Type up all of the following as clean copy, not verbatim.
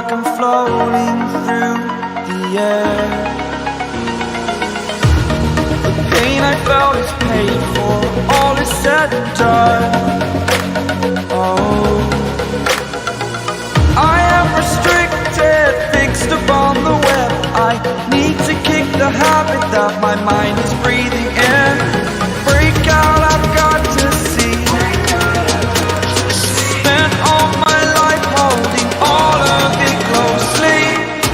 like I'm floating through the air. The pain I felt is paid for, all is said and done. Oh, I am restricted, fixed upon the web. I need to kick the habit that my mind is breathing in. Break out, I've got to see. Spent all my life holding all of it closely.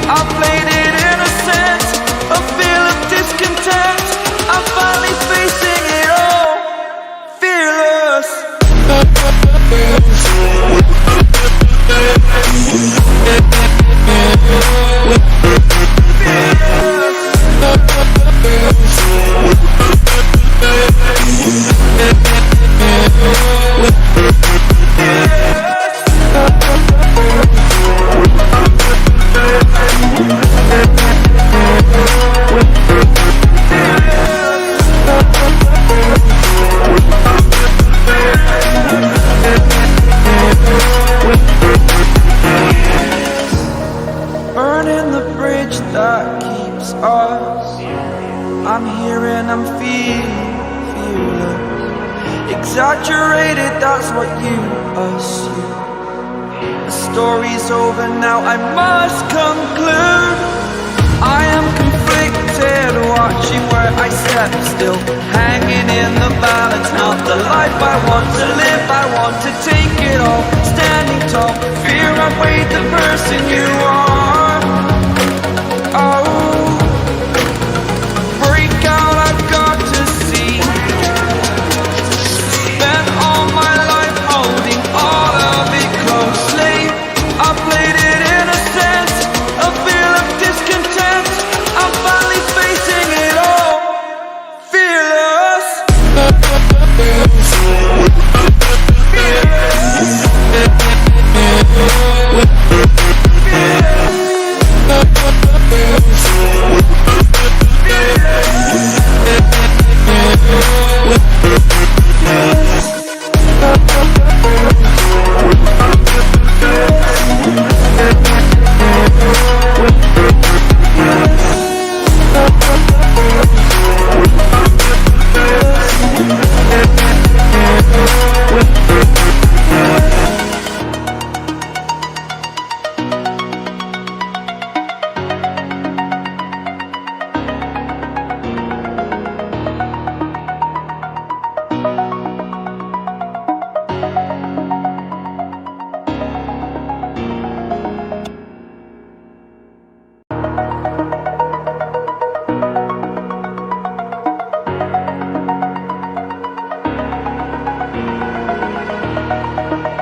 I played it innocent, a feel of discontent. I'm finally facing it all, fearless. Burning the bridge that keeps us. I'm here and I'm feeling fearless. Exaggerated, that's what you assume. The story's over now, I must conclude. I am conflicted, watching where I step still, hanging in the balance. Not the life I want to live, I want to take it all. Standing tall, fear outweighed the person you are. Oh, break out, I've got to see. Spent all my life holding all of it closely. I played it innocent, a feel of discontent. I'm finally facing it all, fearless.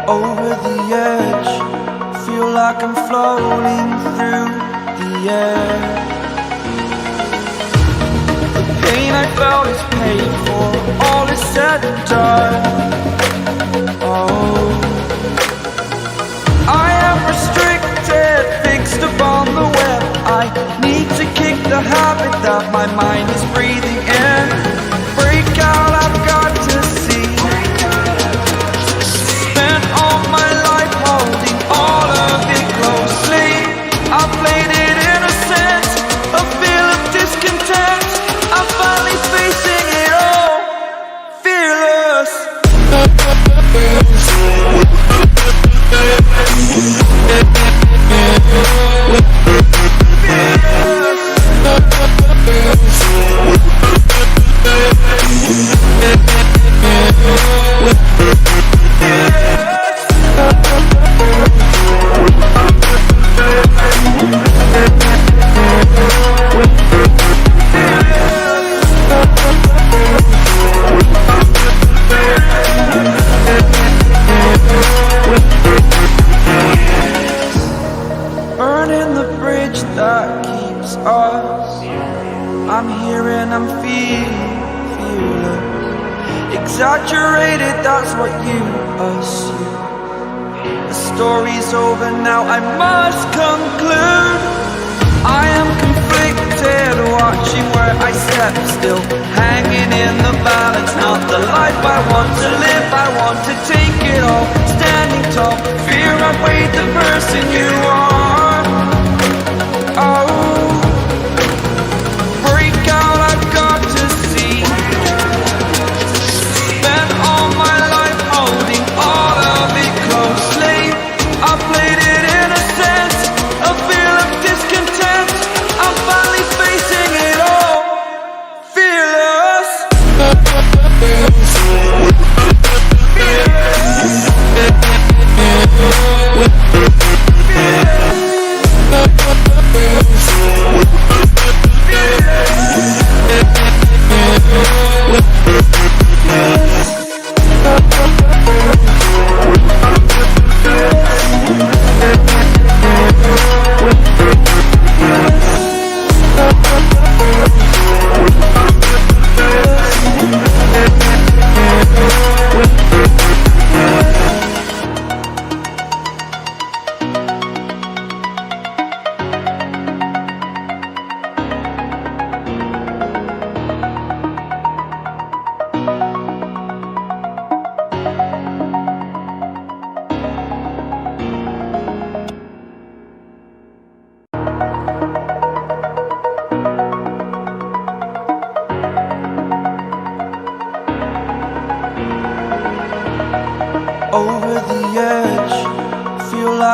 Over the edge, feel like I'm floating through the air. The pain I felt is paid for, all is said and done. Oh, I am restricted, fixed upon the web. I need to kick the habit that my mind is breathing in. Break out, I've got to see. Spent all my life holding all of it closely. I played it innocent, a feel of discontent. I'm finally facing it all, fearless. Burning the bridge that keeps us. I'm here and I'm feeling fearless. Exaggerated, that's what you assume. The story's over now, I must conclude. I am conflicted, watching where I step still, hanging in the balance. Not the life I want to live, I want to take it all. Standing tall, fear outweighed the person you are.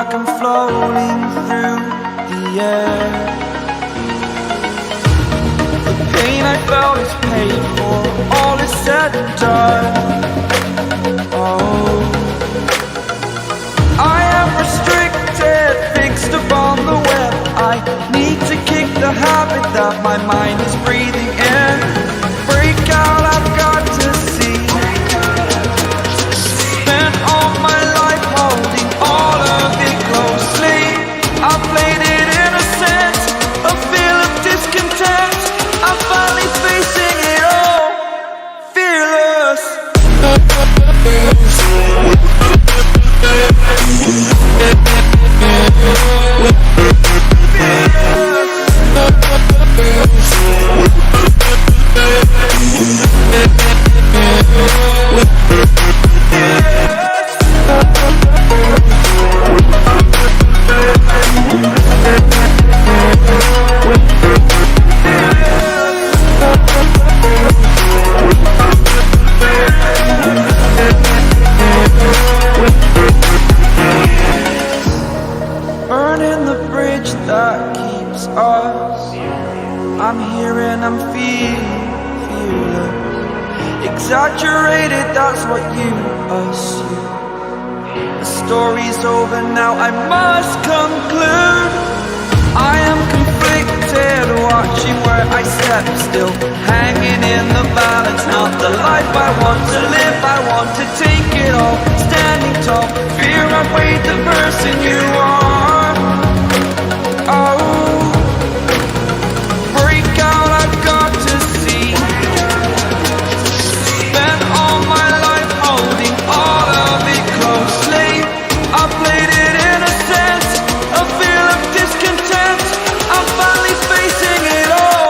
like I'm floating through the air. The pain I felt is paid for, all is said and done. Oh, I am restricted, fixed upon the web. I need to kick the habit that my mind is breathing in. Break out, I've got to see. Spent all my life holding all of it closely. I played it innocent, a feel of discontent. I'm finally facing it all, fearless. Burning the bridge that keeps us. I'm here and I'm feeling fearless. Exaggerated, that's what you assume. The story's over now, I must conclude. I am conflicted, watching where I step still, hanging in the balance. Not the life I want to live, I want to take it all. Standing tall, fear outweighed the person you are. Oh, break out, I've got to see. Spent all my life holding all of it closely. I played it innocent, a feel of discontent. I'm finally facing it all,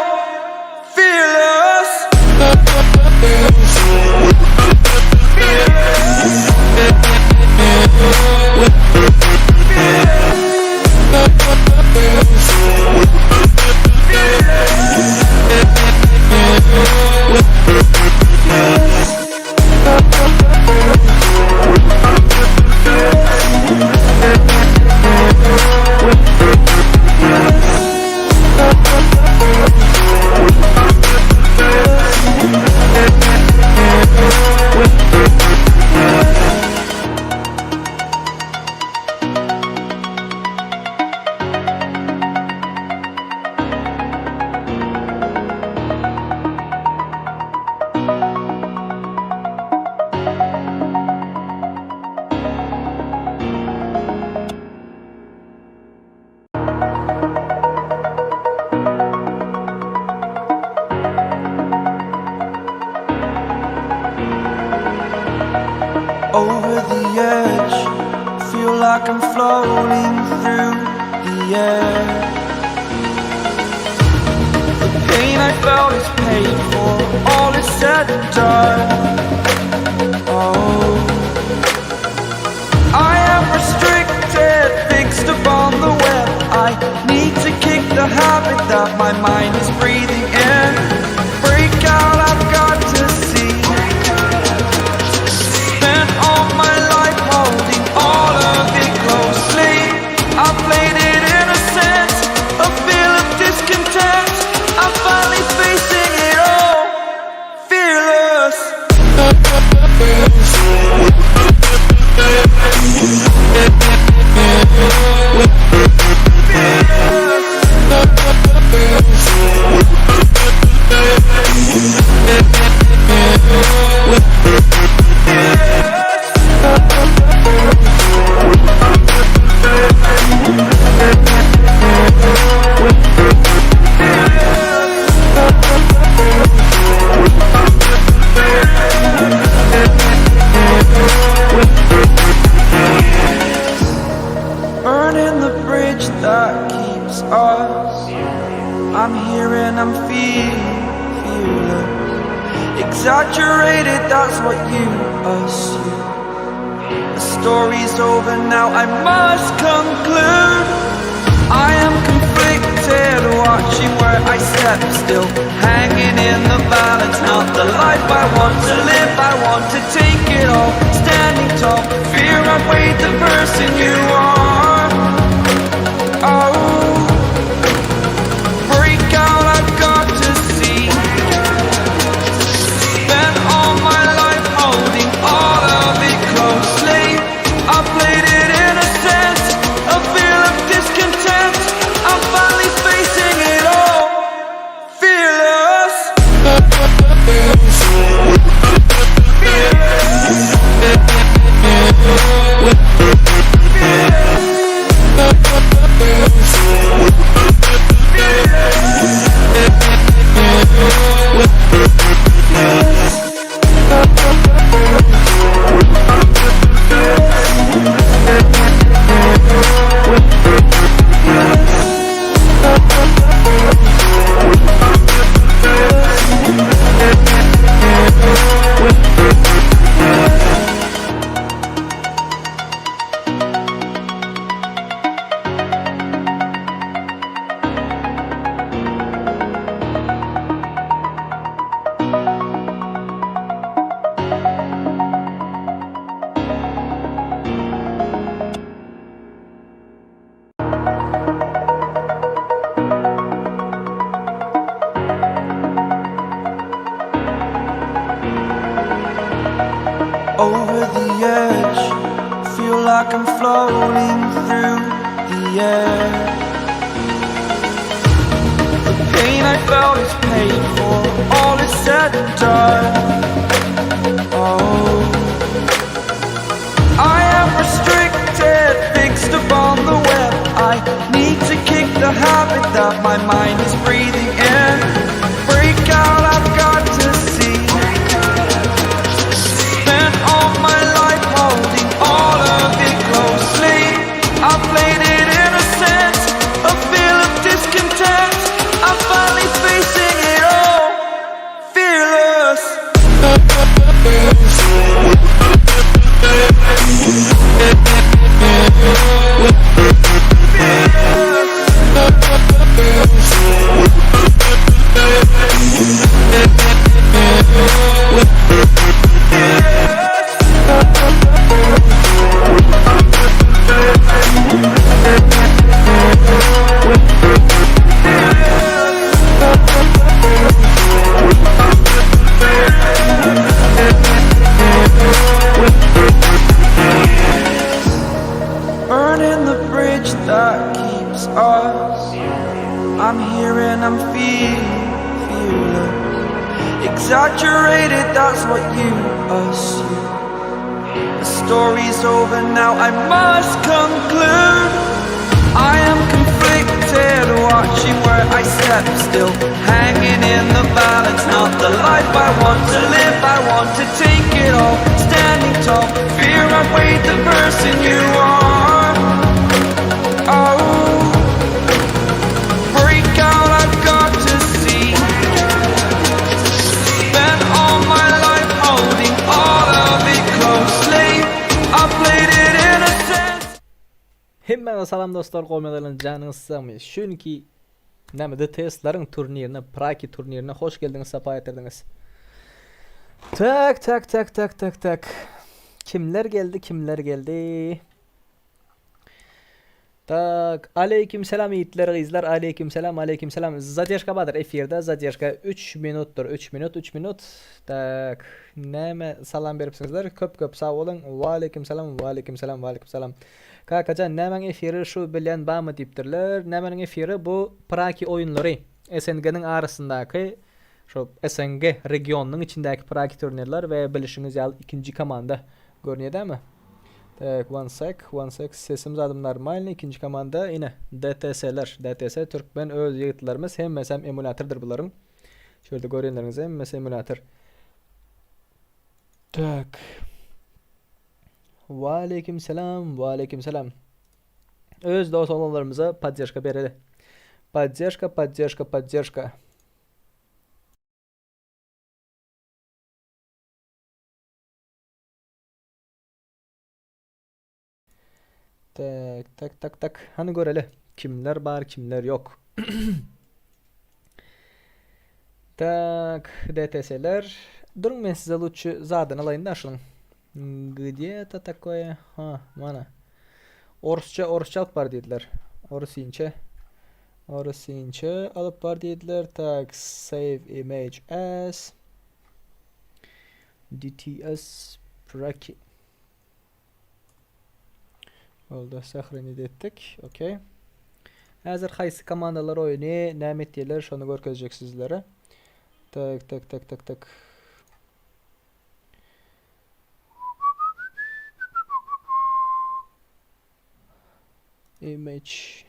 fearless. Over the edge, feel like I'm floating through the air. The pain I felt is paid for, all is said and done. Oh, I am restricted, fixed upon the web. I need to kick the habit that my mind is breathing in. Break out, I've got to see. Spent all my life holding all of it closely. I played it innocent, a feel of discontent. I'm finally facing it all, fearless. Burning the bridge that keeps us. I'm here and I'm feeling fearless. Exaggerated, that's what you assume. The story's over now, I must conclude. I am conflicted, watching where I step still, hanging in the balance. Not the life I want to live, I want to take it all. Standing tall, fear outweighed the person you are. like I'm floating through the air. The pain I felt is paid for, all is said and done. Oh, I am restricted, fixed upon the web. I need to kick the habit that my mind is breathing in. Break out, I've got to see. Spent all my life holding all of it closely. I played it innocent, a feel of discontent. I'm finally facing it all, fearless. Burning the bridge that keeps us. I'm here and I'm feeling fearless. Exaggerated, that's what you assume. The story's over now, I must conclude. I am conflicted, watching where I step still, hanging in the balance. Not the life I want to live, I want to take it all. Standing tall, fear I weighed the person you are. Oh, break out, I've got to see. Spent all my life holding all of it closely. I played it innocent. Hemmäňize salam dostlar goýmadylan janyňyz sagmy şu günki näme DTS-leriň turnirine Praki turnirine hoş geldiňiz sapa getirdiňiz. Tak tak tak tak tak tak kimler geldi kimler geldi. Tak aleýkim selam ýigitler gyzlar aleýkim selam aleýkim selam zadержka bardyr efirde zadержka 3 minutdyr 3 minut 3 minut tak näme salam beripsiňizler köp köp sag boluň waleýkim selam waleýkim selam waleýkim selam Kakajan nämäň efiri şu bilýän bamy diýipdirler nämäniň efiri bu praki oýunlary SNG-niň arasyndaky şu SNG regionynyň içindäki praki turnirler we bilişiňiz ýaly ikinji komanda görünýär dämi Tak one sec one sec sesim zadym normalny ikinji komanda ine DTS-ler DTS türkmen öz ýigitlerimiz hemmesem emulatordyr bularyň şu ýerde görýänleriňiz hemmesi emulator Tak Waleýkim salam waleýkim salam öz dost oglanlarymyza podderşka bereli podderşka podderşka podderşka. Tak tak tak tak. Hany göreli. Kimler bar, kimler ýok. Tak, DTS-ler. Duruň men size lutçy zadyny alaýyn da şunuň. Gdje to takoe? Ha, mana. Orsça, orsça alyp bar diýdiler. Orsinçe. Orsinçe alyp bar diýdiler. Tak, save image as DTS Praki. Boldy, sahranit etdik. Okey. Häzir haýsy komandalar oýny näme etýärler şony görkezjek sizlere. Tak, tak, tak, tak, tak. Image.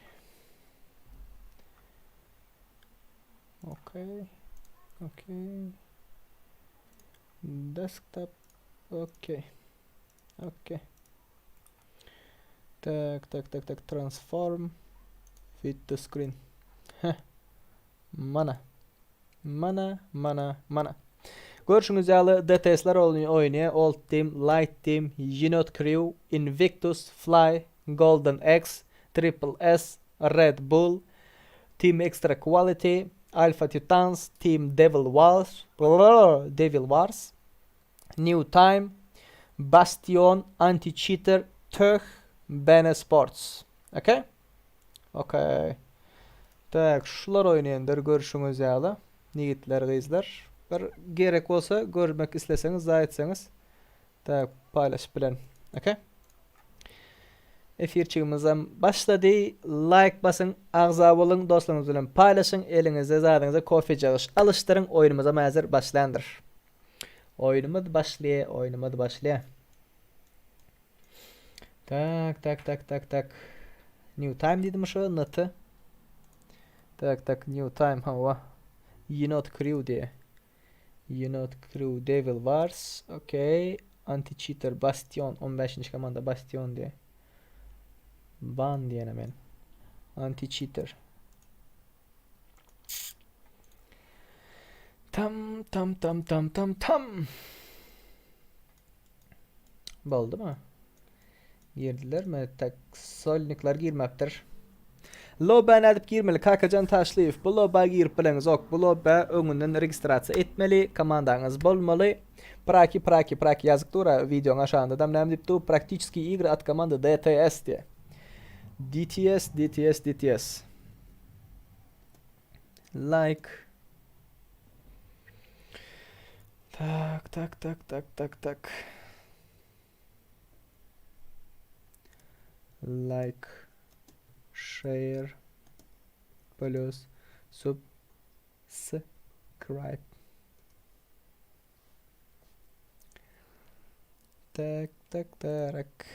Okey. Okey. Desktop. Okey. Okey. Tak, tak, tak, tak. Transform. Fit to screen. Heh. Mana. Mana, mana, mana. Görşüňiz ýaly DTS-ler oýnaýar, Old Team, Light Team, Ynot Crew, Invictus, Fly, Golden X, Triple S, Red Bull, Team Extra Quality, Alpha Titans, Team Devil Wars, Devil Wars, New Time, Bastion, Anti Cheater, Töh, Bene Sports. Okay? Okay. Tak, şular oýnaýandyr görşüňiz ýaly. Ýigitler, gyzlar. Bir gerek bolsa görmek isleseňiz, zaý etseňiz, tak, paýlaşyp bilerin. Okay? Efirçigimizem başlady. Like basyň, agza boluň, dostlaryňyz bilen paýlaşyň, eliňizde zadyňyza kofejagys alyşdyryň, oýnumyzam häzir başlandyr. Oýnumyz başlaýa, oýnumyz başlaýa. Tak, tak, tak, tak, tak. New time diýdim şu NT. Tak, tak, new time hawa. Yenot crew diýe. Yenot crew Devil Wars. Okay. Anti cheater Bastion 15-nji komanda Bastion diýe. Ban diýene men. Anti cheater. Tam tam tam tam tam tam. Boldumy? Girdilermi? Tak solnikler girmepdir. Lobä nädip girmeli? Kakajan Taşlyýew, bu lobä girip bileňizok. Bu lobä öňünden registrasiýa etmeli, komandaňyz bolmaly. Praki praki praki ýazyk dur-a wideoň aşagynda-dam näme diýip dur? Praktiçeskiý igry at komandy DTS diýe. DTS DTS DTS. Like. Tak tak tak tak tak tak. Like share plus subscribe. Tak tak tak.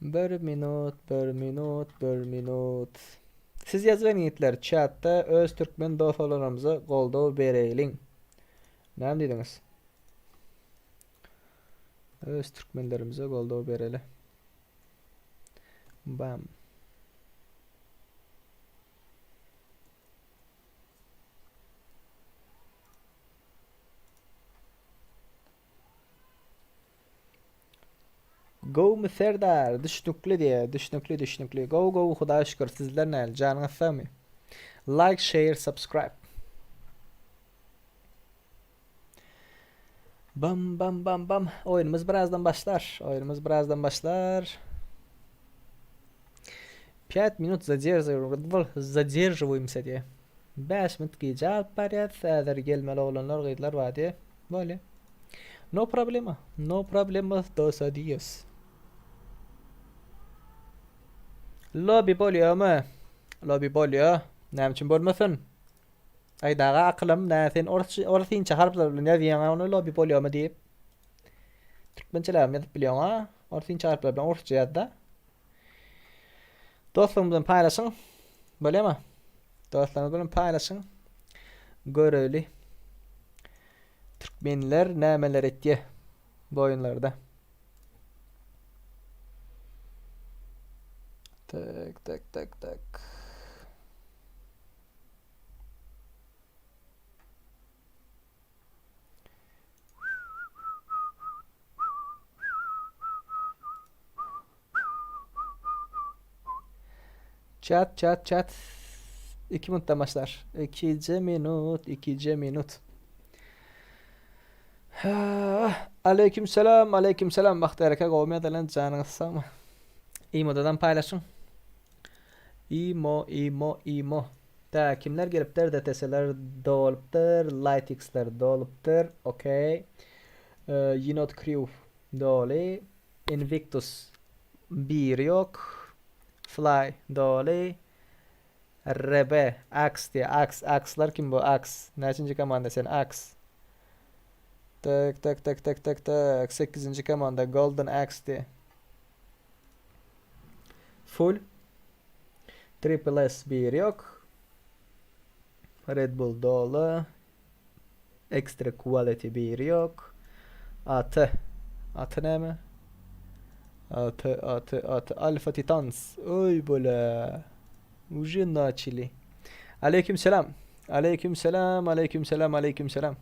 Bir minut, bir minut, bir minut. Siz ýazyň ýigitler çatda öz türkmen dosalarymyza goldaw bereýliň. Näme diýdiňiz? Öz türkmenlerimize goldaw bereli. Bam. Gowmy Serdar düşnükli diýe düşnükli düşnükli gowy gowy hudaýa şükür sizler näl janyňyz sagmy like share subscribe Bam bam bam bam oýunymyz birazdan başlar oýunymyz birazdan başlar 5 minut zadерживаемся diýe 5 minut gijä alyp barýas häzir gelmeli oglanlar gyzlar bar diýe Bolýa. No problema. No problema dos adios. Lobby bolýamy? Lobby bolýa. Näme üçin bolmasyn? Aý daga akylym, nä sen ors orsinçe harplar bilen ýazýaň ony lobby bolýamy diýip. Türkmençeläm ýazyp bilýäň a? Orsinçe harplar bilen orsça ýazda. Dostlaryňyz bilen paýlaşyň. Bolýamy? Dostlaryňyz bilen paýlaşyň. Göreli. Türkmenler nämeler etýä bu oýunlarda. Tak tak tak tak. Chat chat chat. 2 minutdan başlar. 2 minut, 2 minut. Aleyküm selam, aleyküm selam. Bagtyýar aka gowmy ýadalan janyňyz sagmy? Imodadan paýlaşyň. Imo, imo, imo. Ta kimler gelipdir? DTS-ler dolupdyr, Lightx-ler dolupdyr. Okey. Yinot Crew doly. Invictus biri ýok. Fly doly. RB Ax diýýär. Ax, Axlar kim bu? Ax. Näçinji komanda sen? Ax. Tak, tak, tak, tak, tak, tak. Sekizinji komanda Golden Axe diýýär. Full. Triple S biri ýok. Red Bull doly. Extra quality biri ýok. AT. AT näme? AT, AT, AT. Alpha Titans. Oý bole. Уже начали. Aleyküm selam. Aleyküm selam, aleyküm selam, aleyküm selam.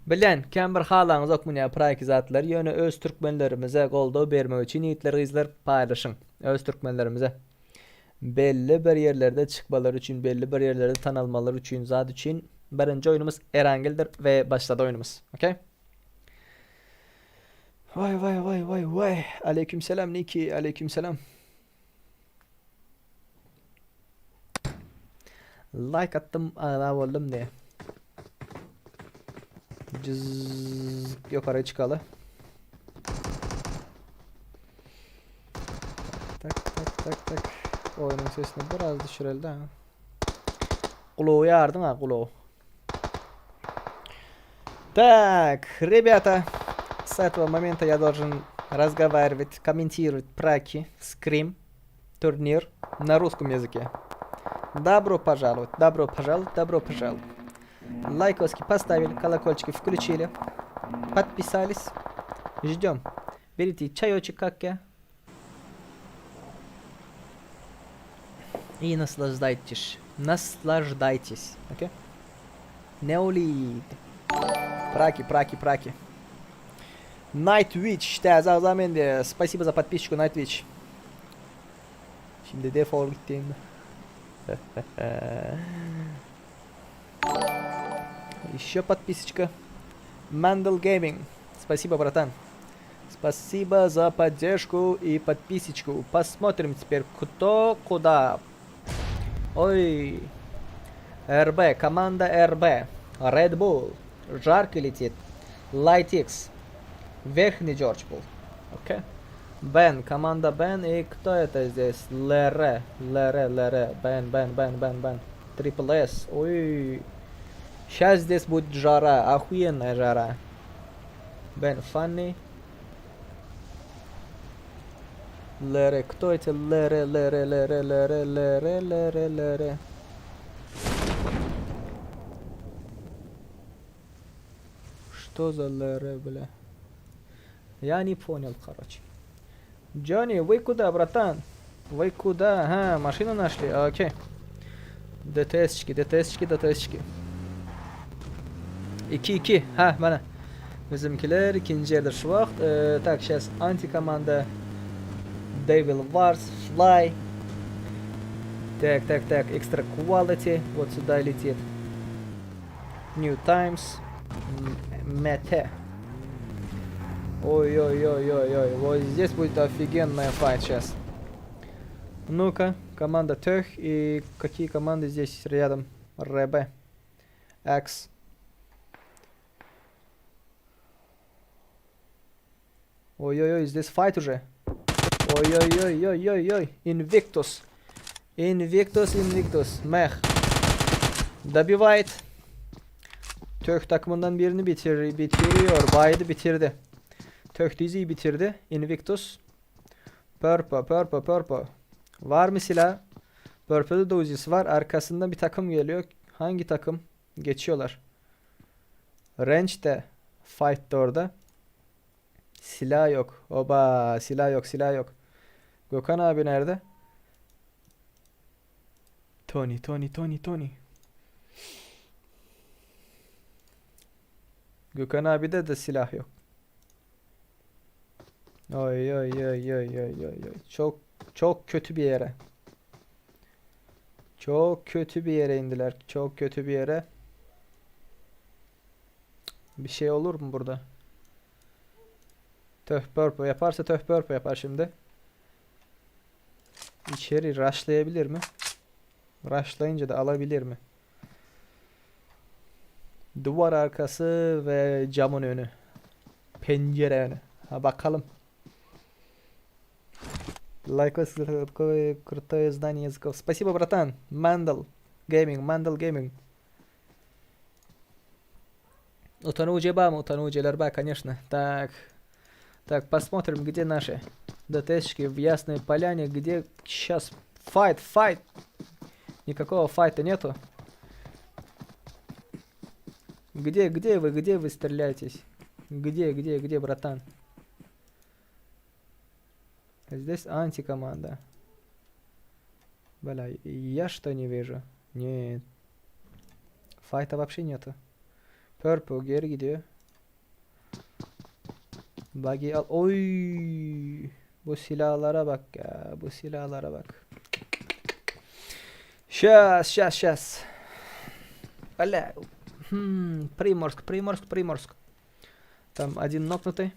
Bilýän, kän bir halaňyzok muny praýki zatlary, ýöne öz türkmenlerimize goldaw bermek üçin ýigitler gyzlar paýlaşyň. Öz türkmenlerimize. Belli bir ýerlerde çykmalary üçin, belli bir ýerlerde tanalmalary üçin, zat üçin birinji oýnumyz Erangildir we başlady oýnumyz. Okey? Waý waý waý waý waý. Aleyküm selam Niki, aleyküm selam. Like atdym, agza boldum diye. Cız ýokary çykaly. Tak tak tak tak. Oýnuň sesini biraz düşüreli de. Gulagy ýardyň ha gulagy. Так, ребята, с этого момента я должен разговаривать, комментировать праки, скрим, турнир на русском языке. Добро пожаловать, добро пожаловать, добро пожаловать. Лайкоски поставили, колокольчики включили, подписались. Ждем. Берите чаечек, как я. И наслаждайтесь. Наслаждайтесь. Окей? Neolid. Праки, праки, праки. Night Witch. Täze agza mende. Спасибо за подписчику, Night Witch. Şimdi defol gittim. Еще подписочка. Mandel Gaming. Спасибо, братан. Спасибо за поддержку и подписочку. Посмотрим теперь, кто куда. Ой. РБ, команда РБ. Red Bull. Жарко летит. Lightx. Верхний Джордж был. Окей. Бен, команда Бен. И кто это здесь? Лере. Лере, Лере. Бен, Бен, Бен, Бен, Бен. Трипл С. Ой. Сейчас здесь будет жара. Охуенная жара. Бен Фанни. Лере. Кто эти Лере, Лере, Лере, Лере, Лере, Лере, Лере? Что за Лере, бля? Я не понял, короче. Джонни, вы куда, братан? Вы куда? Ага, машину нашли. Окей. DTS-çiki, DTS-çiki, DTS-çiki. 2-2. Ha, mana. Bizimkiler ikinji ýerde şu wagt. Ee, tak, сейчас anti komanda Devil Wars, Fly. Так, так, так, Extra Quality вот сюда летит. New Times, MT. Ой-ой-ой-ой-ой, вот здесь будет офигенная файт сейчас. Ну-ка, команда Тех и какие команды здесь рядом? РБ, X. Ой-ой-ой, здесь файт уже. Ой-ой-ой-ой-ой-ой. Invictus. Invictus, Invictus. Meh. Добивает. Tök takımından birini bitir, bitiriyor. Baydı bitirdi. Tök diziyi bitirdi. Invictus. Purple, Purple, Purple. Var mı silah? Purple'da da Uzi'si var. Arkasında bir takım geliyor. Hangi takım? Geçiyorlar. Range de fight'ta orada. Silah yok. Oba silah yok silah yok. Gökhan abi nerede? Tony Tony Tony Tony. Gökhan abi de de silah yok. Oy oy oy oy oy oy oy. Çok çok kötü bir yere. Çok kötü bir yere indiler. Çok kötü bir yere. Bir şey olur mu burada? Töh purple yaparsa töh purple yapar şimdi. İçeri rushlayabilir mi? Rushlayınca da alabilir mi? Duvar arkası ve camın önü. Pencere önü. Ha bakalım. Лайкос, какое крутое знание языков. Спасибо, братан. Mandal Gaming, Mandal Gaming. Утонул бам, утонул лерба, конечно. Так. Так, посмотрим, где наши ДТшки в Ясной Поляне, где сейчас файт, файт. Никакого файта нету. Где, где вы, где вы стреляетесь? Где, где, где, братан? Здесь антикоманда. Бля, я что не вижу? Нет. Файта вообще нету. Purple geri gidiyor. Buggy al. Oy! Bu silahlara bak ya. Bu silahlara bak. Сейчас, сейчас, сейчас. Бля. Хм, Приморск, Приморск, Приморск. Там один нокнутый.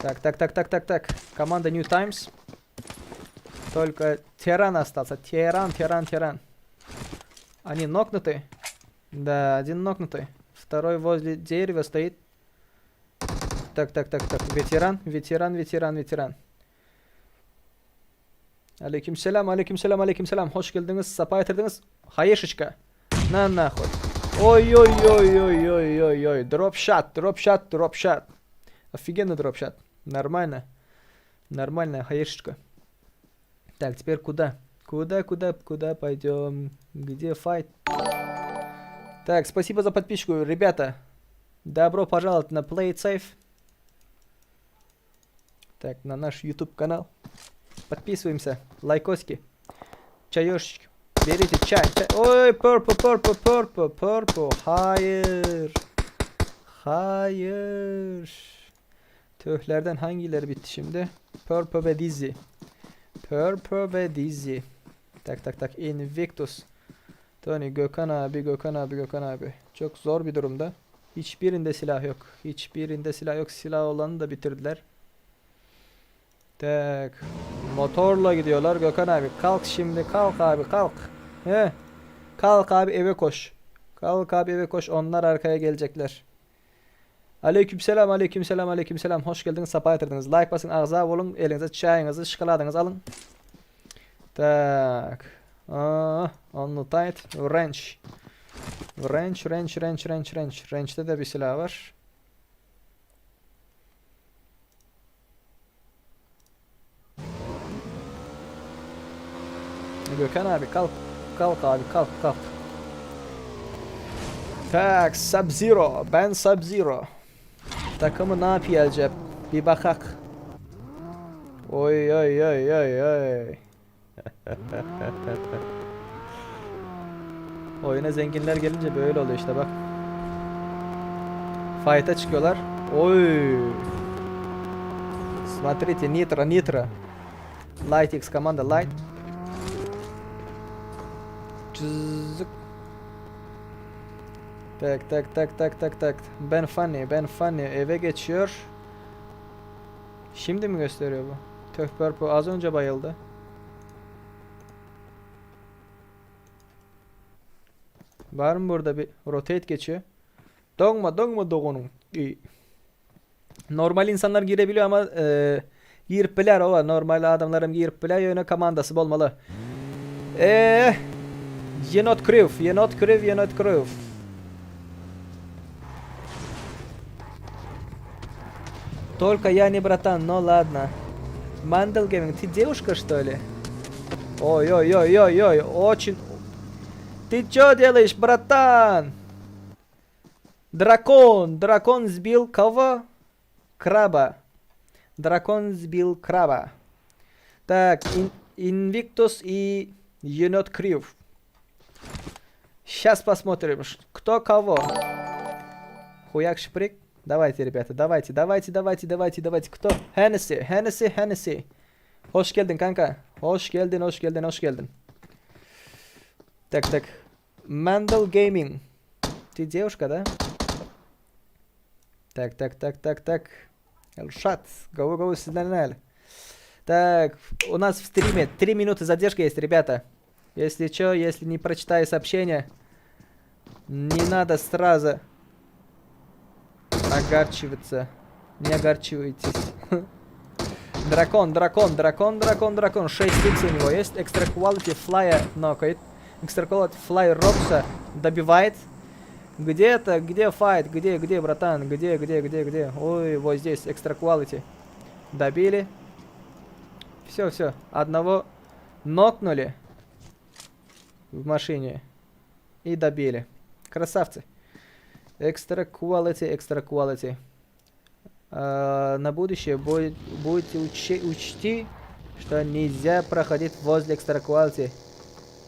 Так, так, так, так, так, так. Команда New Times. Только Тиран остался. Тиран, Тиран, Тиран. Они нокнуты. Да, один нокнутый. Второй возле дерева стоит. Так, так, так, так. Ветеран, ветеран, ветеран, ветеран. Aleyküm selam, aleyküm selam, aleyküm selam. Hoş geldiniz, sapa getirdiniz. Hayeşiçka. Na nahut. Oy oy oy oy oy oy oy. Drop shot, drop shot, drop shot. Офигенно drop shot. Нормально. Нормальная хаешечка. Так, теперь куда? Куда, куда, куда пойдем? Где fight? Так, спасибо за подписку, ребята. Добро пожаловать на Play It Safe. Так, на наш YouTube канал. Подписываемся. Лайкоски. Чаешечки. Берите чай. Ой, purple, purple, purple, purple. Hayır. Hayır. Töhlerden hangileri bitti şimdi? Purple ve Dizzy. Purple ve Dizzy. Tak tak tak. Invictus. Tony, Gökhan abi, Gökhan abi, Gökhan abi. Çok zor bir durumda. Hiçbirinde silah yok. Hiçbirinde silah yok. Silah olanı da bitirdiler. Tak. Motorla gidiyorlar Gökhan abi. Kalk şimdi kalk abi kalk. He. Kalk abi eve koş. Kalk abi eve koş. Onlar arkaya gelecekler. Aleykümselam aleykümselam aleykümselam. Hoş geldiniz sapa getirdiniz. Like basın agza bolun. Elinize çayınızı şokoladınızı alın. Tak. Aa, on the tight. Wrench. Wrench, wrench, wrench, wrench, wrench. Wrench'te de bir silah var. Gökhan abi kalk. Kalk abi kalk kalk. Tak Sub-Zero. Ben Sub-Zero. Takımı ne yapıyor acaba? Bir bakak. Oy oy oy oy oy. Oyuna zenginler gelince böyle oluyor işte bak. Fight'a çıkıyorlar. Oy. Смотрите, Nitro, Nitro. Light X komanda Light. Çızık. Tak tak tak tak tak tak. Ben Funny, Ben Funny eve geçiyor. Şimdi mi gösteriyor bu? Töh Purple az önce bayıldı. Var mı burada bir rotate geçiyor? Dogma dogma dogonum. İyi. Normal insanlar girebiliyor ama e, girip biler o normal adamlarım girip biler yöne komandası bolmaly. Eee Yenot Crew, Yenot Crew, Yenot Crew. Только я не братан, но ладно. Мандел Gaming, ты девушка что ли? Ой-ой-ой-ой-ой, очень... Ты чё делаешь, братан? Дракон! Дракон сбил кого? Краба. Дракон сбил краба. Так, Invictus и Енот Крив. Сейчас посмотрим, кто кого. Хуяк шприк. Давайте, ребята, давайте, давайте, давайте, давайте, давайте. Кто? Hennessy, Hennessy, Hennessy. Hoş geldin kanka. Hoş geldin, hoş geldin, hoş geldin. Так, так. Mandel Gaming. Ты девушка, да? Так, так, так, так, так. Элшат. Go, go, сигналь. Так, у нас в стриме 3 минуты задержка есть, ребята. Если чё, если не прочитаю сообщение, не надо сразу огорчиваться. Не огорчивайтесь. Дракон, дракон, дракон, дракон, дракон. 6 икс у него есть. Extra Quality Flyer нокает. Extra Quality Fly Рокса добивает. Где это? Где fight? Где, где, братан? Где, где, где, где? Ой, вот здесь Extra Quality. Добили. Все, все. Одного нокнули в машине и добили. Красавцы. Extra Quality, Extra Quality. А, на будущее будет, будете учти, что нельзя проходить возле Extra Quality.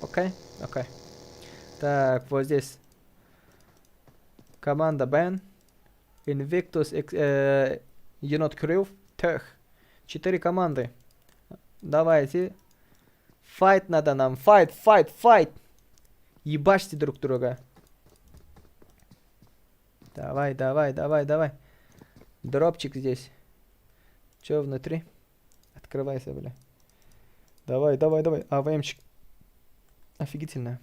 Окей? Окей. Так, вот здесь. Команда Бен. Invictus, Енот Crew, Тех. Четыре команды. Давайте. Fight надо нам. Fight, fight, fight. Ебашьте друг друга. Давай, давай, давай, давай. Дропчик здесь. Чё внутри? Открывайся, бля. Давай, давай, давай. АВМчик. Офигительно.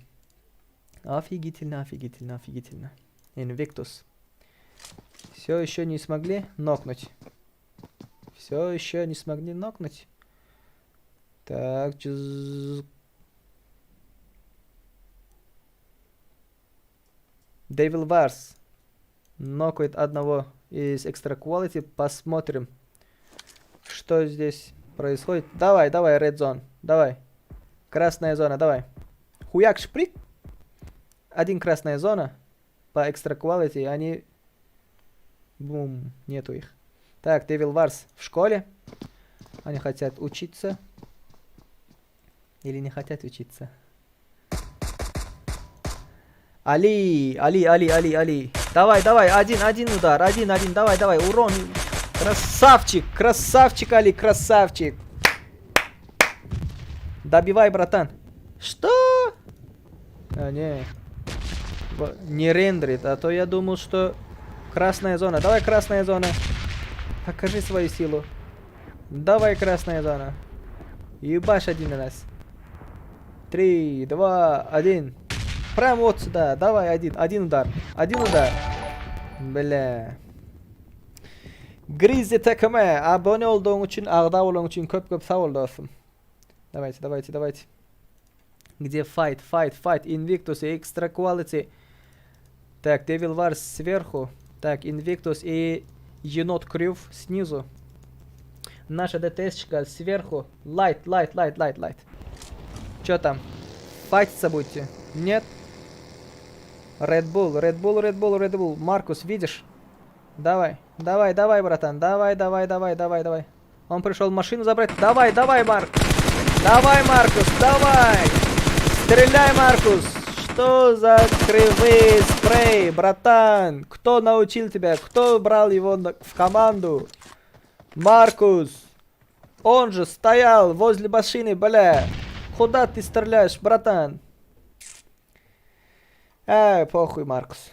Офигительно, офигительно, офигительно. Invictus. Все еще не смогли нокнуть. Все еще не смогли нокнуть. Так, Devil Wars нокает одного из Extra Quality. Посмотрим, что здесь происходит. Давай, давай, Red Zone, давай. Красная зона, давай. Хуяк шприк. Один красная зона по Extra Quality. Они... Бум, нету их. Так, Devil Wars в школе. Они хотят учиться. Или не хотят учиться. Ali, Ali, Ali, Ali, Ali. Давай, давай, один, один удар, один, один, давай, давай, урон. Красавчик, красавчик, Али, красавчик. Добивай, братан. Что? А, не. Не рендерит, а то я думал, что красная зона. Давай, красная зона. Покажи свою силу. Давай, красная зона. Ебашь один раз. Три, два, один. Прям вот сюда. Давай, один. Один удар. Один удар. Бля. Grizzly takıma abone olduğun için, agza bolanyň üçin köp köp sag bol dostum. Давайте, давайте, давайте. Где fight, fight, fight, Invictus и Extra Quality. Так, Devil Wars сверху. Так, Invictus и Енот Крюв снизу. Наша ДТС-чка сверху. Light, light, light, light, light. Чё там? Файтиться будете? Нет? Red Bull, Red Bull, Red Bull, Red Bull. Маркус, видишь? Давай, давай, давай, братан. Давай, давай, давай, давай, давай. Он пришел машину забрать. Давай, давай, Марк. Давай, Маркус, давай. Стреляй, Маркус. Что за кривые спреи, братан? Кто научил тебя? Кто брал его в команду? Маркус. Он же стоял возле машины, бля. Куда ты стреляешь, братан? Эй, похуй, Маркус.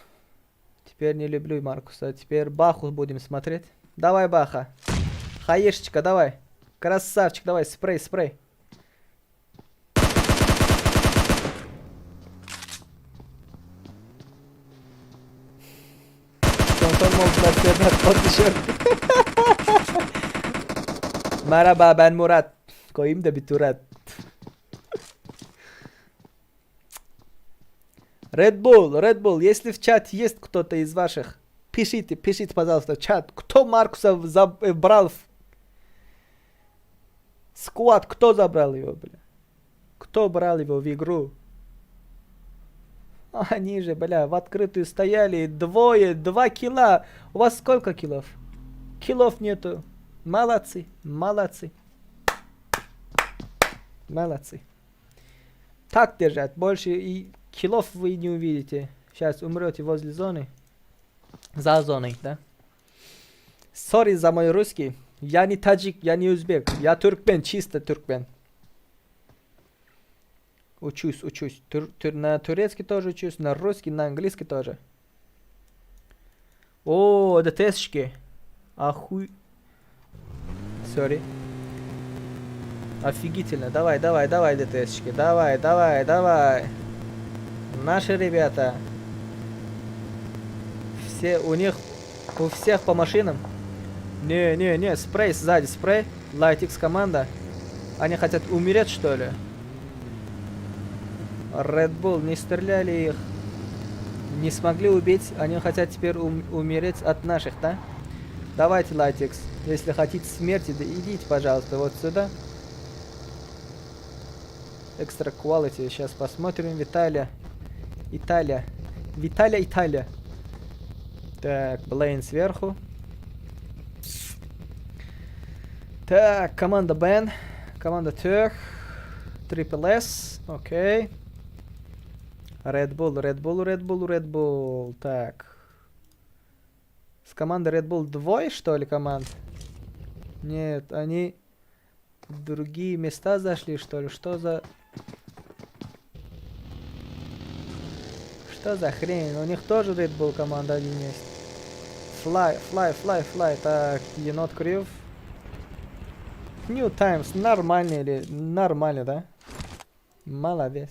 Теперь не люблю Маркуса. Теперь Баху будем смотреть. Давай, Баха. Хаешечка, давай. Красавчик, давай, спрей, спрей. Tonton oldular Serdar o Merhaba ben Murat. Koyayım da bir tur at. Red Bull, Red Bull, если в чат есть кто-то из ваших, пишите, пишите, пожалуйста, в чат, кто Маркуса брал в squad, кто забрал его, бля? Кто брал его в игру? Они же, бля, в открытую стояли, двое, два килла. У вас сколько киллов? Киллов нету. Молодцы, молодцы. Молодцы. Так держать, больше и киллов вы не увидите. Сейчас умрете возле зоны. За зоной, да? Sorry за мой русский. Я не таджик, я не узбек. Я туркмен, чисто туркмен. Учусь, учусь. На турецкий тоже учусь, на русский, на английский тоже. О, ДТСшки. Охуй. Sorry. Офигительно. Давай, давай, давай, ДТСшки. Давай, давай, давай. Наши ребята. Все, у них, у всех по машинам. Не, не, не, спрей сзади, спрей. Лайтикс команда. Они хотят умереть, что ли? Red Bull, не стреляли их. Не смогли убить. Они хотят теперь умереть от наших, да? Давайте, Лайтикс. Если хотите смерти, да идите, пожалуйста, вот сюда. Extra quality. Сейчас посмотрим. Виталия. Италия. Виталия, Италия. Так, Блейн сверху. Так, команда Бен. Команда Тех. Triple S. Окей. Red Bull, Red Bull, Red Bull, Red Bull. Так. С команды Red Bull двое, что ли, команд? Нет, они в другие места зашли, что ли? Что за... Что за хрень? У них тоже Red Bull команда один есть. Fly, fly, fly, fly. Так, енот Крив. New Times. Нормальный или... Нормально, да? Молодец.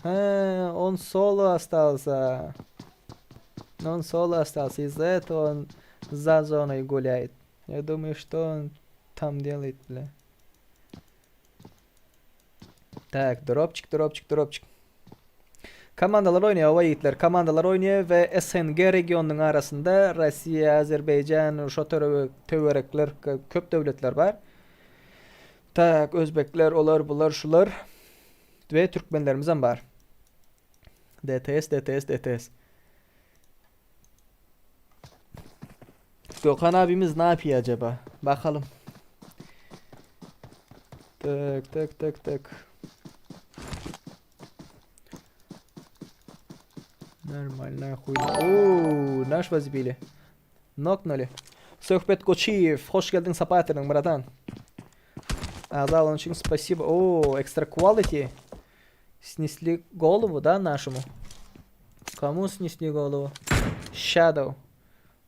He, on solo остался. Он solo остался. Из-за этого он за зоной гуляет. Я думаю, что он там делает, бля. Так, dropçik, dropçik, dropçik. Komandalar oýnaýar, oba ýigitler. Komandalar oýnaýar we SNG regionynyň arasynda Russiýa, Azerbaýjan, şo töwerekler köp döwletler bar. Tak, özbekler, olar, bular, şular we türkmenlerimizem bar. DTS, DTS, DTS. Gökhan abimiz ne yapıyor acaba? Bakalım. Tık tık tık tık. Нормально хуй. Ooo, naş vazifeli. Noknali. Söhbet Koçiyev, hoş geldin sapa ýetirdiň bratan. Agza bolan üçin spasibo. Oo, extra quality. Снесли голову, да, нашему? Кому снесли голову? Shadow.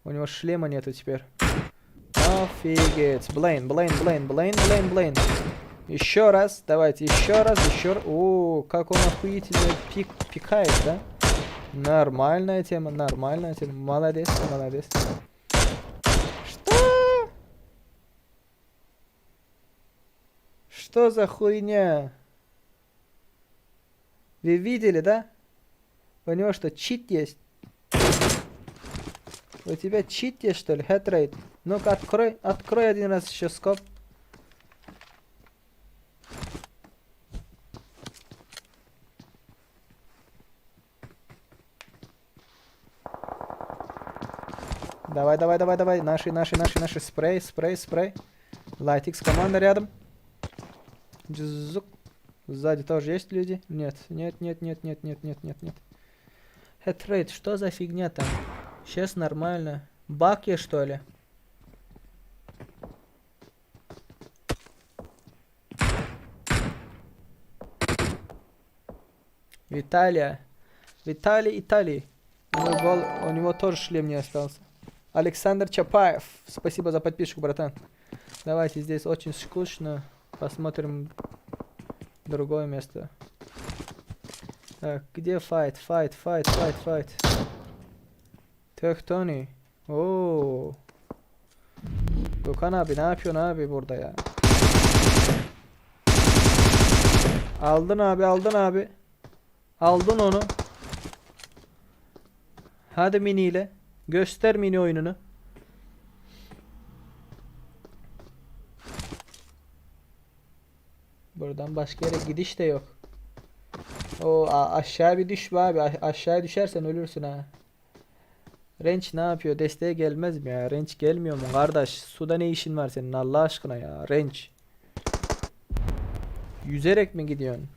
У него шлема нету теперь. Офигеть. Блейн, Блейн, Блейн, Блейн, Блейн, Блейн. Еще раз, давайте, еще раз, еще раз. О, как он охуительно пик, пикает, да? Нормальная тема, нормальная тема. Молодец, молодец. Что? Что за хуйня? Вы видели, да? У него что, чит есть? У тебя чит есть, что ли? Хетрейт. Ну-ка, открой, открой один раз еще скоп. Давай, давай, давай, давай. Наши, наши, наши, наши. Спрей, спрей, спрей. Лайтикс команда рядом. Зук. Сзади тоже есть люди? Нет, нет, нет, нет, нет, нет, нет, нет, нет. Хетрейт, что за фигня там? Сейчас нормально. Баг я, что ли? Виталия. Виталий, Италий. У него, у него тоже шлем не остался. Александр Чапаев. Спасибо за подписку, братан. Давайте, здесь очень скучно. Посмотрим другое место. Так, где fight? Fight, fight, fight, fight. Tony. Oo. Gökhan abi ne yapıyorsun abi burada ya? Aldın abi, aldın abi. Aldın onu. Hadi mini ile. Göster mini oyununu. Buradan başka yere gidiş de yok. O aşağı bir düşme abi. Aşağı düşersen ölürsün ha. Renç ne yapıyor? Desteğe gelmez mi ya? Renç gelmiyor mu kardeş? Suda ne işin var senin Allah aşkına ya? Renç. Yüzerek mi gidiyorsun?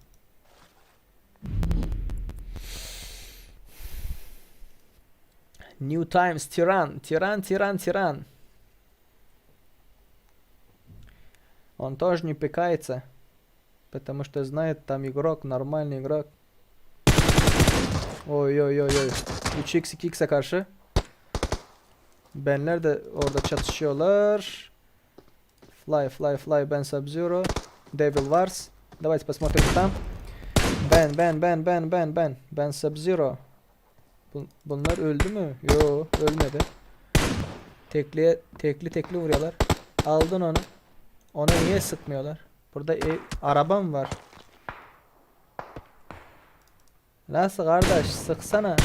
New Times Tiran. Tiran, Tiran, Tiran. Он тоже не пикается. Потому что знает, там игрок, нормальный игрок. Oy oy oy oy. 3x 2x'e karşı. Benler de orada çatışıyorlar. Fly fly fly Ben Sub-Zero. Devil Wars. Давайте посмотрим там. Ben Ben Ben Ben Ben Ben. Ben Sub-Zero. Bunlar öldü mü? Yo ölmedi. Tekliye tekli tekli vuruyorlar. Aldın onu. Ona niye sıkmıyorlar? Burada ev, arabam var. Nasıl kardeş sıksana.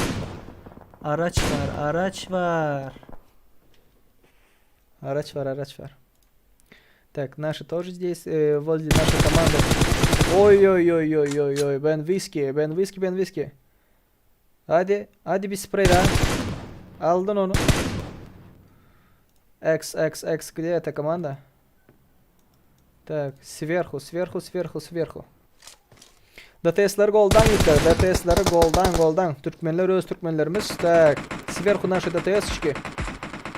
Araç var, araç var. Araç var, araç var. Так, наши тоже здесь, возле нашей команды. Ой-ой-ой-ой-ой-ой, Ben Whiskey, Ben Whiskey, Ben Whiskey. Hadi, hadi bir sprey daha. Aldın onu. X, X, X, где эта команда? Так, сверху, сверху, сверху, сверху. DTS'leri goldan ýitler. DTS'leri goldan, goldan. Türkmenler öz türkmenlerimiz. Так, сверху наши DTS'чики.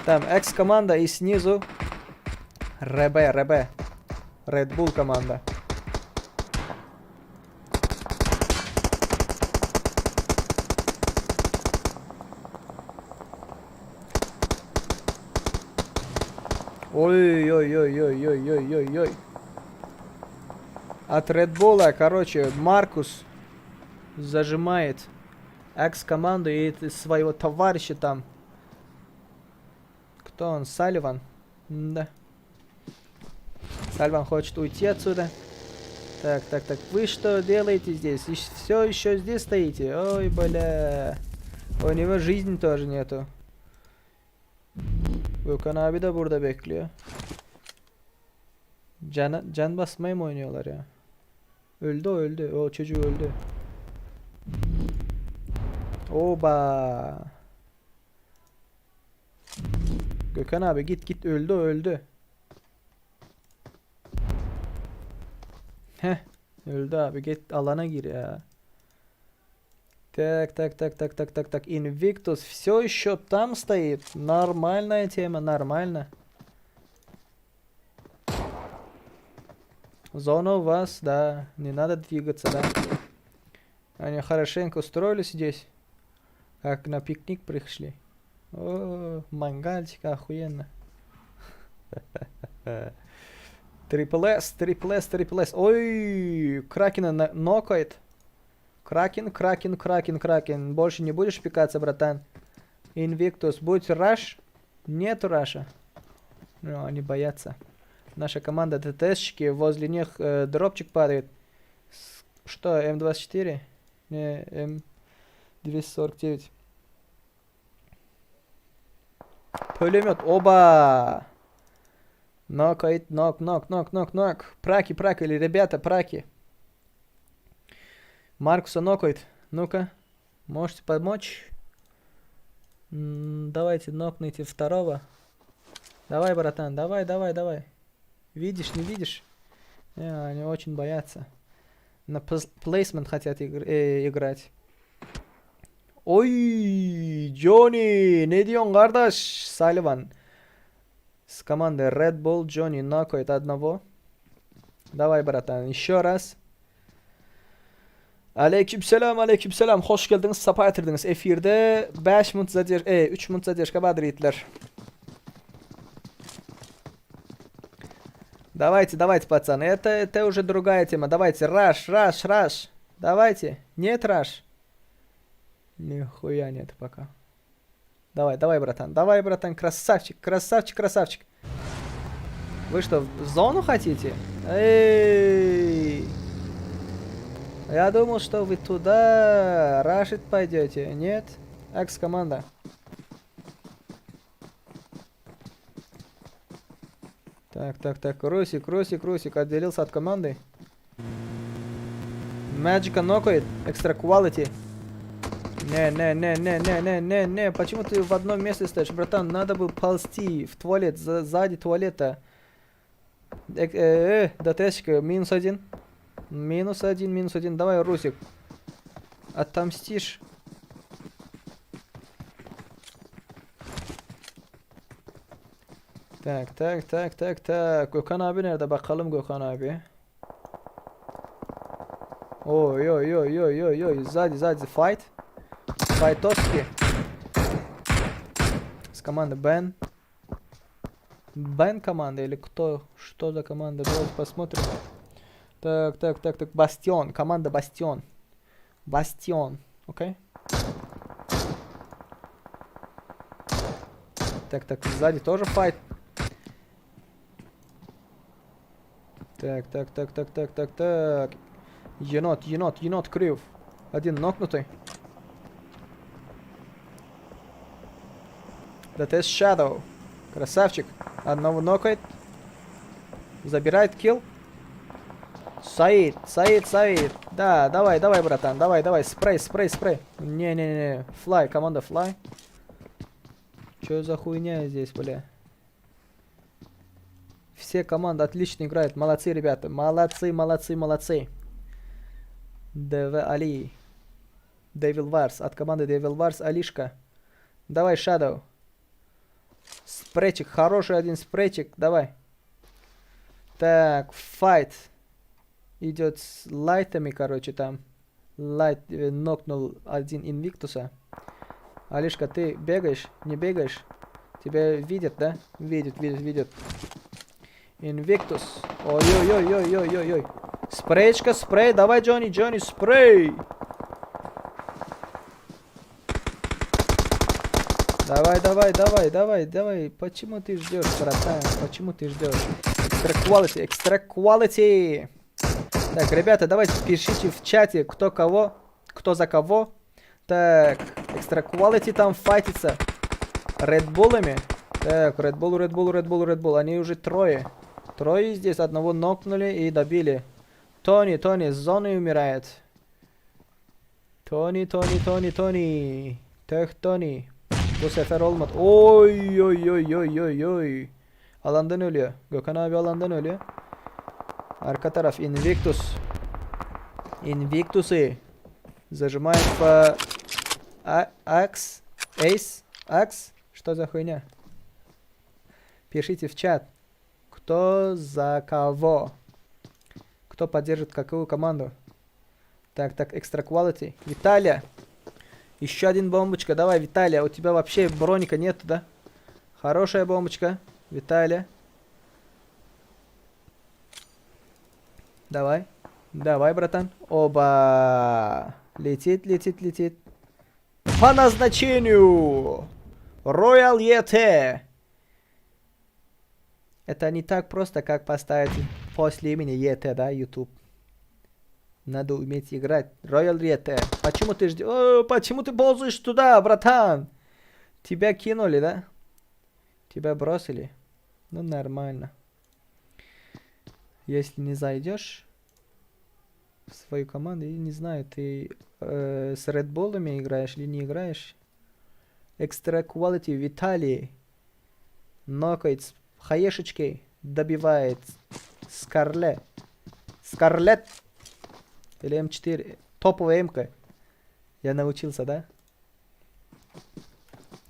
Там X команда и снизу РБ, РБ. Red Bull команда. Ой, ой, ой, ой, ой, ой, ой, ой. От Red Bull, короче, Маркус. Зажимает экс-команду и своего товарища там. Кто он? Салливан? Да. Сальван хочет уйти отсюда. Так, так, так. Вы что делаете здесь? Все еще здесь стоите? Ой, бля. У него жизни тоже нету. Gökhan abi de burada bekliyor. Can, can basmaya mı oynuyorlar ya? Öldü o öldü. O çocuğu öldü. Oba. Gökhan abi git git öldü o öldü. Heh. Öldü abi git alana gir ya. Так, так, так, так, так, так, так. Invictus все еще там стоит. Нормальная тема, нормально. Зона у вас, да. Не надо двигаться, да. Они хорошенько устроились здесь. Как на пикник пришли. О, мангальчик, охуенно. Triple S, Triple S, Triple S. Ой, Кракена нокает. Кракен, Кракен, Кракен, Кракен. Больше не будешь пикаться, братан? Invictus, будет rush? Нету раша. Ну, они боятся. Наша команда ДТСщики, возле них дропчик падает. Что, М24? Не, М249. Пулемет, оба! Нокает, knock, knock, knock, knock, knock. Праки, праки, или ребята, праки. Маркуса нокает. Ну-ка, можете помочь? Давайте нокните второго. Давай, братан, давай, давай, давай. Видишь, не видишь? Не, они очень боятся. На placement хотят играть. Oy, Johnny, ne diyorsun kardeş? Sullivan. С команды Red Bull Johnny нокает одного. Давай, братан, еще раз. Aleykümselam, aleykümselam. Hoş geldiňiz, sapa getirdiňiz. Efirde 5 minut zader, 3 minut задержка bardyr ýigitler. Давайте, давайте, пацаны. Это уже другая тема. Давайте, rush, rush, rush. Давайте. Нет, rush. Нихуя нет пока. Давай, давай, братан. Давай, братан, красавчик, красавчик, красавчик. Вы что, в зону хотите? Эй! Я думал, что вы туда рашить пойдете. Нет? Экс-команда. Так, так, так. Русик, Русик, Русик отделился от команды. Мэджика нокает. Extra quality. Не, не, не, не, не, не, не, не. Почему ты в одном месте стоишь, братан? Надо бы ползти в туалет, сзади туалета. ДТшка, минус один. Минус один, минус один. Давай, Русик. Отомстишь. Так, так, так, так, так. Gökhan abi nerede? Bakalım Gökhan abi. Ой, ой, ой, ой, ой, ой. Сзади, сзади, fight. Файтовский. С команды Бен. Бен команда или кто? Что за команда? Давайте посмотрим. Так, так, так, так. Бастион. Команда Бастион. Бастион. Окей. Так, так, сзади тоже fight. Так, так, так, так, так, так, так. Енот, енот, енот, Крив. Один нокнутый. DTS Shadow. Красавчик. Одного нокает. Забирает kill. Саид, Саид, Саид. Да, давай, давай, братан, давай, давай. Спрей, спрей, спрей. Не-не-не. Fly, команда Fly. Чё за хуйня здесь, бля? Все команды отлично играют. Молодцы, ребята. Молодцы, молодцы, молодцы. ДВ Али. Devil Wars. От команды Devil Wars Алишка. Давай, Shadow. Спрейчик. Хороший один спрейчик. Давай. Так, fight. Идет с лайтами, короче, там. Лайт нокнул один Инвиктуса. Алишка, ты бегаешь? Не бегаешь? Тебя видят, да? Видят, видят, видят. Инвиктус. Ой-ой-ой-ой-ой-ой-ой. Спрейчка, спрей. Давай, Джонни, Джонни, спрей. Давай, давай, давай, давай, давай. Почему ты ждешь, братан? Почему ты ждешь? Extra quality, extra quality. Так, ребята, давайте пишите в чате, кто кого, кто за кого. Так, extra quality там файтится. Red Bull'ами. Так, Red Bull, Red Bull, Red Bull, Red Bull. Они уже трое. Трое здесь, одного нокнули и добили. Тони, Тони, с зоны умирает. Tony, Tony, Tony, Tony. Tök Tony. Bu sefer olmadı. Oy oy oy oy oy oy. Alandan ölüyor. Gökhan abi alandan ölüyor. Arka taraf Invictus. Invictus'ı зажимает по А Акс, Эйс, Акс. Что за хуйня? Пишите в чат. Кто за кого? Кто поддержит какую команду? Так, так, extra quality. Виталия. Еще один бомбочка. Давай, Виталия, у тебя вообще броника нет, да? Хорошая бомбочка. Виталия. Давай. Давай, братан. Оба. Летит, летит, летит. По назначению. Royal ET. Это не так просто, как поставить после имени ET, да, YouTube. Надо уметь играть. Royal ET. Почему ты ждешь? Почему ты ползаешь туда, братан? Тебя кинули, да? Тебя бросили? Ну, нормально. Если не зайдешь в свою команду, я не знаю, ты с Red Bull'ами играешь или не играешь. Extra Quality Виталий нокает с хаешечкой, добивает Скарлет. Скарлет или М4. Топовая М-ка. Я научился, да?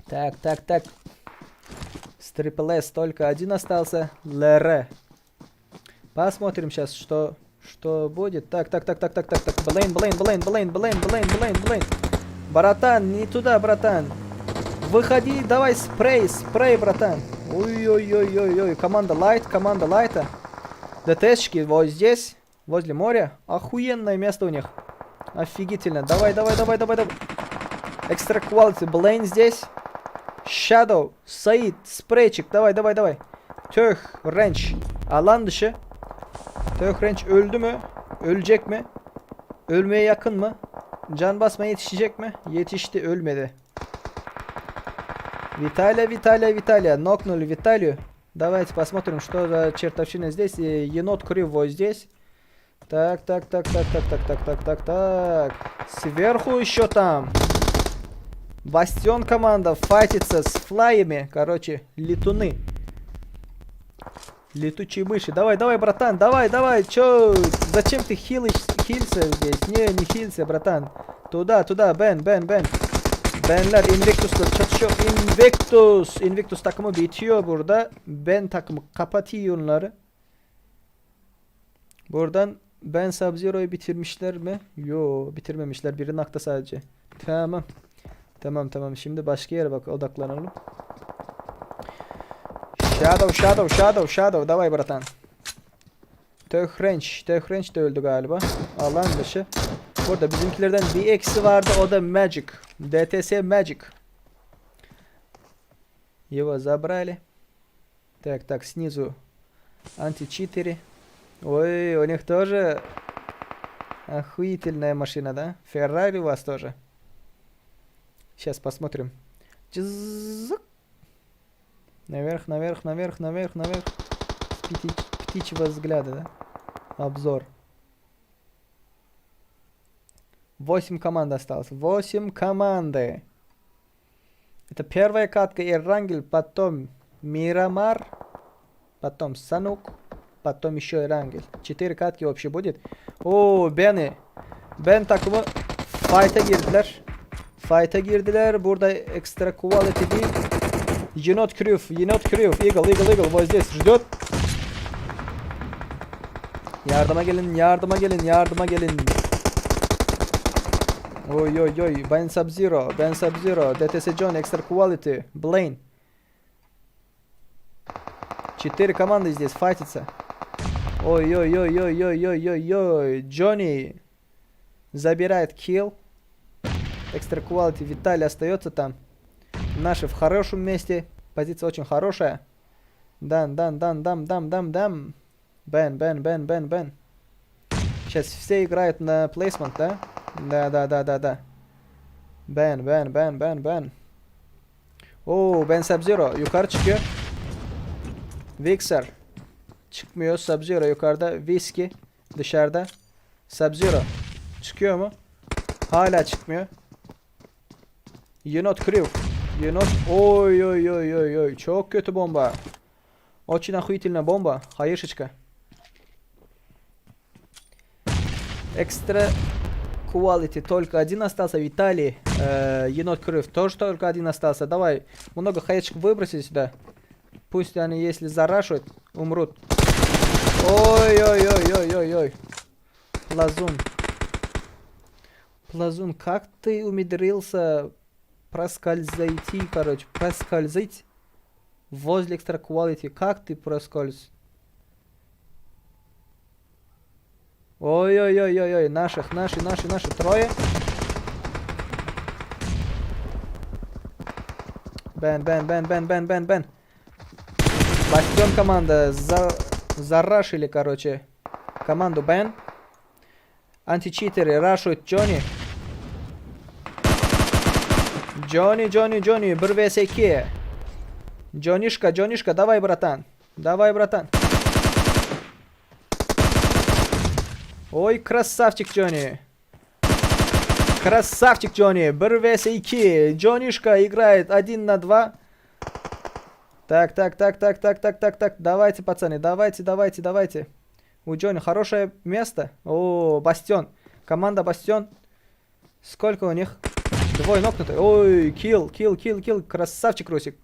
Так, так, так. С Triple S только один остался. ЛР. Посмотрим сейчас, что будет. Так, так, так, так, так, так, так. Блейн, Блейн, Блейн, Блейн, Блейн, Блейн, Блейн, Блейн. Братан, не туда, братан. Выходи, давай спрей, спрей, братан. Ой-ой-ой-ой-ой. Команда Light, команда Лайта. ДТСчики вот здесь, возле моря. Охуенное место у них. Офигительно. Давай, давай, давай, давай, давай. Extra quality. Блейн здесь. Shadow. Said. Spreyçik. Давай, давай, давай. Töh. Ranch. Alan dışı. Töh Ranch öldü mü? Ölecek mi? Ölmeye yakın mı? Can basmaya yetişecek mi? Yetişti, ölmedi. Виталия, Виталия, Виталия. Нокнули Виталию. Давайте посмотрим, что за чертовщина здесь. Енот Крив вот здесь. Так, так, так, так, так, так, так, так, так, так. Сверху еще там. Бастион команда файтится с флаями. Короче, летуны. Летучие мыши. Давай, давай, братан, давай, давай. Чё? Зачем ты хилишь, хилься здесь? Не, не хилься, братан. Туда, туда, Бен, Бен, Бен. Benler Invictus'la çatışıyor. Invictus! Invictus takımı bitiyor burada. Ben takımı kapatıyor onları. Buradan Ben Sub-Zero'yu bitirmişler mi? Yo, bitirmemişler. Biri nakta sadece. Tamam. Tamam tamam. Şimdi başka yere bak odaklanalım. Shadow, Shadow, Shadow, Shadow. Давай, братан. Töh Ranch. Töh Ranch de öldü galiba. Alan dışı. Burada bizimkilerden bir eksi vardı. O da Magic. DTS Magic. Его забрали. Так, так, снизу античитеры. Ой, у них тоже охуительная машина, да? Феррари у вас тоже. Сейчас посмотрим. Чзззк. Наверх, наверх, наверх, наверх, наверх. С птичьего взгляда, да? Обзор. 8 команд осталось. 8 команды. Это первая катка Эрангел, потом Мирамар, потом Санук, потом еще Эрангел. 4 катки вообще будет. Oo Ben'i. Ben takımı fight'a girdiler. Fight'a girdiler. Burada extra quality değil. Енот Крюв, Енот Крюв, Eagle, Eagle, Eagle вот здесь ждет. Yardıma gelin, yardıma gelin, yardıma gelin. Oy oy oy. Ben Sub-Zero, Ben Sub-Zero, DTS John, Extra Quality, Blaine. Четыре команды здесь файтятся. Ой ой ой ой ой ой ой ой. Джонни забирает kill. Extra Quality Виталий остается там. Наши в хорошем месте. Позиция очень хорошая. Dan, dan, dan, dam, dam, dam, dam. Ben, ben, ben, ben, ben. Сейчас все играют на placement, да? Да, да, да, да, да. Ben, ben, ben, ben, ben. Oo, Ben Sub-Zero yukarı çıkıyor. Vixer çıkmıyor. Sub-Zero yukarıda. Whiskey dışarıda. Sub-Zero çıkıyor mu? Hala çıkmıyor. Yenot Crew. Yenot. Oy oy oy oy oy. Çok kötü bomba. Очень охуительная bomba. Hayırşıçka. Extra Quality только один остался. Виталий. Э, Енот Крыв тоже только один остался. Давай много хаечек выброси сюда. Пусть они, если зарашут, умрут. Ой-ой-ой-ой-ой-ой. Плазун. Плазун, как ты умудрился проскользайти, короче, проскользить возле Extra Quality? Как ты проскольз? Ой-ой-ой-ой-ой, наших, наши, наши, наши, трое. Бен, бен, бен, бен, бен, бен, бен. Бастион команда за... зарашили, короче, команду Бен. Античитеры рашают Джонни. Джонни, Джонни, Джонни, 1 vs 2. Джонишка, Джонишка, давай, братан. Давай, братан. Oý, красавчик Джонни. Красавчик Джонни. 1 vs 2. Джонишка играет 1 на 2. Так, так, так, так, так, так, так, так. Давайте, пацаны, давайте, давайте, давайте. У Джонни хорошее место. О, Бастион. Команда Бастион. Сколько у них? Двое нокнутые. Ой, kill, kill, kill, kill. Красавчик Русик.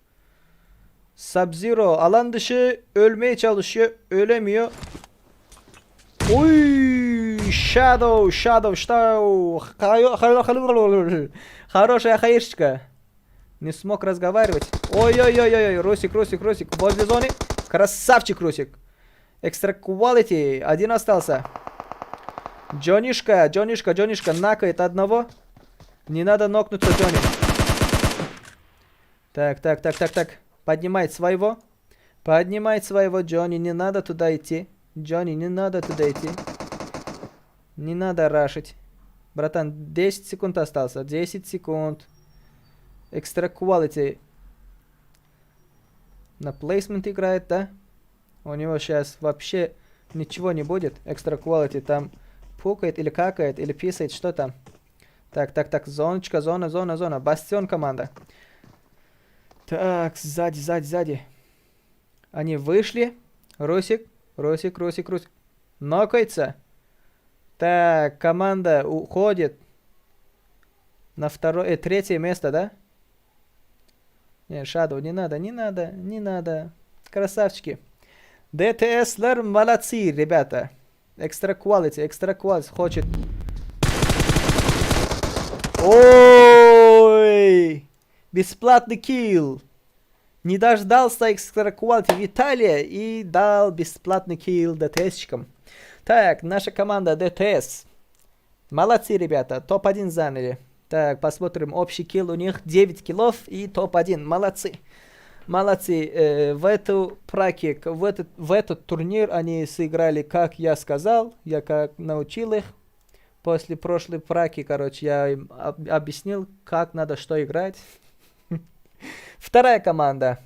Sub-Zero alan dışı ölmeye çalışıyor. Ölemiyor. Oy, Shadow, Shadow, Shadow. Хорошая хаешечка. Не смог разговаривать. Ой-ой-ой-ой, Русик, Русик, Русик. Возле зоны. Красавчик, Русик. Extra quality. Один остался. Джонишка, Джонишка, Джонишка накает одного. Не надо нокнуться, Джонни. Так, так, так, так, так. Поднимает своего. Поднимает своего Джонни. Не надо туда идти. Джонни, не надо туда идти. Не надо рашить. Братан, 10 секунд остался. 10 секунд. Extra quality. На placement играет, да? У него сейчас вообще ничего не будет. Extra quality там пукает или какает, или писает, что там. Так, так, так, зоночка, зона, зона, зона. Бастион команда. Так, сзади, сзади, сзади. Они вышли. Русик, Русик, Русик, Русик. Нокается. Так, команда уходит на второе, э, третье место, да? Не, Shadow, не надо, не надо, не надо. Красавчики. DTS'ler молодцы, ребята. Extra quality, extra quality хочет. Ой! Бесплатный kill. Не дождался Extra Quality Виталия и дал бесплатный kill ДТСчикам. Так, наша команда ДТС. Молодцы, ребята, топ-1 заняли. Так, посмотрим. Общий kill у них 9 киллов и топ-1. Молодцы. Молодцы. Э, в эту праки, в этот, в этот турнир они сыграли, как я сказал, я как научил их. После прошлой праки, короче, я им объяснил, как надо что играть. Вторая команда,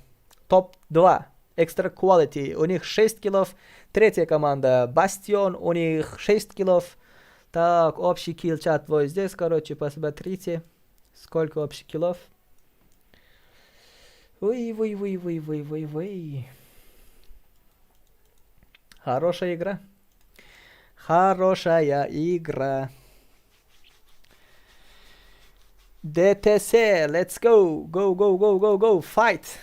топ-2, Extra Quality, у них 6 киллов. Третья команда, Бастион, у них 6 киллов. Так, общий kill чат вот здесь, короче, посмотрите, сколько общих киллов. Ой, ой, ой, ой, ой, ой, ой. Хорошая игра. Хорошая игра. DTS, let's go. Go, go, go, go, go. Fight.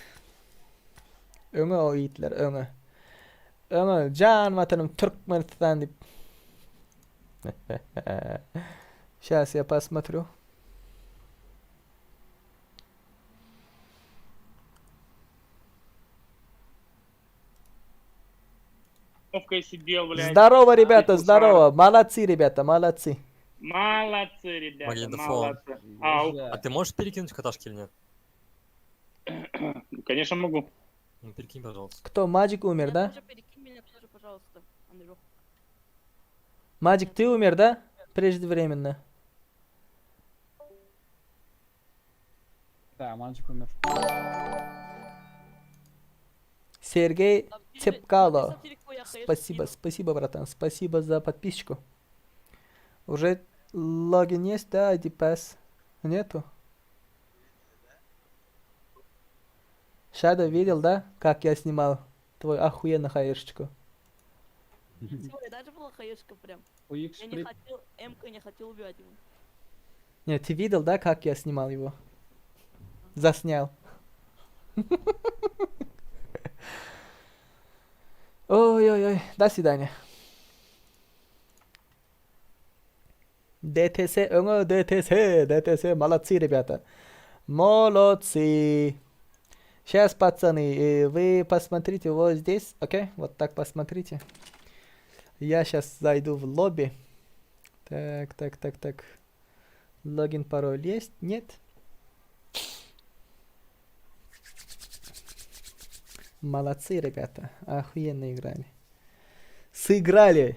Öňe o ýigitler, öňe. Öňe, jan watanym Türkmenistan diýip. Сейчас я посмотрю. сидел, блядь. Здорово, ребята, Ты здорово. Молодцы, ребята, молодцы. Молодцы, ребята, Магнитофон. молодцы. Ау. А ты можешь перекинуть каташки или нет? Конечно могу. Ну, перекинь, пожалуйста. Кто? Magic умер, Меня да? тоже перекинь меня тоже, пожалуйста, Андрюх. Magic, ты умер, да? Преждевременно. Да, мальчик умер. Сергей Там теле- Цепкало. там телефон, я хаешку Спасибо, скину. спасибо, братан. Спасибо за подписчику. Уже логин есть, да, ID pass? Нету? Shadow видел, да, как я снимал твой охуенно хаешечку? Всё, я даже была хаешка прям. У X Я не хотел, М-ка не хотел убивать его. Нет, ты видел, да, как я снимал его? Заснял. Ой-ой-ой, до свидания. DTS, öňe DTS, DTS, молодцы, ребята. Молодцы. Сейчас, пацаны, вы посмотрите вот здесь, окей? Вот так посмотрите. Я сейчас зайду в лобби. Так, так, так, так. Логин, пароль есть? Нет? Молодцы, ребята. Охуенно играли. Сыграли!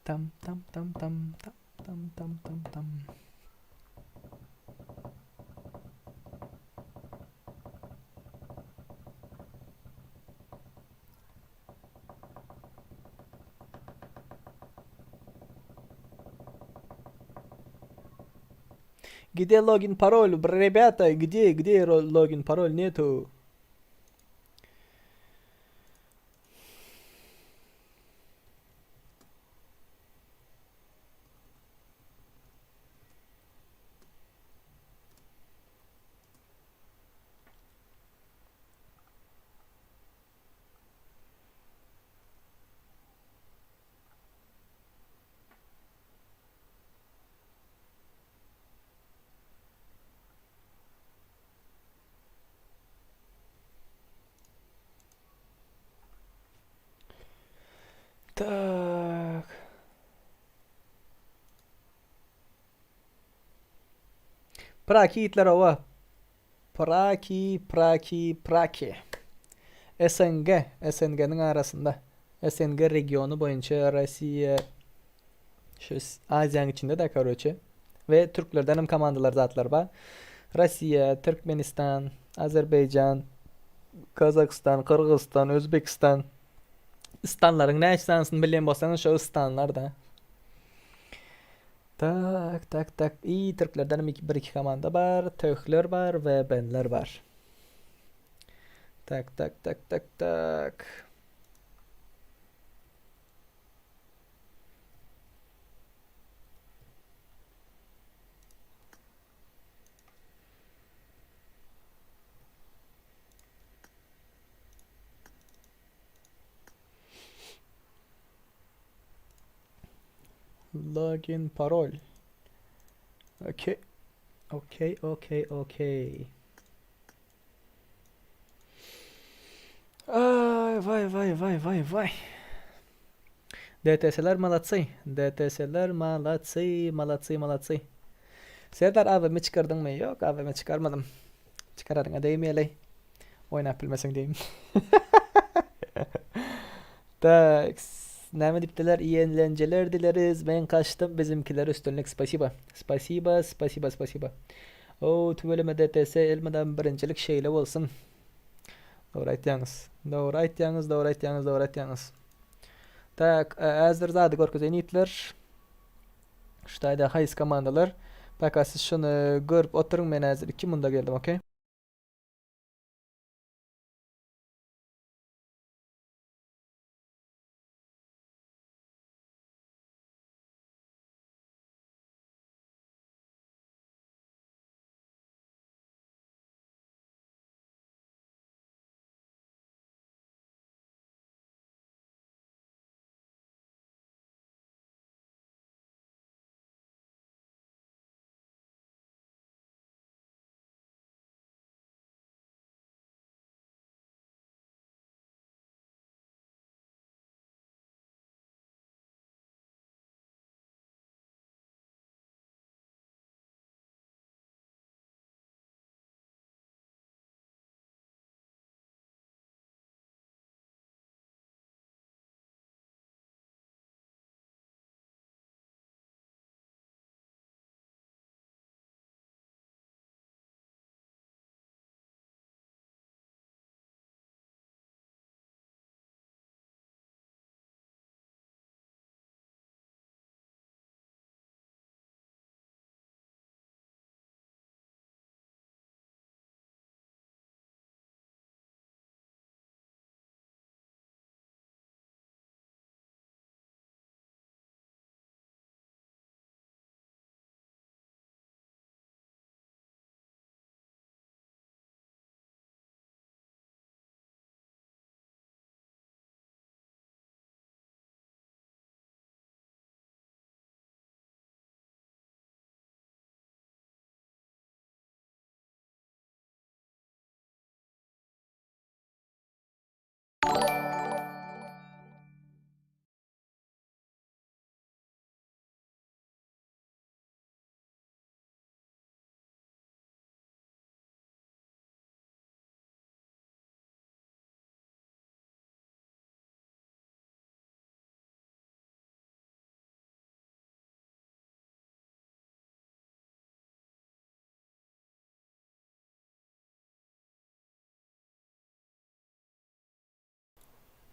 Там, там, там, там, там, там, там, там, там. Где логин, пароль, Бр- ребята? Где, где ро- логин, пароль? Нету. Так. Praki itler ova. Praki, Praki, Praki. SNG, SNG-niň arasynda. SNG regiony boýunça Russiýa şu Aziýanyň içinde de короче. We türklerden hem komandalar zatlar bar. Russiýa, Türkmenistan, Azerbaýjan, Kazakistan, Gyrgyzystan, Özbekistan. Istanlaryň näçe sanysyny bilýän bolsaňyz şu istanlar da. Tak, tak, tak. İyi Türklerden hem bir iki komanda bar. Töhler bar we benler bar. Tak, tak, tak, tak, tak. Login parol. Okey. Okey, okey, okey. Ay vay vay vay vay vay. DTS'ler молодцы. DTS'ler молодцы, молодцы, молодцы. Serdar AWM çykardyňmy? Ýok, AWM çykarmadym. Çykararyňa diýmeli. Oýnap bilmeseň diýim. Tak. Näme diýipdiler? İyi eğlenceler dileriz. Men kaçtım. Bizimkiler üstünlük. Спасибо. Спасибо, спасибо, спасибо. O tüweleme DTS elmeden birinjilik şeýle bolsun. Dogry aýtýaňyz. Dogry aýtýaňyz, dogry aýtýaňyz, dogry aýtýaňyz. Tak, häzir zady görkezeýin ýigitler. Şu taýda haýsy komandalar. Пока siz şuny görüp oturyň men häzir 2 munda geldim, okey?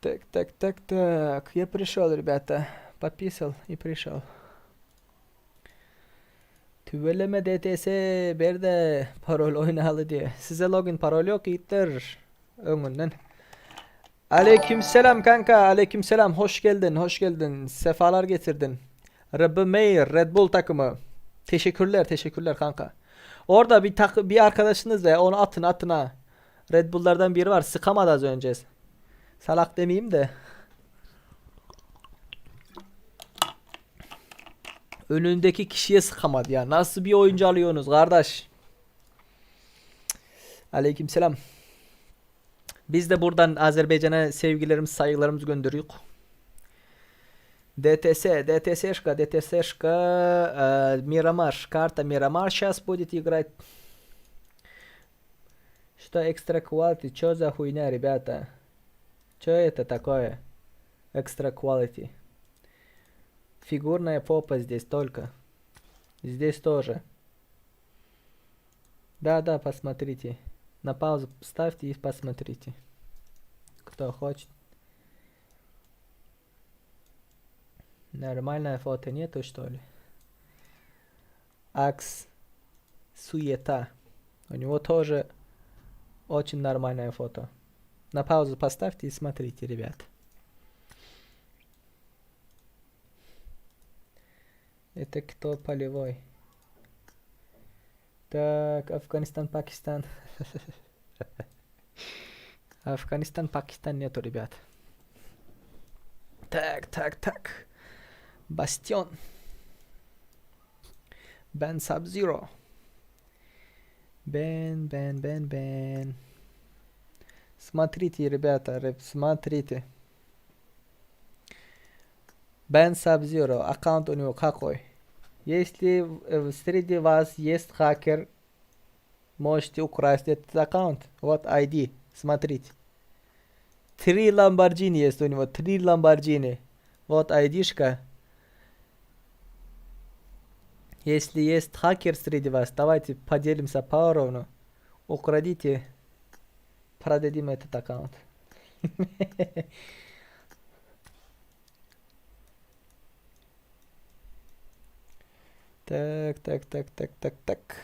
Так, так, так, так. Я пришел, ребята. Пописал и пришел. Tüweleme DTS berde parol oýnaly diýe. Size login parol ýok ýigitler. Öňünden. Aleyküm selam kanka. Aleyküm selam. Hoş geldin. Hoş geldin. Sefalar getirdin. RB Meir Red Bull takımı. Teşekkürler, teşekkürler kanka. Orada bir tak bir arkadaşınız da onu atın atın ha. Red Bull'lardan biri var. Sıkamadı az önce. Salak demeyeyim de. Önündeki kişiye sıkamadı ya. Nasıl bir oyuncu alıyorsunuz kardeş? Aleykümselam. Biz de buradan Azerbaycan'a sevgilerimizi, saygılarımızı gönderiyoruz. DTS, DTSшка, DTSшка, э, Мирамар, карта Мирамар сейчас будет играть. Что экстра quality, что за хуйня, ребята? Что это такое? Экстра quality. Фигурная попа здесь только. Здесь тоже. Да-да, посмотрите. На паузу ставьте и посмотрите. Кто хочет. Нормальное фото нету, что ли? Акс Суета. У него тоже очень нормальное фото. На паузу поставьте и смотрите, ребят. Это кто полевой? Так, Афганистан, Пакистан. Афганистан, Пакистан нету, ребят. Так, так, так. Бастион. Ben Sub-Zero. Ben, Ben, Ben, Ben. Смотрите, ребята, реб, смотрите. Ben Sub-Zero. Аккаунт у него какой? Если э, среди вас есть хакер, можете украсть этот аккаунт. Вот ID. Смотрите. Три Ламборджини есть у него. Три Ламборджини. Вот айдишка. Если есть хакер среди вас, давайте поделимся поровну. Украдите, продадим этот аккаунт. Так, так, так, так, так, так.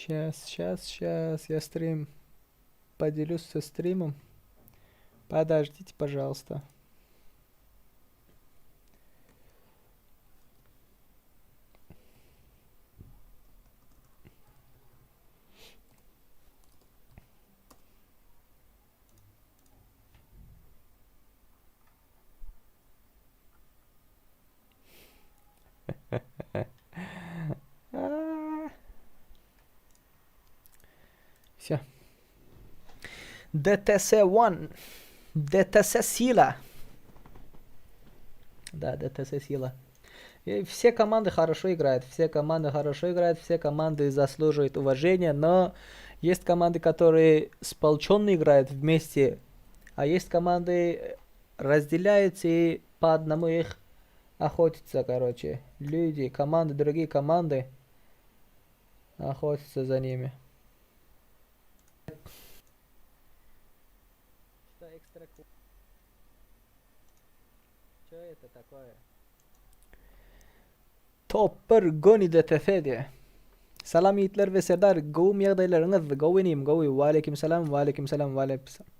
Сейчас, сейчас, сейчас я стрим поделюсь со стримом. Подождите, пожалуйста. Все. DTS One. DTS Сила. Да, DTS Сила. И все команды хорошо играют, все команды хорошо играют, все команды заслуживают уважения, но есть команды, которые сполченно играют вместе, а есть команды разделяются и по одному их охотятся, короче. Люди, команды, другие команды охотятся за ними. Что экстра Что это такое? Topper Goni DTF diýe. Salam ýigitler we Serdar gowumy ýagdaýlaryňyz gowy inim gowy waleýkim salam waleýkim salam waleýkim salam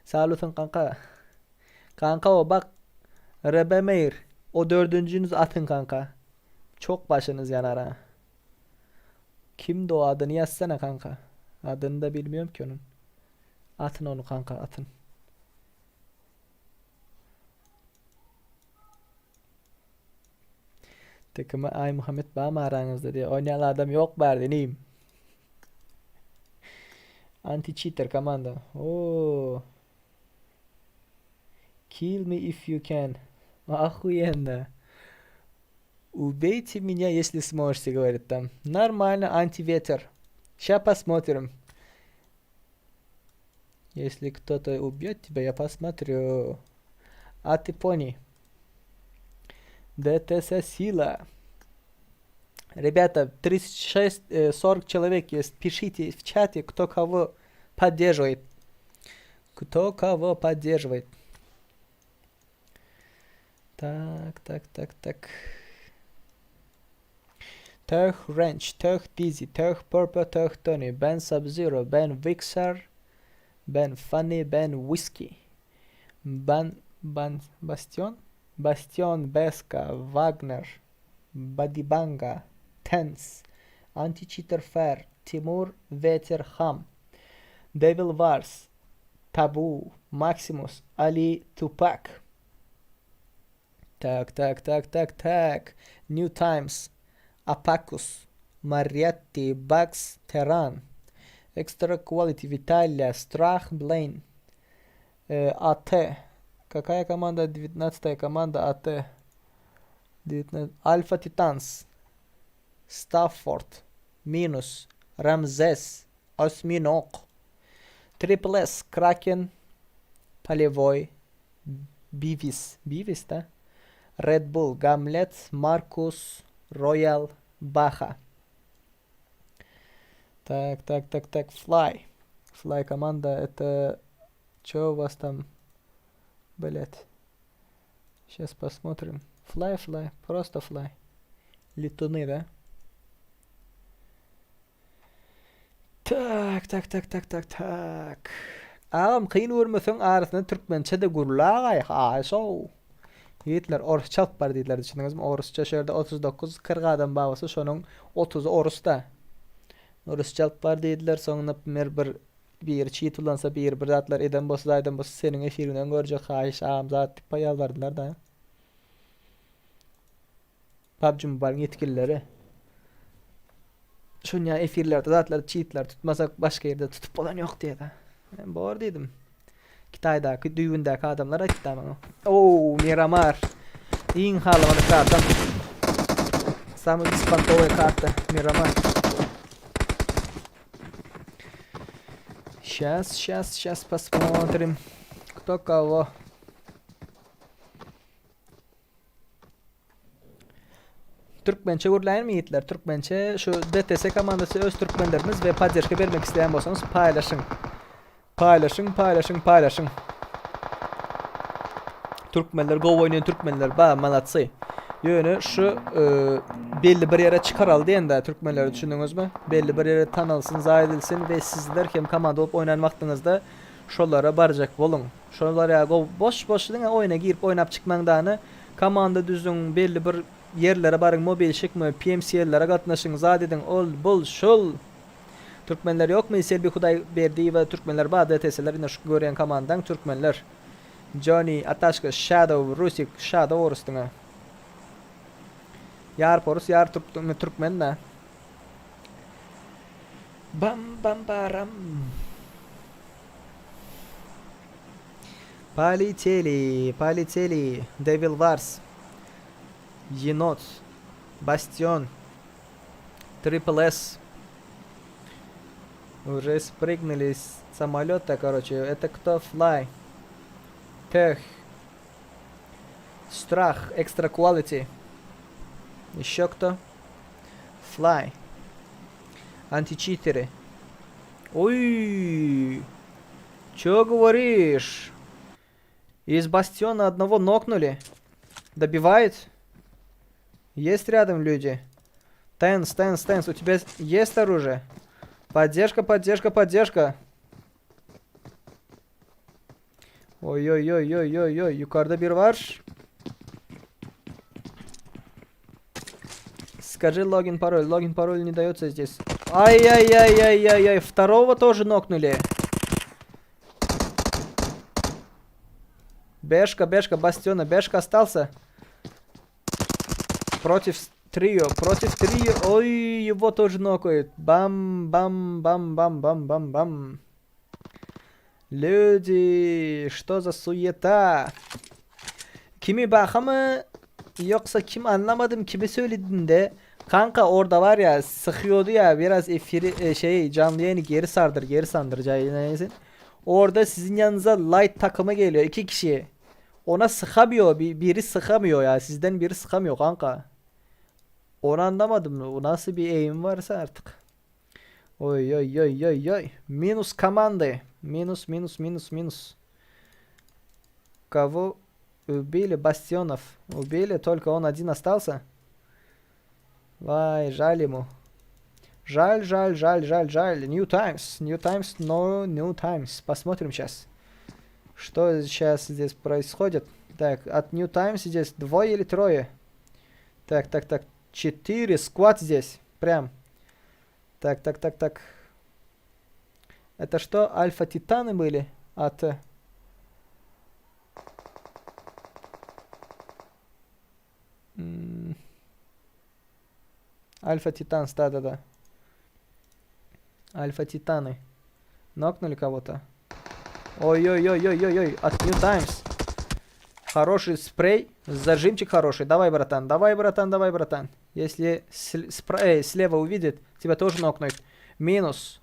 Sagbolsun kanka Kanka o bak Rebemeýr o dördünjiniz atyn kanka çok başynyz ýanar ha. Kimdi o adyny ýazsana kanka. Adyny da bilmiyorum ki onun. Atyn ony kanka atyn. Tekime Aýmuhammet bamy araňyzda diýýär. Oýnaýan adam ýok bärde inim. Anti cheater komanda. Oo. Kill me if you can. Охуенно. Убейте меня, если сможете, говорит там. Нормально, антиветер. Сейчас посмотрим. Если кто-то убьет тебя, я посмотрю. А ты пони. ДТС сила. Ребята, 36, 40 э, человек есть. Пишите в чате, кто кого поддерживает. Кто кого поддерживает. Так, так, так, так. Teh Wrench, Teh Dizzy, Teh Purple, Teh Tony, Ben Sub-Zero, Ben Vixar, Ben Funny, Ben Whiskey, Ben, Ben Bastion, Bastion, Beska, Wagner, Badibanga, Tense, Anti-Cheater Fair, Timur, Veter, Ham, Devil Wars, Taboo, Maximus, Ali, Tupac. Tak, tak, tak, tak, tak. New Times, Apacus, Mariatti, Bugs, Teran, Extra Quality, Vitalia, Strach, Blaine, e, AT. Какая команда? 19 команда AT. 19. Alpha Titans, Stafford, Minus, Ramzes, Osminog, Triple S, Kraken, Polevoi, Bivis, Bivis da? Red Bull, Gamlet, Markus, Royal, Baha. Так, так, так, так, Fly. Fly команда, это... Что у вас там? Блять. Сейчас посмотрим. Fly, Fly, просто Fly. Летуны, да? Tak, tak, tak, tak, tak, tak. Agam kyn görmeseň arasynda türkmençe-de gürlägaý, haýyş-ow. Ýigitler orsça alyp bar diýdiler düşündiňizmi? Orsça şu ýerde 39 40 adam bar bolsa şonuň 30-y orus-da. Orsça alyp bar diýdiler, soň naprimýer bir biri çit ulansa, biri bir zatlar eden bolsa, zaýdan bolsa seniň efiriňden görjek haýyş agam zat diýip ýalbardylar-da. PUBG Mobile'ň ýetgilileri. Şonýa efirlerde zatlar çitler tutmasak başga ýerde tutup bolan ýok diýdi. Men bor diýdim. Kitaýdaky düýbündäki adamlar aýtdy maňa. Oo, Miramar. Iň halamadyk kartam. Samый беспонтовая karta Miramar. Сейчас, сейчас, сейчас посмотрим, кто кого. Türkmençe gürläýinmi ýigitler? Türkmençe şu DTS komandasy öz türkmenlerimiz we podderžka bermek isleýän bolsaňyz paýlaşyň. Paýlaşyň, paýlaşyň, paýlaşyň. Türkmenler gowy oýnaýan türkmenler ba malatsy. Ýöne şu e, belli bir ýere çykaraly diýende türkmenleri düşündiňizmi? Belli bir ýere tanalsyn, zaý edilsin we sizler hem komanda bolup oýnan wagtyňyzda şolara barjak boluň. Şolar ýa gowy boş boş diňe oýna girip oýnap çykmaň dany komanda düzüň belli bir ýerlere baryň mobilşikmi PMCL-lere gatnaşyň zat ediň ol bul şul Türkmenler ýokmy Selbi Hudaýberdiýewa türkmenler bar DTS-ler ine şu görýän komandaň türkmenler Johnny Ataşka Shadow Rusik Shadow orus diňe Ýarpy orus ýar türkmen da Bam bam baram. Polетели, полетели. Devil Wars. Yenot. Bastion. Triple S. Уже спрыгнули с самолета, короче. Это кто? Fly. Tech. Страх. Extra Quality. Еще кто? Fly. Античитеры. Ой, чё говоришь? Из бастиона одного нокнули. Добивает? Есть рядом люди? Тенс, тенс, тенс. У тебя есть оружие? Поддержка, поддержка, поддержка. Oý oý oý oý oý oý. Ýukarda bir bar. Скажи логин, пароль. Логин, пароль не дается здесь. Ай-яй-яй-яй-яй-яй. Второго тоже нокнули. Бешка, Бешка, Бастиона. Бешка остался. Против трио, против трио. Ой, его тоже нокают. Бам, бам, бам, бам, бам, бам, бам. Люди, что за суета? Kimi Baha mı yoksa kim anlamadım kimi söyledin de Kanka orada var ya sıkıyordu ya biraz efiri e, şey canlı yayını geri sardır geri sandır canlı yayını. Orada sizin yanınıza light takımı geliyor iki kişi. Ona sıkamıyor bir, biri sıkamıyor ya sizden biri sıkamıyor kanka. Onu anlamadım o nasıl bir aim varsa artık. Oy oy oy oy oy. Minus команды. Минус, минус, минус, минус. Кого убили? Бастионов. Убили, только он один остался. Vay, жаль ему. Жаль, жаль, жаль, жаль, жаль. New Times. New Times, no New Times. Посмотрим сейчас. Что сейчас здесь происходит? Так, от New Times здесь двое или трое? Так, так, так. Четыре. Squad здесь. Прям. Так, так, так, так. Это что? Альфа-Титаны были? От... э, м, Альфа-Титанс, да-да-да. Альфа-Титаны. Нокнули кого-то. Ой-ой-ой-ой-ой-ой. От New Times. Хороший спрей. Зажимчик хороший. Давай, братан. Давай, братан, давай, братан. Если сл- спра- эй, слева увидит, тебя тоже нокнут. Минус.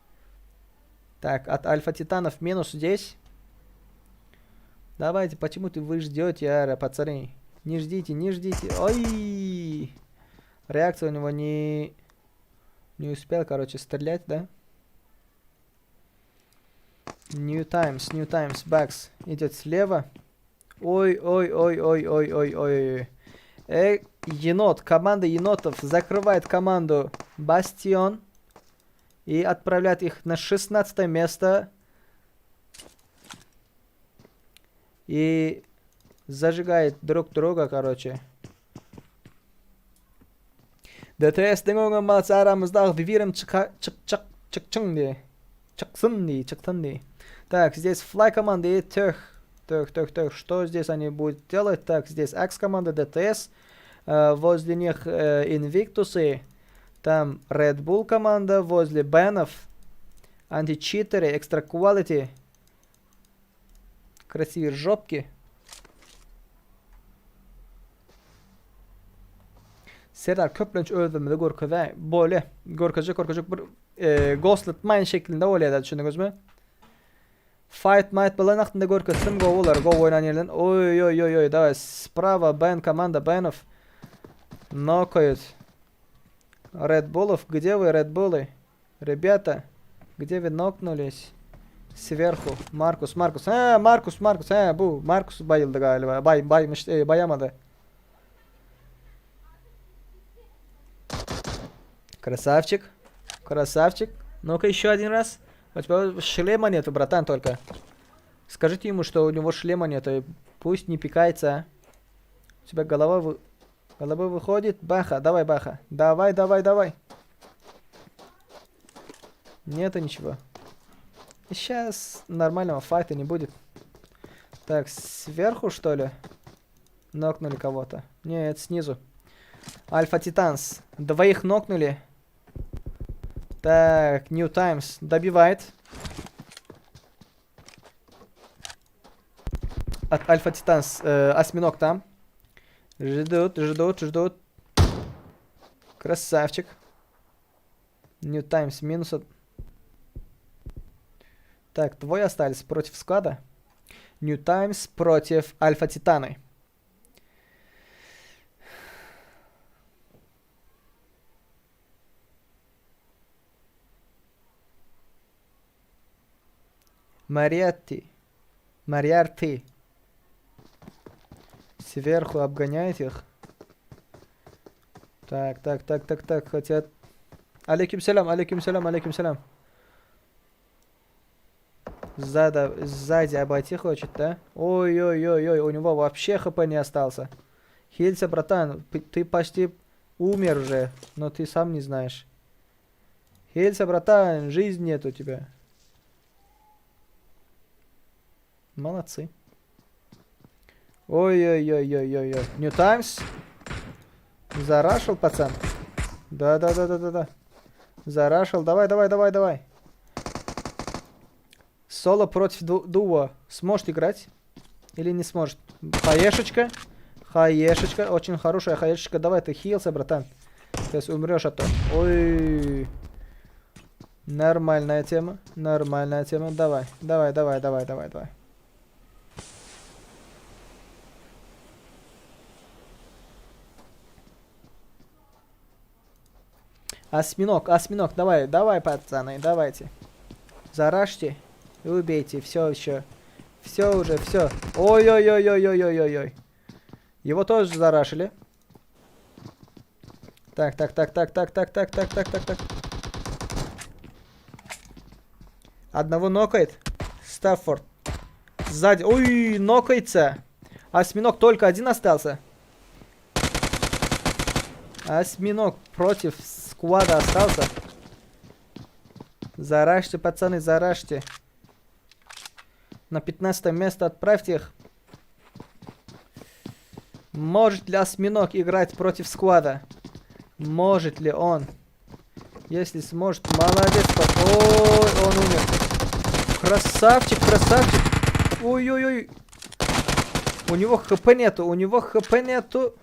Так, от Альфа Титанов минус здесь. Давайте, почему ты вы ждете, ара, пацаны? Не ждите, не ждите. Ой! Реакция у него не... Не успел, короче, стрелять, да? New Times, New Times, Бакс идет слева. Ой, ой, ой, ой, ой, ой, ой. Э, енот, команда енотов закрывает команду Бастион и отправляет их на 16 место. И зажигает друг друга, короче. DTS diňe öňem bolsa aramyzda agzybirem çyka çykjak çykçyň diý. Çyksyn diý, çyksyn diý. Так, здесь Fly команда и Тех. Тех, Тех, Тех. Что здесь они будут делать? Так, здесь X команда, DTS. Э, возле них э, Invictus. Там Red Bull команда. Возле Бенов. Античитеры, Extra Quality. Красивые жопки. Serdar köplenç özümizi görkezä bolýa. Görkezjek görkezjek bir e, Ghostlet Mine şeklinde bolýa da düşündiňizmi? Fight might bilen aklynda görkezsin gowy bolar. Gowy oýnan ýerden. Oý oý oý oý daway sprava Ben komanda Benov. Нокают. Red Bullов, где вы, Red Bullы? Ребята, где вы нокнулись? Сверху. Маркус, Маркус. Ha, Markus, Markus. Ha, bu Markus bayıldı galiba. Bay, baymış, e, bayamadı. Красавчик. Красавчик. Ну-ка еще один раз. У тебя шлема нету, братан, только. Скажите ему, что у него шлема нету. Пусть не пикается. а. У тебя голова, вы... голова выходит. Баха, давай, Баха. Давай, давай, давай. Нету ничего. Сейчас нормального файта не будет. Так, сверху, что ли? Нокнули кого-то. Нет, снизу. Альфа Титанс. Двоих нокнули. Так, New Times добивает. От Альфа Титанс э, осьминог там. Ждут, ждут, ждут. Красавчик. New Times минус. от- Так, двое остались против склада. New Times против Альфа Титаны. Мариатти. Мариарти. Сверху обгоняет их. Так, так, так, так, так, хотят. Алейкум селям, алейкум селям, алейкум селям. Сзади, сзади обойти хочет, да? Ой-ой-ой-ой, у него вообще хп не остался. Хилься, братан, ты почти... Умер уже, но ты сам не знаешь. Хелься, братан, жизнь нет у тебя. Молодцы. Ой-ой-ой-ой-ой-ой. New Times. Зарашил, пацан. Да-да-да-да-да-да. Зарашил. Давай, давай, давай, давай. Соло против дуо. Сможет играть? Или не сможет? Хаешечка. Хаешечка. Очень хорошая хаешечка. Давай ты хился, братан. Сейчас умрешь, а то. Ой. Нормальная тема. Нормальная тема. Давай, давай, давай, давай, давай, давай. Осьминог, осьминог, давай, давай, пацаны, давайте. Зарашьте и убейте. Все еще. Все уже, все. Ой-ой-ой-ой-ой-ой-ой-ой. Его тоже зарашили. Так, так, так, так, так, так, так, так, так, так, так. Одного нокает. Стаффорд. Сзади. Ой, нокается. Осьминог только один остался. Осьминог против squad а остался. Зарашьте, пацаны, зарашьте. На 15 место отправьте их. Может ли осьминог играть против squad а? Может ли он? Если сможет, молодец. Ой, он умер. Красавчик, красавчик. Ой-ой-ой. У него хп нету, у него хп нету.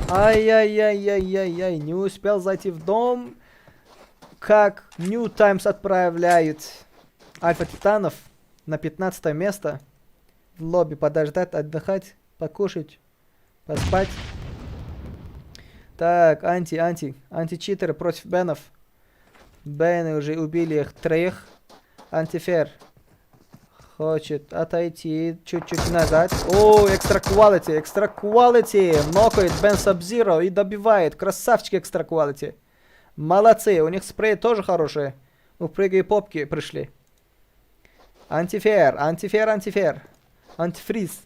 Ай-яй-яй-яй-яй-яй. Не успел зайти в дом. Как New Times отправляет Альфа Титанов на 15 место. В лобби подождать, отдыхать, покушать, поспать. Так, анти, анти, античитеры против бенов. Бены уже убили их троих. Антифер хочет отойти чуть-чуть назад. О, extra quality, extra quality. Нокает Бен Сабзиро и добивает. Красавчики extra quality. Молодцы, у них спреи тоже хорошие. У прыгай попки пришли. Антифер, антифер, антифер. Антифриз.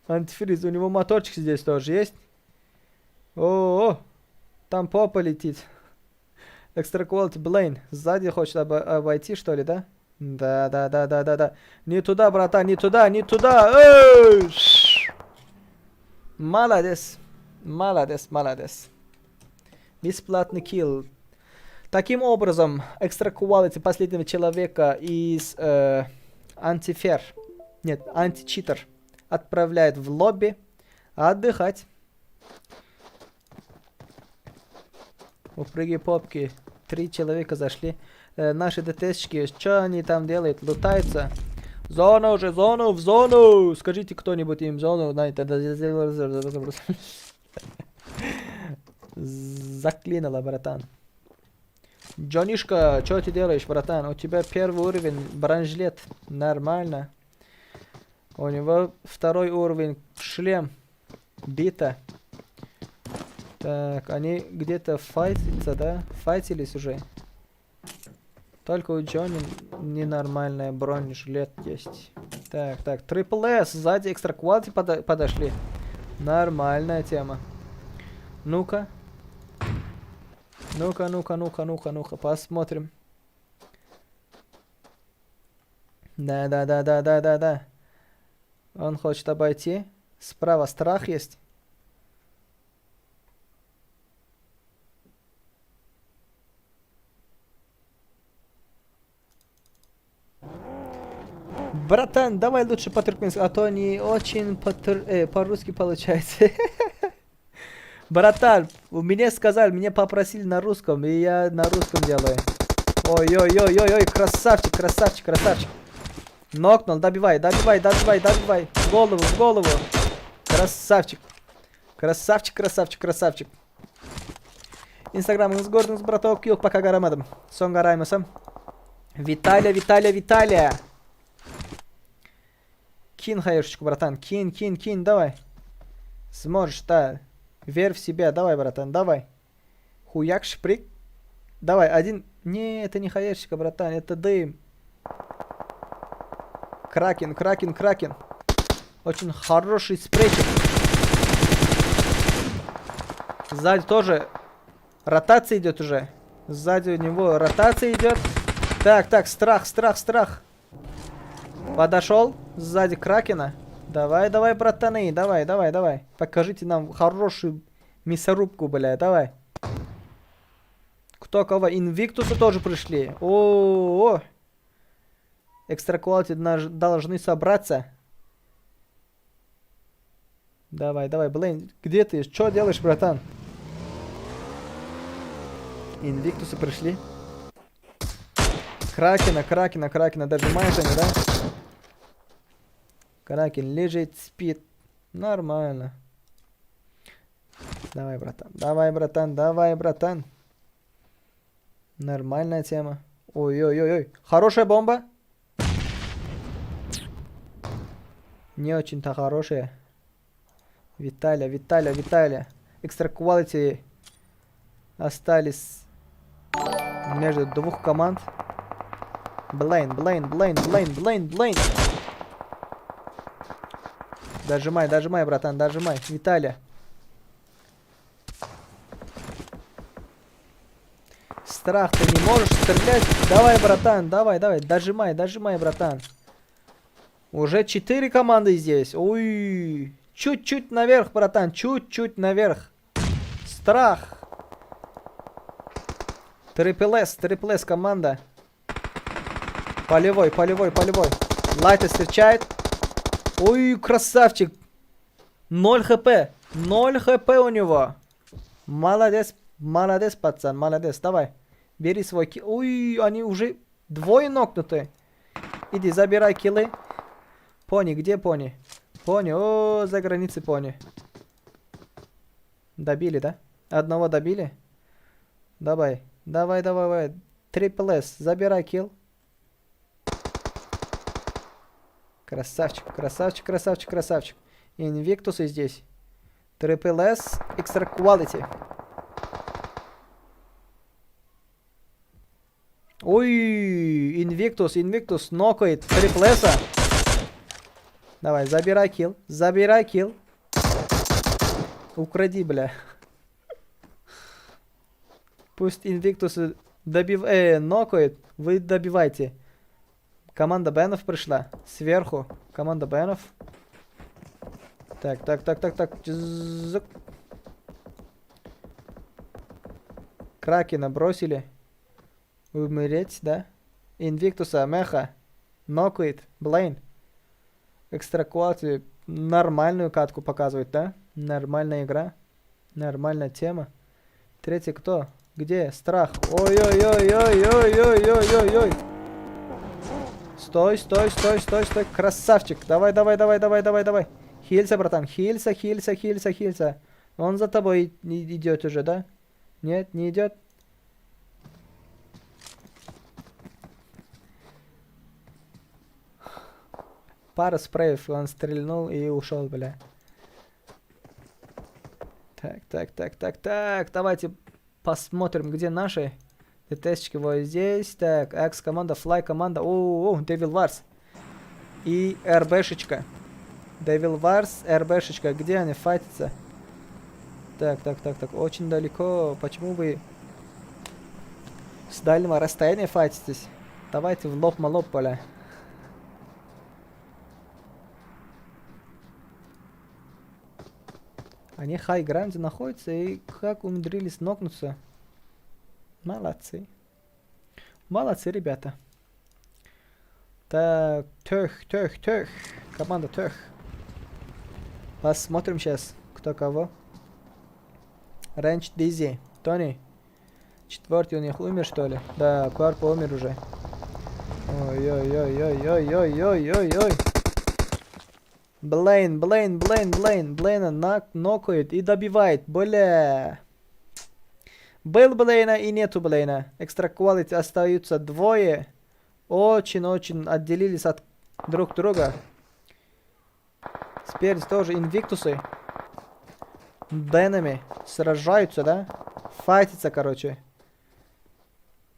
Антифриз, у него моторчик здесь тоже есть. О, -о, -о там попа летит. Extra Quality Блейн. Сзади хочет обойти, что ли, да? Да, да, да, да, да, да. Не туда, братан, не туда, не туда. Эй! Молодец. Молодец, молодец. Бесплатный kill. Таким образом, Extra Quality последнего человека из э, Антифер, нет, античитер отправляет в лобби отдыхать. У прыги попки три человека зашли. Э, наши ДТСчики, что они там делают? Лутаются. Зона уже, зону, в зону! Скажите кто-нибудь им зону. Знаете, Заклинила, братан. Джонишка, что ты делаешь, братан? У тебя первый уровень бронежилет. Нормально. У него второй уровень шлем. Бита. Так, они где-то файтятся, да? Файтились уже. Только у Джонни ненормальная бронежилет есть. Так, так, Triple S, сзади extra quality подо подошли. Нормальная тема. Ну-ка. Ну-ка, ну-ка, ну-ка, ну-ка, ну-ка, посмотрим. Да, да, да, да, да, да, да. Он хочет обойти. Справа страх есть. Братан, давай лучше по-туркменски, а то не очень э, по-русски получается. Братан, у меня сказали, меня попросили на русском, и я на русском делаю. Ой-ой-ой-ой-ой, красавчик, красавчик, красавчик. Нокнул, добивай, добивай, добивай, добивай. В голову, в голову. Красавчик. Красавчик, красавчик, красавчик. Instagramyňyzy gördüňiz bratok? Ýok пока garamadym. Soň garaýmasam. Виталя, Виталя, Виталя. Кинь хаешечку, братан. Кинь, кинь, кинь, давай. Сможешь, да. Верь в себя, давай, братан, давай. Хуяк, шприк. Давай, один. Не, это не хаешечка, братан, это дым. Кракен, кракен, кракен. Очень хороший спрейчик. Сзади тоже ротация идет уже. Сзади у него ротация идет. Так, так, страх, страх, страх. Подошел сзади Кракена. Давай, давай, братаны, давай, давай, давай. Покажите нам хорошую мясорубку, бля, давай. Кто кого? Инвиктусы тоже пришли. О, -о, -о. Extra Quality должны собраться. Давай, давай, Блейн, где ты? Что делаешь, братан? Инвиктусы пришли. Кракена, Кракена, Кракена дожимают они, да? Кракен лежит, спит. Нормально. Давай, братан, давай, братан, давай, братан. Нормальная тема. Ой-ой-ой-ой. Хорошая бомба. Не очень-то хорошая. Виталя, Виталя, Виталя. Extra Quality остались между двух команд. Блейн, Блейн, Блейн, Блейн, Блейн, Блейн. Дожимай, дожимай, братан, дожимай. Виталя. Страх, ты не можешь стрелять. Давай, братан, давай, давай. Дожимай, дожимай, братан. Уже 4 команды здесь. Ой, чуть-чуть наверх, братан, чуть-чуть наверх. Страх. Triple S, Triple S команда. Полевой, полевой, полевой. Лайта встречает. Ой, красавчик. 0 хп. 0 хп у него. Молодец, молодец, пацан, молодец. Давай. Бери свой kill. Ой, они уже двое нокнуты. Иди, забирай kill ы. Пони, где пони? Пони, о, за границей пони. Добили, да? Одного добили? Давай, давай, давай, давай. Triple S, забирай kill. Красавчик, красавчик, красавчик, красавчик. Инвиктусы здесь. Triple S, Extra Quality. Ой, Инвиктус, Инвиктус нокает Triple S. Давай, забирай kill, забирай kill. Укради, бля. Пусть Инвиктусы добив... нокают, вы добивайте. Команда Бенов пришла. Сверху. Команда Бенов. Так, так, так, так, так. Зык. Кракена бросили. Умереть, да? Инвиктуса, Меха. Нокает. Блейн. Extra Quality нормальную катку показывает, да? Нормальная игра. Нормальная тема. Третий кто? Где? Страх. Ой-ой-ой-ой-ой-ой-ой-ой-ой. Стой, стой, стой, стой, стой. Красавчик. Давай, давай, давай, давай, давай, давай. Хилься, братан. Хилься, хилься, хилься, хилься. Он за тобой идет уже, да? Нет, не идет. Пара спреев он стрельнул и ушел, бля. Так, так, так, так, так. Давайте посмотрим, где наши. ДТСчики вот здесь. Так, X команда, Fly команда. О, о, Devil Wars. И РБшечка. Devil Wars, РБшечка. Где они файтятся? Так, так, так, так. Очень далеко. Почему вы с дальнего расстояния файтитесь? Давайте в лоб на лоб, бля. Они high ground е находятся и как умудрились нокнуться. Молодцы. Молодцы, ребята. Так, Төх, Төх, Төх. Команда Төх. Посмотрим сейчас, кто кого. Рэнч Дизи. Тони. Четвертый у них умер, что ли? Да, Карпа умер уже. Ой-ой-ой-ой-ой-ой-ой-ой-ой. Блейн, Блейн, Блейн, Блейн. Блейна нокает и добивает. Бля. Был Блейна и нету Блейна. Extra Quality остаются двое. Очень-очень отделились от друг друга. Спереди тоже инвиктусы. Бенами сражаются, да? Файтятся, короче.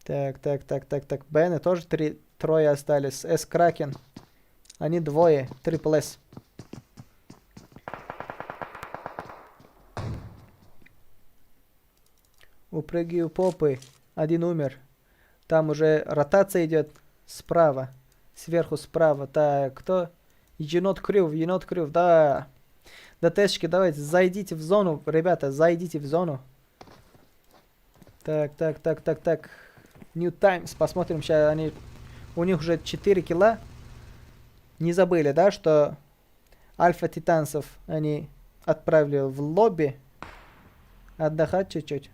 Так, так, так, так, так. Бены тоже трое остались. С Кракен. Они двое. Triple S. Упрыгиваю попы. Один умер. Там уже ротация идет справа. Сверху справа. Так, кто? Енот Крюв, енот Крюв, да. ДТшки, давайте, зайдите в зону, ребята, зайдите в зону. Так, так, так, так, так. New Times, посмотрим, сейчас они... У них уже 4 килла. Не забыли, да, что Альфа Титансов они отправили в лобби. Отдыхать чуть-чуть.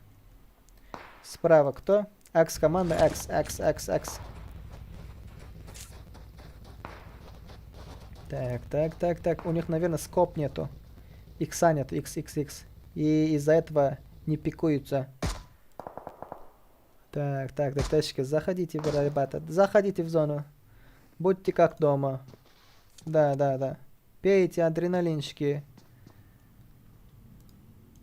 Справа кто? Акс команда, Акс, Акс, Акс, Акс. Так, так, так, так. У них, наверное, скоп нету. Икса нет, X, X, X. И из-за этого не пикуются. Так, так, ДТшки, заходите, ребята, заходите в зону. Будьте как дома. Да, да, да. Пейте адреналинчики.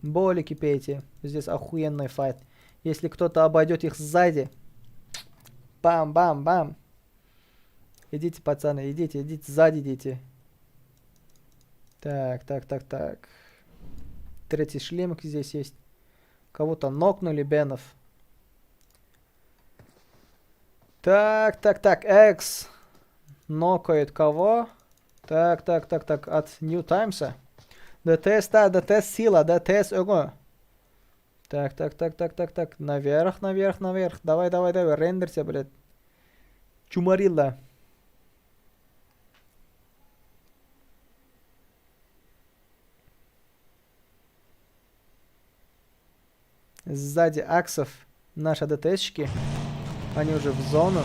Болики пейте. Здесь охуенный файт. Если кто-то обойдет их сзади. Бам-бам-бам. Идите, пацаны, идите, идите, сзади идите. Так, так, так, так. Третий шлемик здесь есть. Кого-то нокнули, Бенов. Так, так, так, Экс нокает кого? Так, так, так, так, от New Times'a. DTS, да, DTS сила, DTS öňe. Так, так, так, так, так, так, наверх, наверх, наверх. Давай, давай, давай, рендерся, блядь. Чумарилла. Сзади аксов наши ДТСщики. Они уже в зону.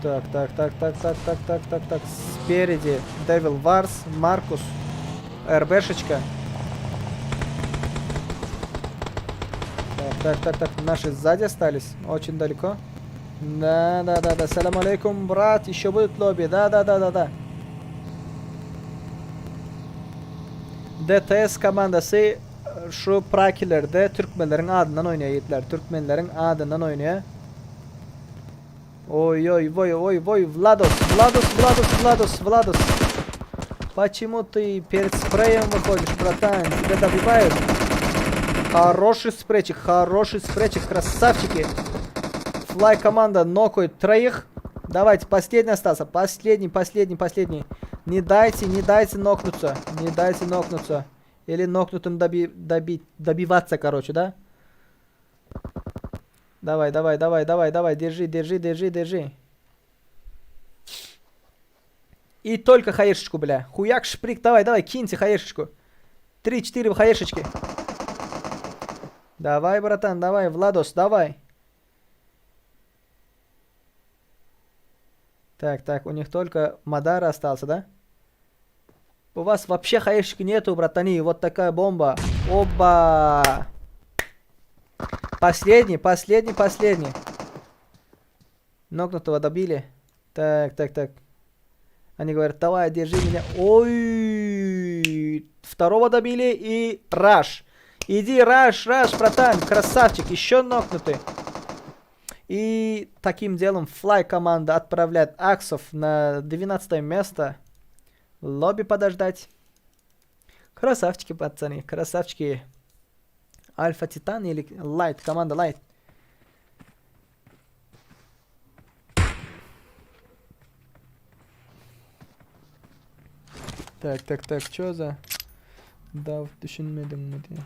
Так, так, так, так, так, так, так, так, так. Спереди Devil Wars, Маркус, РБшечка. Так, так, так, так. Наши сзади остались. Очень далеко. Да, да, да, да. Салам алейкум, брат. Еще будет лобби. Да, да, да, да, да. DTS komandasy şu prakilerde türkmenleriň adyndan oýnaýar ýigitler. Türkmenleriň adyndan oýnaýar. Oý oý voý oý voý Vlados, Vlados, Vlados, Vlados, Vlados. Почему ты перед спреем выходишь, братан? Тебя добивают. Хороший спрейчик, хороший спрейчик, красавчики. Флай команда нокает троих. Давайте, последний остался. Последний, последний, последний. Не дайте, не дайте нокнуться. Не дайте нокнуться. Или нокнутым доби, добить, добиваться, короче, да? Давай, давай, давай, давай, давай, держи, держи, держи, держи. И только хаешечку, бля. Хуяк, шприк, давай, давай, киньте хаешечку. Три-четыре хаешечки. Давай, братан, давай, Владос, давай. Так, так, у них только Мадара остался, да? У вас вообще хаешки нету, братани. Вот такая бомба. Оба! Последний, последний, последний. Нокнутого добили. Так, так, так. Они говорят, давай, держи меня. Ой! Второго добили и раш. Иди, раш, раш, братан, красавчик. Еще нокнутый. И таким делом Fly команда отправляет Аксов на 12 место. Лобби подождать. Красавчики, пацаны, красавчики. Альфа Титан или Лайт, команда Лайт. Так, так, так, чё за... Dawut düşünmediňmi diýýär.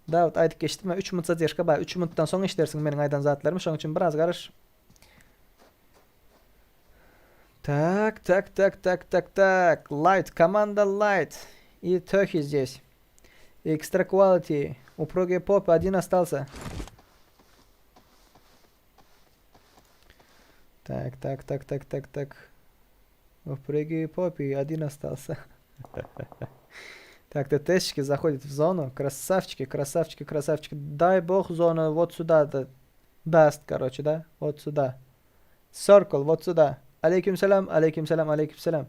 Dawut aýdyp geçdim, 3 minut zadержка bar. 3 minutdan soň eşidersiň meniň aýdan zatlarymy, şonuň üçin biraz garaş. Tak, tak, tak, tak, tak, tak. Light, komanda Light. И Töhi здесь. Extra Quality. Упругие попы, один остался. Так, так, так, так, так, так. Упругие попы, один остался. Так, ТТшки заходят в зону. Красавчики, красавчики, красавчики. Дай бог зону вот сюда да, даст, короче, да? Вот сюда. Circle, вот сюда. Алейкум салям, алейкум салям, алейкум салям.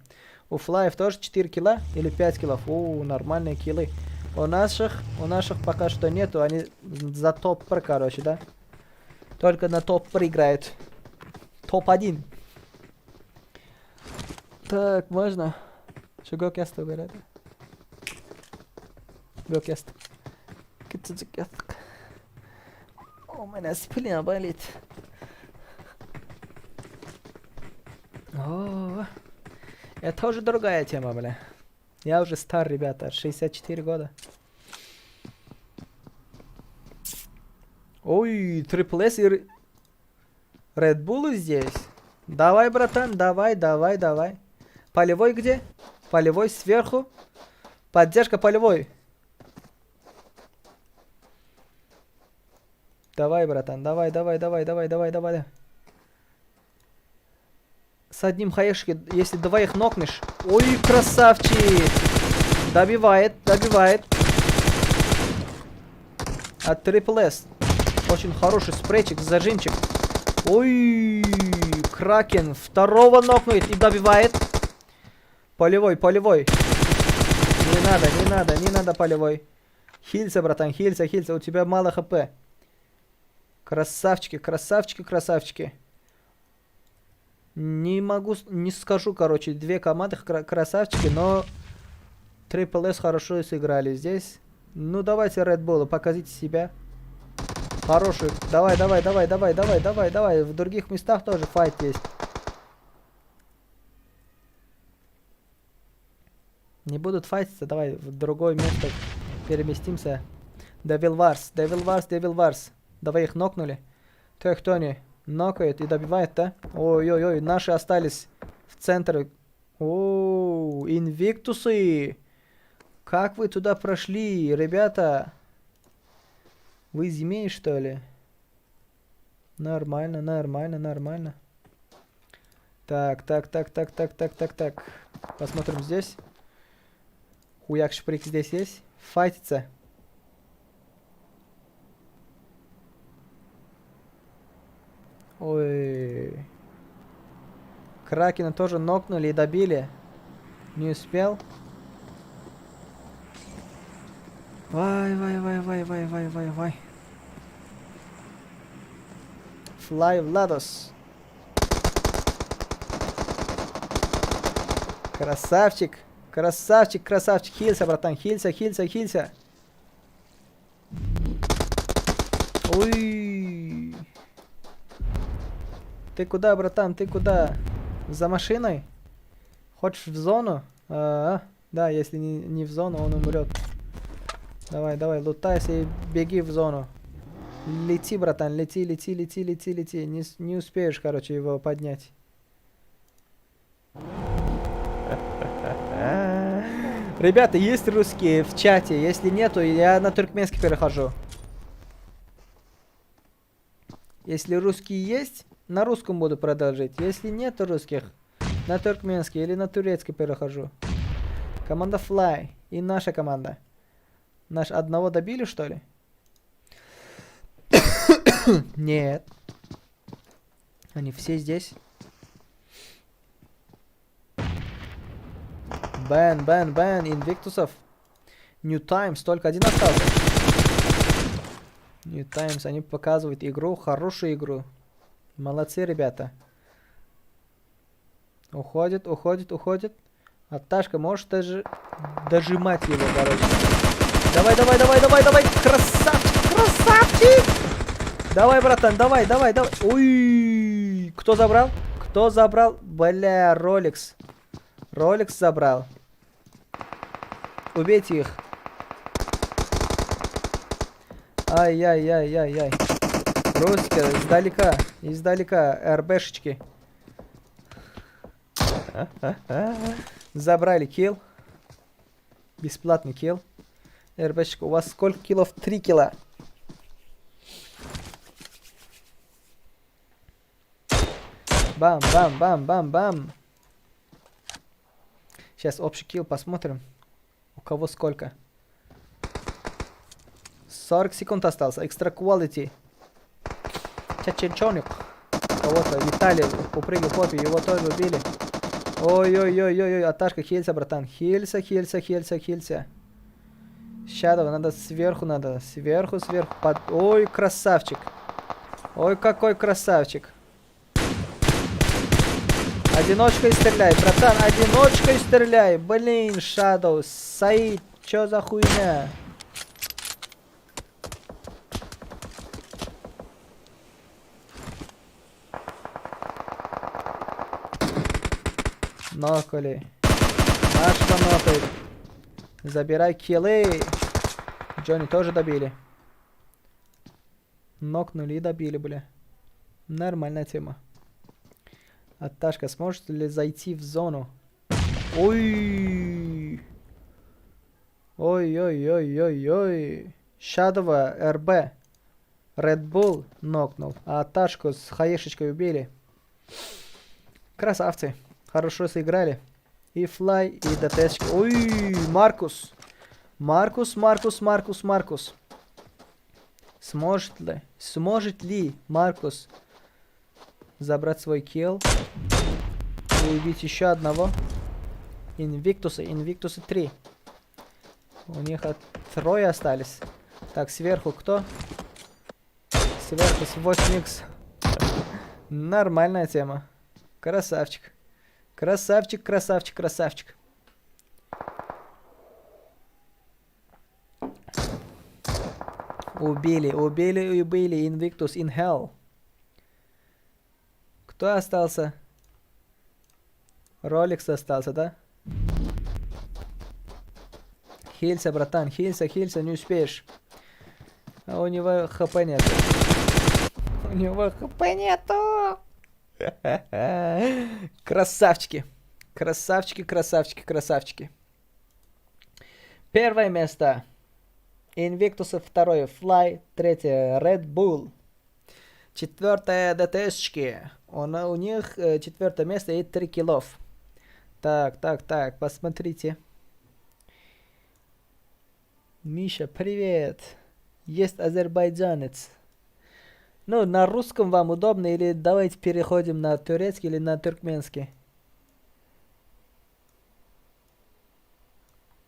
У Флаев тоже 4 килла или 5 киллов? У, нормальные киллы. У наших, у наших пока что нету, они за топ короче, да? Только на топ играют. Топ-1. Так, можно? Şu gök ýassygy beredi. Gök ýassyk. Kiçijik ýassyk. O меня спина болит. О, это уже другая тема, бля. Я уже стар, ребята, 64 года. Ой, Triple S и Red Bull здесь. Давай, братан, давай, давай, давай. Полевой где? Полевой сверху. Поддержка полевой. Давай, братан, давай, давай, давай, давай, давай, давай. С одним хаешки, если двоих нокнешь. Ой, красавчик! Добивает, добивает. От Triple S. Очень хороший спрейчик, зажимчик. Ой, Кракен второго нокнет и добивает. Полевой, полевой. Не надо, не надо, не надо полевой. Хилься, братан, хилься, хилься. У тебя мало хп. Красавчики, красавчики, красавчики. Не могу, не скажу, короче, две команды красавчики, но Triple S хорошо сыграли здесь. Ну, давайте Red Bull, покажите себя. Хороший. Давай, давай, давай, давай, давай, давай, давай. В других местах тоже fight есть. Не будут файтиться, давай в другое место переместимся. Devil Wars, Devil Wars, Devil Wars. Давай их нокнули. Тех Тони нокает и добивает, да? Ой-ой-ой, наши остались в центре. О, Инвиктусы! Как вы туда прошли, ребята? Вы змеи, что ли? Нормально, нормально, нормально. Так, так, так, так, так, так, так, так. Посмотрим здесь. Хуяк шприк здесь есть. Файтится. Ой. Кракена тоже нокнули и добили. Не успел. Вай, вай, вай, вай, вай, вай, вай, вай. Fly Владос. Красавчик. Красавчик, красавчик. Хилься, братан, хилься, хилься, хилься. Ой. Ты куда, братан, ты куда? За машиной? Хочешь в зону? А, -а, -а. да, если не, не в зону, он умрет. Давай, давай, лутайся и беги в зону. Лети, братан, лети, лети, лети, лети, лети. Не, не успеешь, короче, его поднять. Ребята, есть русские в чате? Если нету, я на туркменский перехожу. Если русские есть, на русском буду продолжить. Если нет русских, на туркменский или на турецкий перехожу. Команда Fly и наша команда. Наш одного добили, что ли? Нет. Они все здесь. Бен, Бен, Бен, Инвиктусов. New Times, только один остался. New Times, они показывают игру, хорошую игру. Молодцы, ребята. Уходит, уходит, уходит. Аташка, можешь даже дожимать его, короче. Давай, давай, давай, давай, давай. Красавчик, красавчик. Давай, братан, давай, давай, давай. Ой, кто забрал? Кто забрал? Бля, Ролекс. Ролекс забрал. Убейте их. Ай-яй-яй-яй-яй. Русские, издалека, издалека, РБшечки. Забрали kill. Бесплатный kill. РБшечка, у вас сколько киллов? 3 килла. Бам, бам, бам, бам, бам. Сейчас общий kill посмотрим. У кого сколько. 40 секунд осталось. Extra quality. Чаченчоник. Кого-то. Виталий упрыгал попе, его тоже убили. Ой-ой-ой-ой-ой, Аташка, хилься, братан. Хилься, хилься, хилься, хилься. Shadow, надо сверху, надо. Сверху, сверху. Под... Ой, красавчик. Ой, какой красавчик. Одиночкой стреляй, братан, одиночкой стреляй. Блин, Shadow, Саид, чё за хуйня? Нокали. Нашего нокает. Забирай киллы. Джонни тоже добили. Нокнули и добили, бля. Нормальная тема. Аташка, сможет ли зайти в зону? Ой! Ой-ой-ой-ой-ой. Шадова РБ. Red Bull нокнул. А Аташку с хаешечкой убили. Красавцы. Хорошо сыграли. И Флай, и ДТС. Ой, Маркус. Маркус, Маркус, Маркус, Маркус. Сможет ли, сможет ли Маркус забрать свой kill и убить еще одного? Инвиктуса, Инвиктуса 3. У них от трое остались. Так, сверху кто? Сверху с 8х. Нормальная тема. Красавчик. Красавчик, красавчик, красавчик. Убили, убили, убили. Invictus in hell. Кто остался? Роликс остался, да? Хилься, братан, хилься, хилься, не успеешь. А у него хп нет. У него хп нету. Красавчики. Красавчики, красавчики, красавчики. Первое место. Invictus второе. Fly. Третье. Red Bull. Четвертое ДТСчики. Он, у них э, четвертое место и 3 киллов. Так, так, так, посмотрите. Миша, привет. Есть азербайджанец. Ну, на русском вам удобно или давайте переходим на турецкий или на туркменский?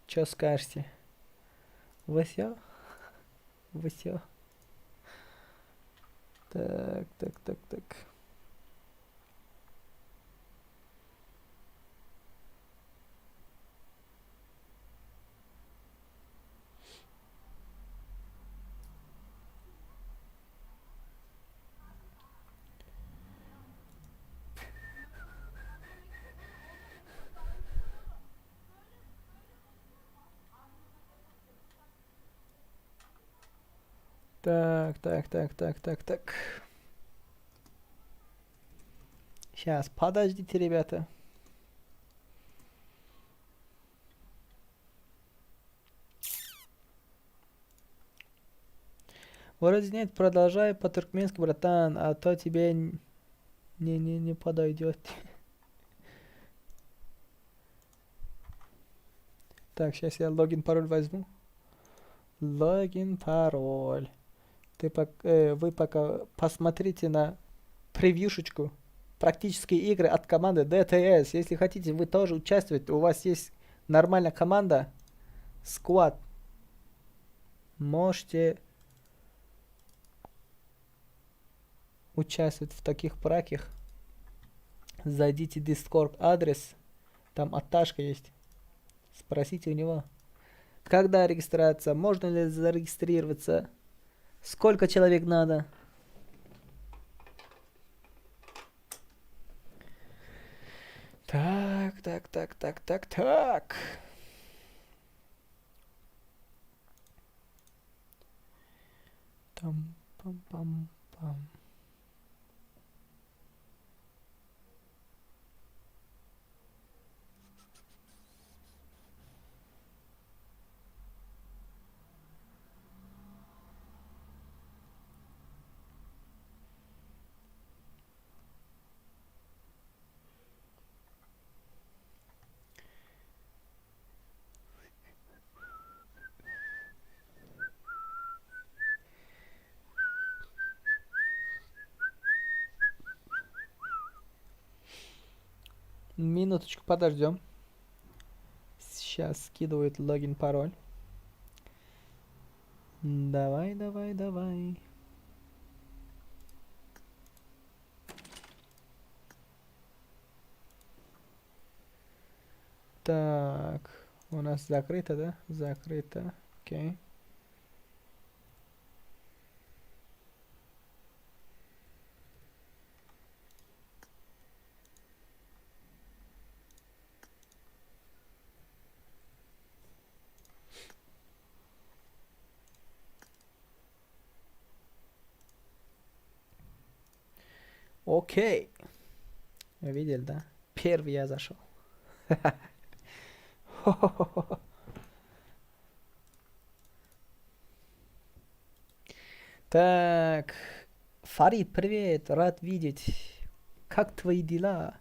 Чё скажете? Всё? Всё. Так, так, так, так. Так, так, так, так, так, так. Сейчас, подождите, ребята. Вроде нет, продолжай по-туркменски, братан, а то тебе не, не, не подойдет. Так, сейчас я логин, пароль возьму. Логин, пароль. Ты пок э, вы пока посмотрите на превьюшечку. Практические игры от команды DTS. Если хотите, вы тоже участвовать. У вас есть нормальная команда. Squad. Можете участвовать в таких праках. Зайдите в Discord адрес. Там Аташка есть. Спросите у него. Когда регистрация? Можно ли зарегистрироваться? Сколько человек надо? Так, так, так, так, так, так. Там, пам, пам, пам. Минуточку подождем. Сейчас скидывают логин, пароль. Давай, давай, давай. Так, у нас закрыто, да? Закрыто. Окей. Okey. Видели, да? Первый я зашел. Так. Farid, привет, рад видеть. Как твои дела?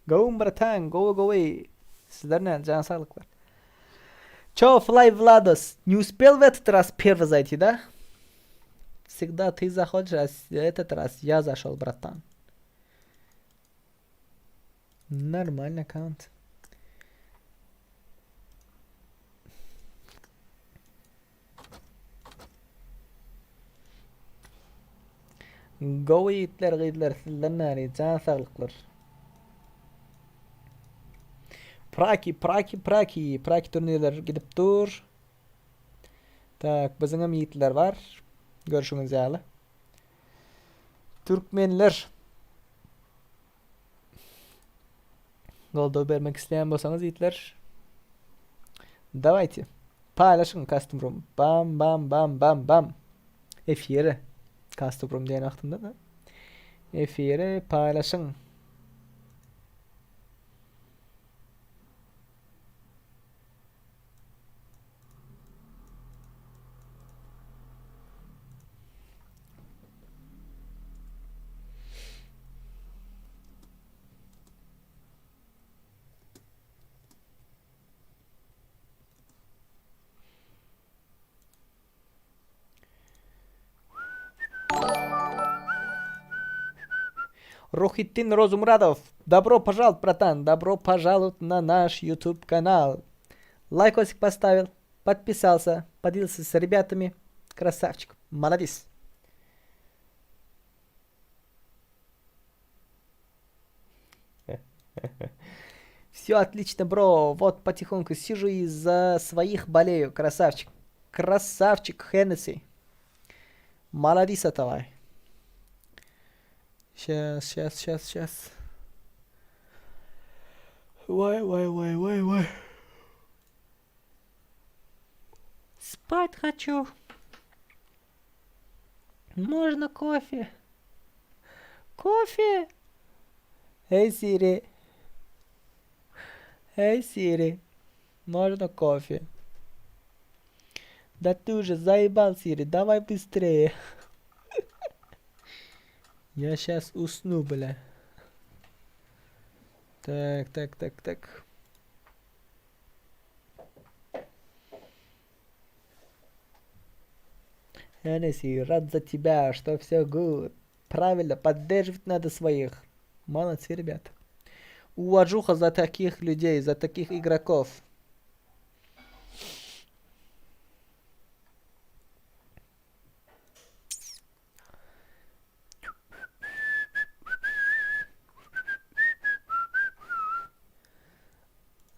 Gowum bratan, gowy gowy. Sizler näme, jan saglyklar. Ço, Fly Vlados, не успел в этот раз первый зайти, да? Всегда ты заходишь, а этот раз я зашел, братан. Нормальный аккаунт. Gowy ýigitler gyzlar sizden näri jan saglyklar. Praki praki praki praki turnirler gidip dur. Tak biziňem ýigitler bar. Görşüňiz ýaly. Türkmenler. Goldaw bermek isleýän bolsaňyz ýigitler. Dawajte. Paýlaşyň custom room. Bam bam bam bam bam. Efiri. Custom room diýen wagtymda da. Efiri paýlaşyň. Ruhitdin Rozumradow, dobro пожаловать, братан, добро пожаловать на наш YouTube канал. Лайкосик поставил, подписался, поделился с ребятами. Красавчик, молодец. Все отлично, бро. Вот потихоньку сижу и за своих болею. Красавчик. Красавчик, Хеннесси. Молодец, давай. Сейчас, сейчас, сейчас, сейчас. Вай, вай, вай, вай, вай. Спать хочу. Можно кофе? Кофе? Эй, Сири. Эй, Сири. Можно кофе? Да ты уже заебал, Сири. Давай быстрее. Я сейчас усну, бля. Так, так, так, так. Хеннесси, рад за тебя, что все good. Правильно, поддерживать надо своих. Молодцы, ребята. Уважуха за таких людей, за таких игроков.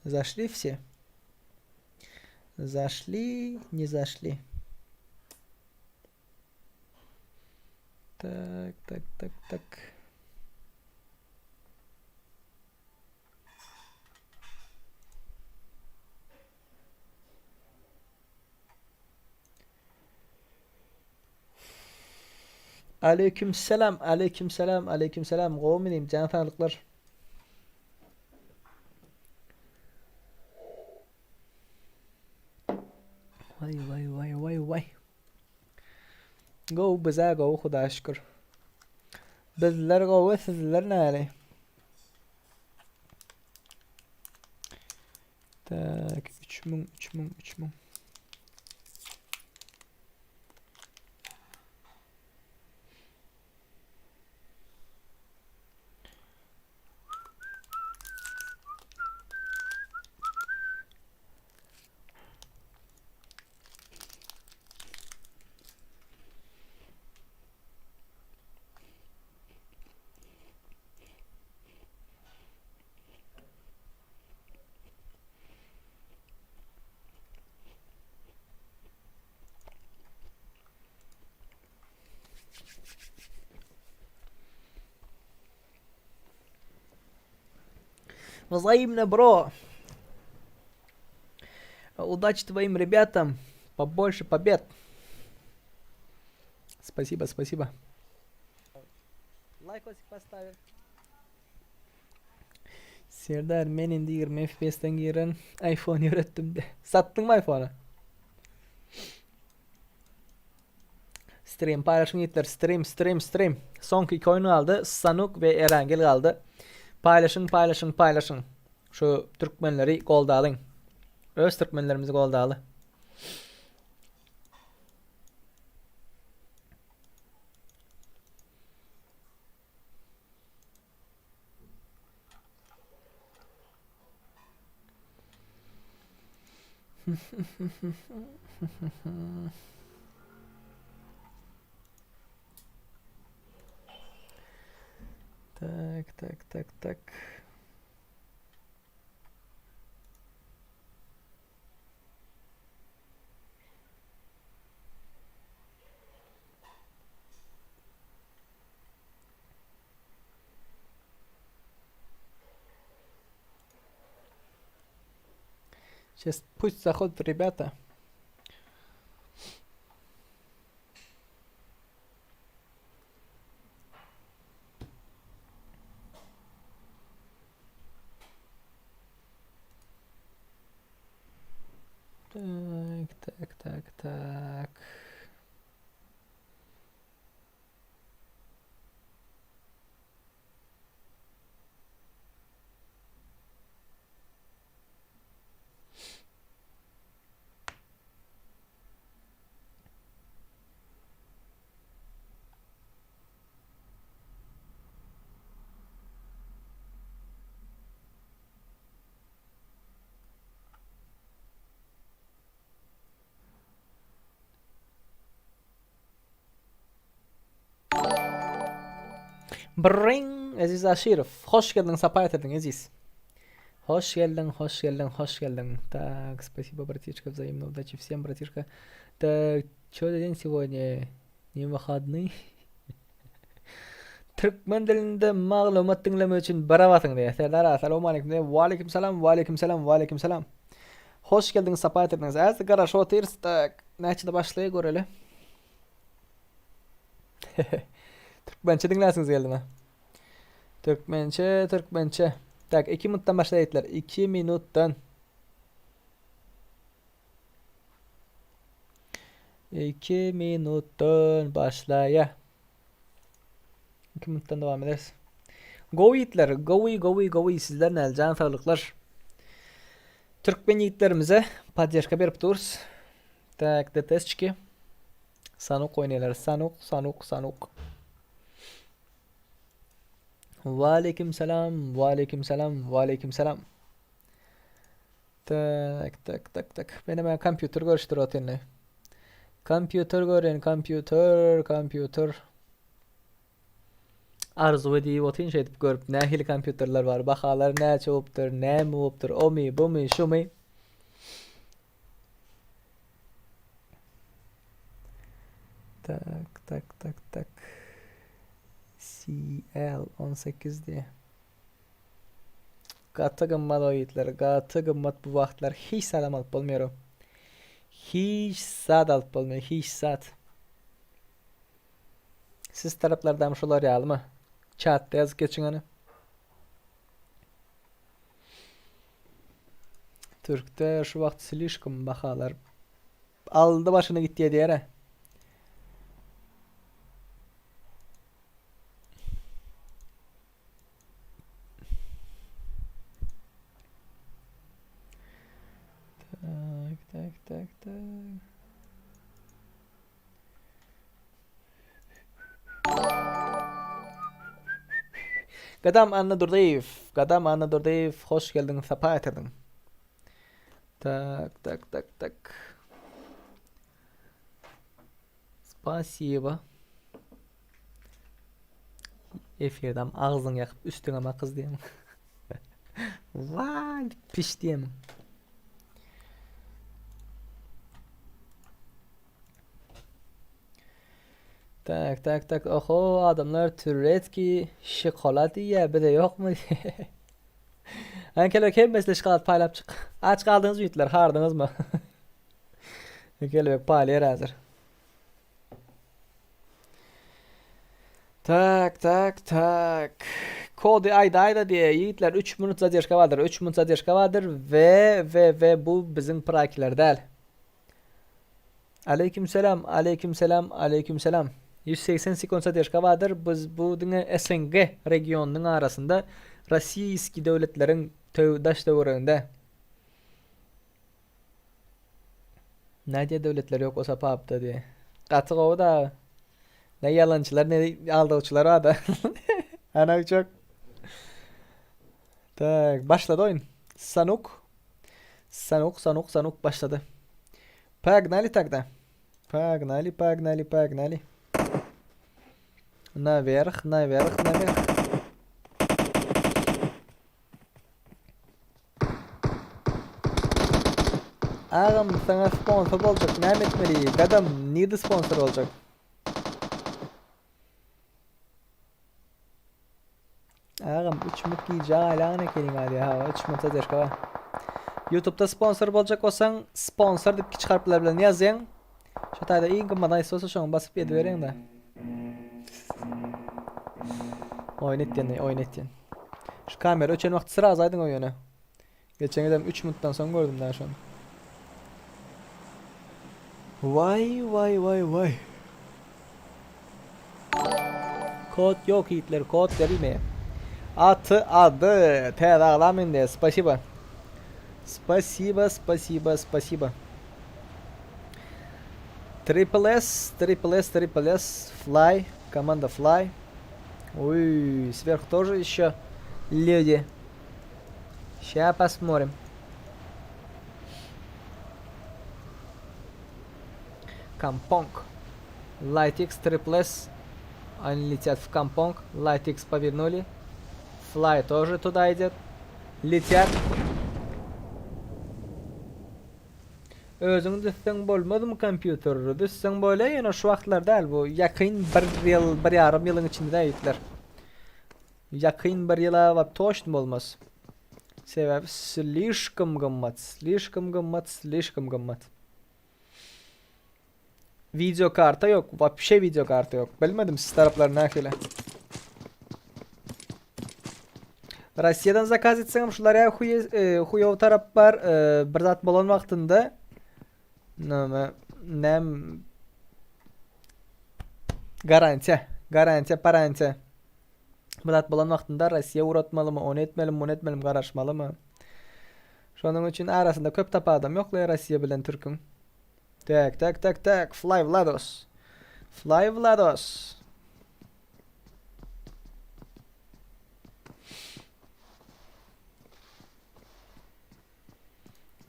Зашли все? Зашли, не зашли. Так, так, так, так. Aleyküm selam, aleyküm selam, aleyküm selam. Gowy minim, jan saglyklar. Waý, waý, waý, waý, waý. Gowy bizä gowy Hudaýa şükür. Bizler gowy sizler näli? Tak 3000 3000 3000. Взаимно, бро. Удачи твоим ребятам. Побольше побед. Спасибо, спасибо. Лайкосик поставил. Serdar men indi 20 FPS-den giren iPhone ýöretdim de. Satdyňmy iPhone-y? Stream paýlaşyň ýigitler. Stream, stream, stream. Soňky iki oýun galdy. Sanuk we Erangel galdy. Paýlaşyň, paýlaşyň, paýlaşyň. Şu türkmenleri goldalyň. Öz türkmenlerimizi goldaly. Tak, tak, tak, tak. Сейчас пусть заходят ребята. Так, так, так, так. Bring Eziz Aşirow. Hoş geldiň, sapa getirdiň Eziz. Hoş geldiň, hoş geldiň, hoş geldiň. Так, спасибо, братишка, взаимно удачи всем, братишка. Так, что за день сегодня? Не выходный? Türkmen dilinde maglumat diňlemek üçin bire basyň diýýär. Serdar aga, salowmaleýkim diýýär. Waleýkim salam, waleýkim salam, waleýkim salam. Hoş geldiňiz, sapa getirdiňiz. Häzir garaşyp otyrys. Tak, näçede başlaýar göreli. Türkmençe diňläsiňiz geldimi? Türkmençe, türkmençe. Tak, 2 minutdan başlaýarlar. 2 minutdan. 2 minutdan başlaýar. 2 minutdan dowam ederiz. Gowy ýigitler, gowy, gowy, gowy. Sizler näl jan saglyklar. Türkmen ýigitlerimize poddeşka berip durus. Tak, DTS-çiki. Sanuk oýnaýarlar. Sanuk, Sanuk, Sanuk. Waleýkim salam, waleýkim salam, waleýkim salam. Tak, tak, tak, tak. Menem kompýuter görüşdirip otyryn. Kompýuter görýän, kompýuter, kompýuter. Arzuw edip otyryn şeýdip görüp, nähili kompýuterler bar, bahalary näçe bolupdyr, näme bolupdyr, omy, bumy, şumy. Tak, tak, tak, tak. CL 18 diýe. Gaty gymmat o ýigitler, gaty gymmat bu wagtlar hiç zadam alyp bolmaýar. Hiç zat alyp bolmaýar, hiç zat. Siz taraplardam şular ýalymy? Chatda ýazyp geçiň hany. Türkde şu wagt slişkom bahalar aldy başyny gitýär diýere. Tak, tak, tak, tak. Gadam Annadurdyýew, Gadam Annadurdyýew, hoş geldiň, sapa getirdiň. Tak, tak, tak, tak. Spasiba. Efirdem agzyň ýakyp üstüňe makyz diýem. Waý, piş diýem. Tak, tak, tak. Oho, adamlar türetki şokolad diýýär, bize ýokmy? Ankeler hemmesine şokolad paýlap çyk. Aç galdyňyzmy ýigitler, hardyňyzmy? Kelebek paýlaýar häzir. Tak, tak, tak. Kody aýdaýda diýe, ýigitler 3 minut zadержka bardyr, 3 minut zadержka bardyr we we we bu biziň prakiler däl. Aleyküm selam, aleyküm selam, aleyküm selam. 180 sekund zadержka bardyr. Biz bu diňe SNG regionynyň arasynda rossiýski döwletleriň töw daş töwereginde. Nädýä döwletler ýok bolsa pubda diýe. Gaty gowy da. Ne ýalançylar ne aldawçylar barda. Ana uçak. Tak, başlady oýun. Sanuk. Sanuk, Sanuk, Sanuk başlady. Погнали тогда. Погнали, погнали, погнали. Наверх, наверх, наверх. Agam saňa sponsor boljak näme etmeli gadam nirde sponsor boljak. Agam 3 minut gijä gaýlan ekeniň hadi ha 3 minut zadержка bar. Youtubeda sponsor boljak bolsaň sponsor diýip kiçi harplar bilen ýazýaň. Şu taýda iň gymmat haýsy bolsa şoňa basyp edibereň-de. Oýun etýän, oýun etýän. Şu kamera öçen wagty sraz aýdyň oýuna. Geçen gezem 3 minutdan soň gördüm da şony. Waý waý waý waý. Kod ýok ýigitler, kod berilmeýär. Aty ady täze agzam indi. Spasiba. Spasiba, spasiba, spasiba. Triple S, Triple S, Triple S, Fly, команда Fly. Uy, сверху тоже еще люди. Ща посмотрим. Кампонг. Light X, Triple S. Они летят в Кампонг. Light X повернули. Fly тоже туда идет. Летят. Özüň düzseň bolmazmy kompýuter? Düzseň bolýar ýöne şu wagtlar däl bu ýakyn bir ýyl bir ýarym ýylyň içinde däl ýigitler. Ýakyn bir ýyla wap toçno bolmaz. Sebäbi slişkom gymmat, slişkom gymmat, slişkom gymmat. Video karta ýok, wapşe video karta ýok. Bilmedim siz taraplar nähili. Rossiýadan zakaz etseňem şular ýa huýe e, huýow tarap bar, e, bir zat bolan wagtynda näme näm garantiýa, garantiýa, parantiýa. Bir zat bolan wagtynda Rossiýa ugratmalymy, ony etmelimi, muny etmelimi, garaşmalymy? Şonuň üçin arasynda köp tapawudam ýok-la Rossiýa bilen türküň. Tak, tak, tak, tak. Fly Vlados. Fly Vlados.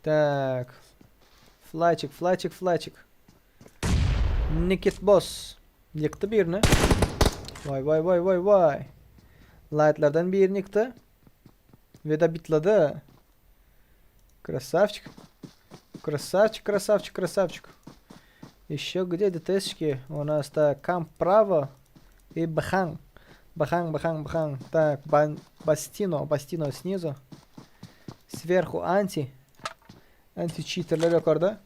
Tak. Flyçik, flyçik, flyçik. Nikit boss. Ýykdy birini. Vay vay vay vay vay. Lightlardan birini ýykdy. Ve da bitledi. Красавчик. Красавчик, красавчик, красавчик. Еще где ДТСчики? У нас так, камп право и Бхан. Бхан, Бхан, Бхан. Так, Бан, Бастино, Бастино снизу. Сверху анти. Anti-cheaterler ýokarda.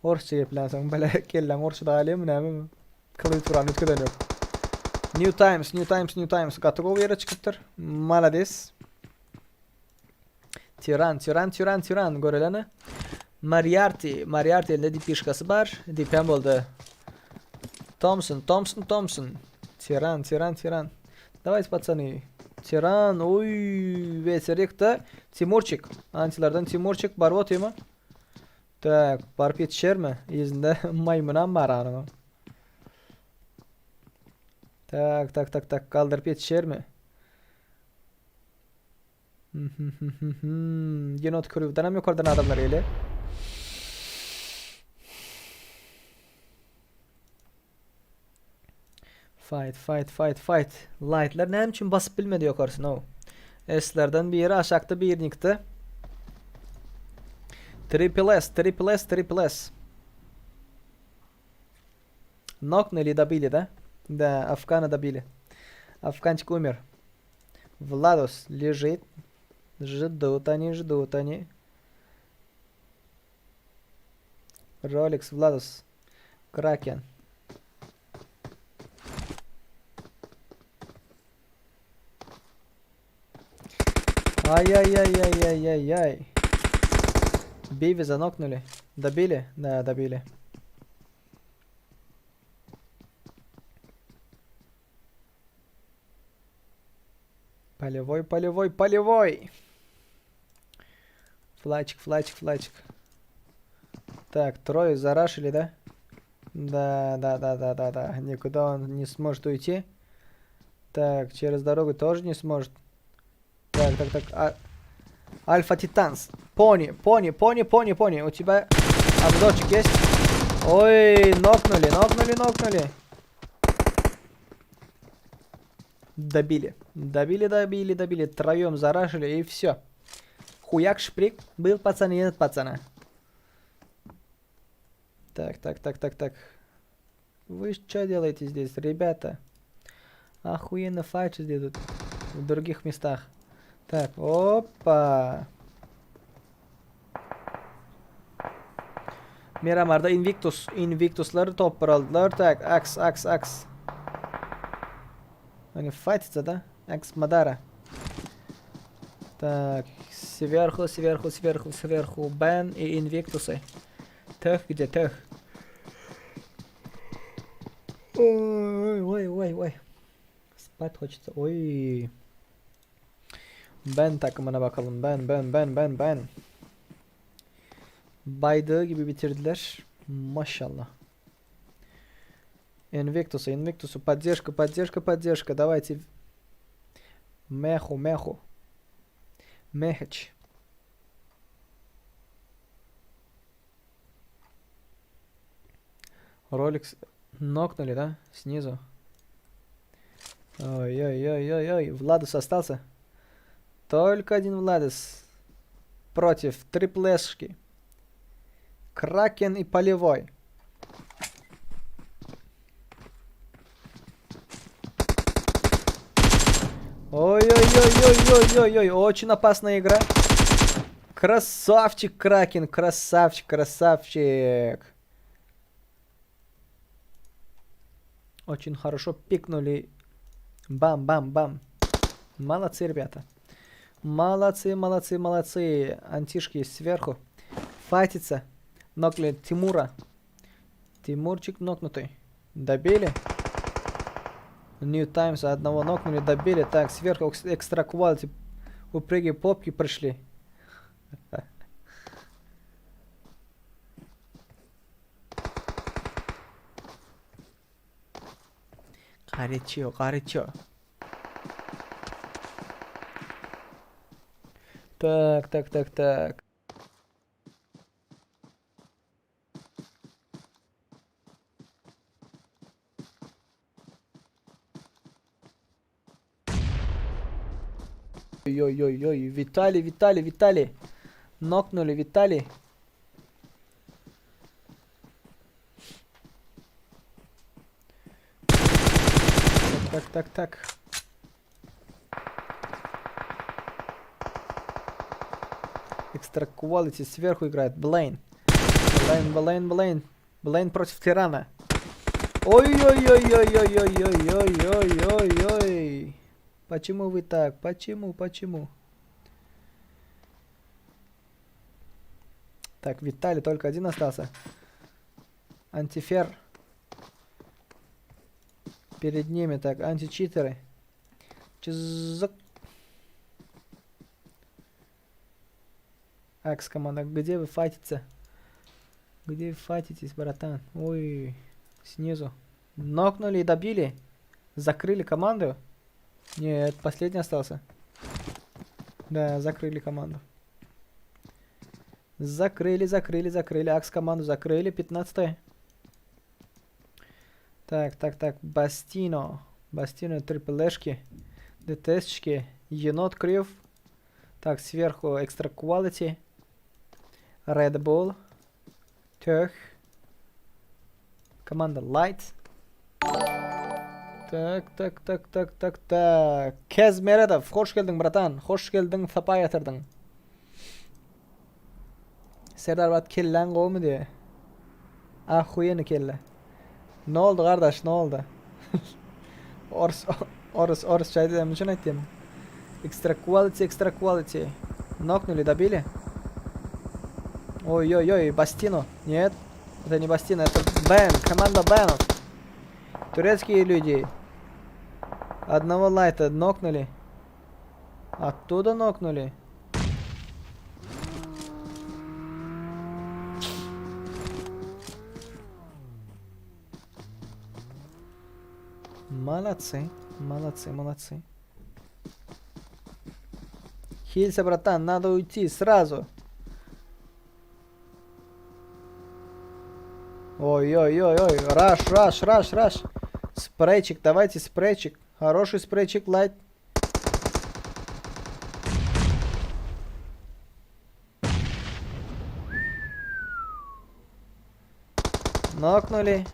Orsça geplänsoň bile kelläň orsçada galýarmy nämemi? Klawiaturany üýtgeden ýok. New Times, New Times, New Times gaty gowy ýere çykypdyr. Malades. Tiran, Tiran, Tiran, Tiran görelene. Moriarty, Moriarty elinde dipişkası bar. Dipen boldy. Thompson, Thompson, Thompson. Tiran, Tiran, Tiran. Давайте, пацаны. Tiran, oý, weter ýykdy. Timurçik. Antilerden Timurçik baryp otyrmy? Tak, baryp ýetişermi? Yzynda maýmynam bar anyň. Tak, tak, tak, tak, galdyryp ýetişermi? Ýene ot kürüwden hem ýokardan adamlar gelýär. Fight, fight, fight, fight. Lightlar näme üçin basyp bilmedi ýokarsyna o? S-lerden biri aşakda birini ýykdy. Triple S, triple S, triple S. Нокнули, добили, да? Да, Афгана добили. Афганчик умер. Владос лежит. Ждут они, ждут они. Rolex, Владос. Kraken. Ай-яй-яй-яй-яй-яй-яй. Биви занокнули. Добили? Да, добили. Полевой, полевой, полевой. Флачик, флачик, флачик. Так, трое зарашили, да? Да, да, да, да, да, да. Никуда он не сможет уйти. Так, через дорогу тоже не сможет. Так, так, так. А... Альфа Титанс. Пони, пони, пони, пони, пони. У тебя обзорчик есть? Ой, нокнули, нокнули, нокнули. Добили. Добили, добили, добили. Троем зарашили и все. Хуяк шприк. Был пацан и нет пацана. Так, так, так, так, так. Вы что делаете здесь, ребята? Охуенно файт здесь тут. В других местах. Так, опа. Miramarda Invictus, Invictus'lary topbar aldylar. Tak, Ax, Ax, Ax. Они файтятся, да? Ax Madara. Так, сверху, сверху, сверху, сверху. Бен и Invictus'ы. Тех где тех? Ой, ой, ой, ой. Spать хочется. Ой. Ben takımına bakalım. Ben, ben, ben, ben, ben. Baydığı gibi bitirdiler. Maşallah. Invictus, Invictus, поддержка, поддержка, поддержка. Давайте. Меху, меху. Мехач. Роликс нокнули, да? Снизу. Ой-ой-ой-ой-ой. Владус остался. Только один Владус. Против триплешки. Кракен и Полевой. Ой-ой-ой-ой-ой-ой-ой. Очень опасная игра. Красавчик, Кракен, красавчик, красавчик. Очень хорошо пикнули. Бам-бам-бам. Молодцы, ребята. Молодцы, молодцы, молодцы. Антишки сверху. Файтится. Нокли Тимура. Тимурчик нокнутый. Добили. New Times одного нокнули, добили. Так, сверху экстра quality. Упрыги попки пришли. Горячо, горячо. Так, так, так, так. Ой-ой-ой, Виталий, Виталий, Виталий. Нокнули Виталий. Так, так, так, так. Extra Quality сверху играет. Блейн. Блейн, Блейн, Блейн. Блейн против Тирана. Ой-ой-ой-ой-ой-ой-ой-ой-ой-ой. Почему вы так? Почему? Почему? Так, Виталий только один остался. Антифер. Перед ними так, античитеры. Чизок. Акс команда, где вы файтите? Где вы файтитесь, братан? Ой, снизу. Нокнули и добили. Закрыли команду. Нет, последний остался. Да, закрыли команду. Закрыли, закрыли, закрыли. Акс команду закрыли. 15 Так, так, так. Бастино. Бастино, триплешки. ДТСчики. Енот Крив. Так, сверху Extra Quality. Red Bull. Тех. Команда Light. Так, так, так, так, так, так. Kez Meredow, hoş geldiň, bratan. Hoş geldiň, sapa getirdiň. Serdar bat kelläň gowumy diýe. Ahuýeni kelle. Ne oldy gardaş, ne oldy? Orus, orus, orusça aýdýan üçin aýtdym. Extra quality, extra quality. Нокнули, добили. Ой-ой-ой, Бастину. Нет, это не Бастина, это Бен, команда Бенов. Турецкие люди. Одного лайта нокнули. Оттуда нокнули. Молодцы, молодцы, молодцы. Хилься, братан, надо уйти сразу. Ой-ой-ой-ой, раш, раш, раш, раш. Спрейчик, давайте спрейчик. Хороший спрейчик, лайт. Нокнули.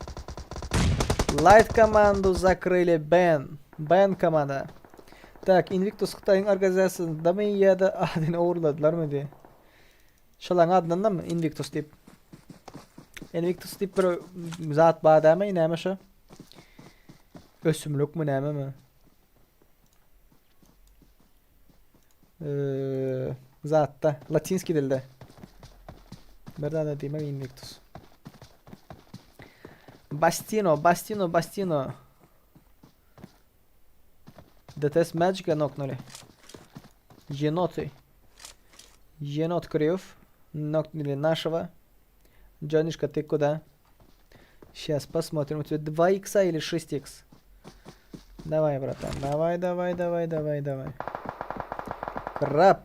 Light команду закрыли. Бен. Бен команда. Tak, Invictus Hytaýyň organizasiýasyndamy ýa-da adyny ogurladylarmy diýe. Şolaň adyndanmy Invictus diýip. Invictus diýip bir zat bar dämi, näme şo? Ösümlikmi nämemi? Eee, zatda, latinski dilde. Bir zada diýmek Invictus. Bastino, Bastino, Bastino. DTS Magic noknuly. Enoty. Енот Крив. Нокнули нашего. Джонишка, ты куда? Сейчас посмотрим. У тебя 2 икса или 6 икс? Давай, братан. Давай, давай, давай, давай, давай. Краб.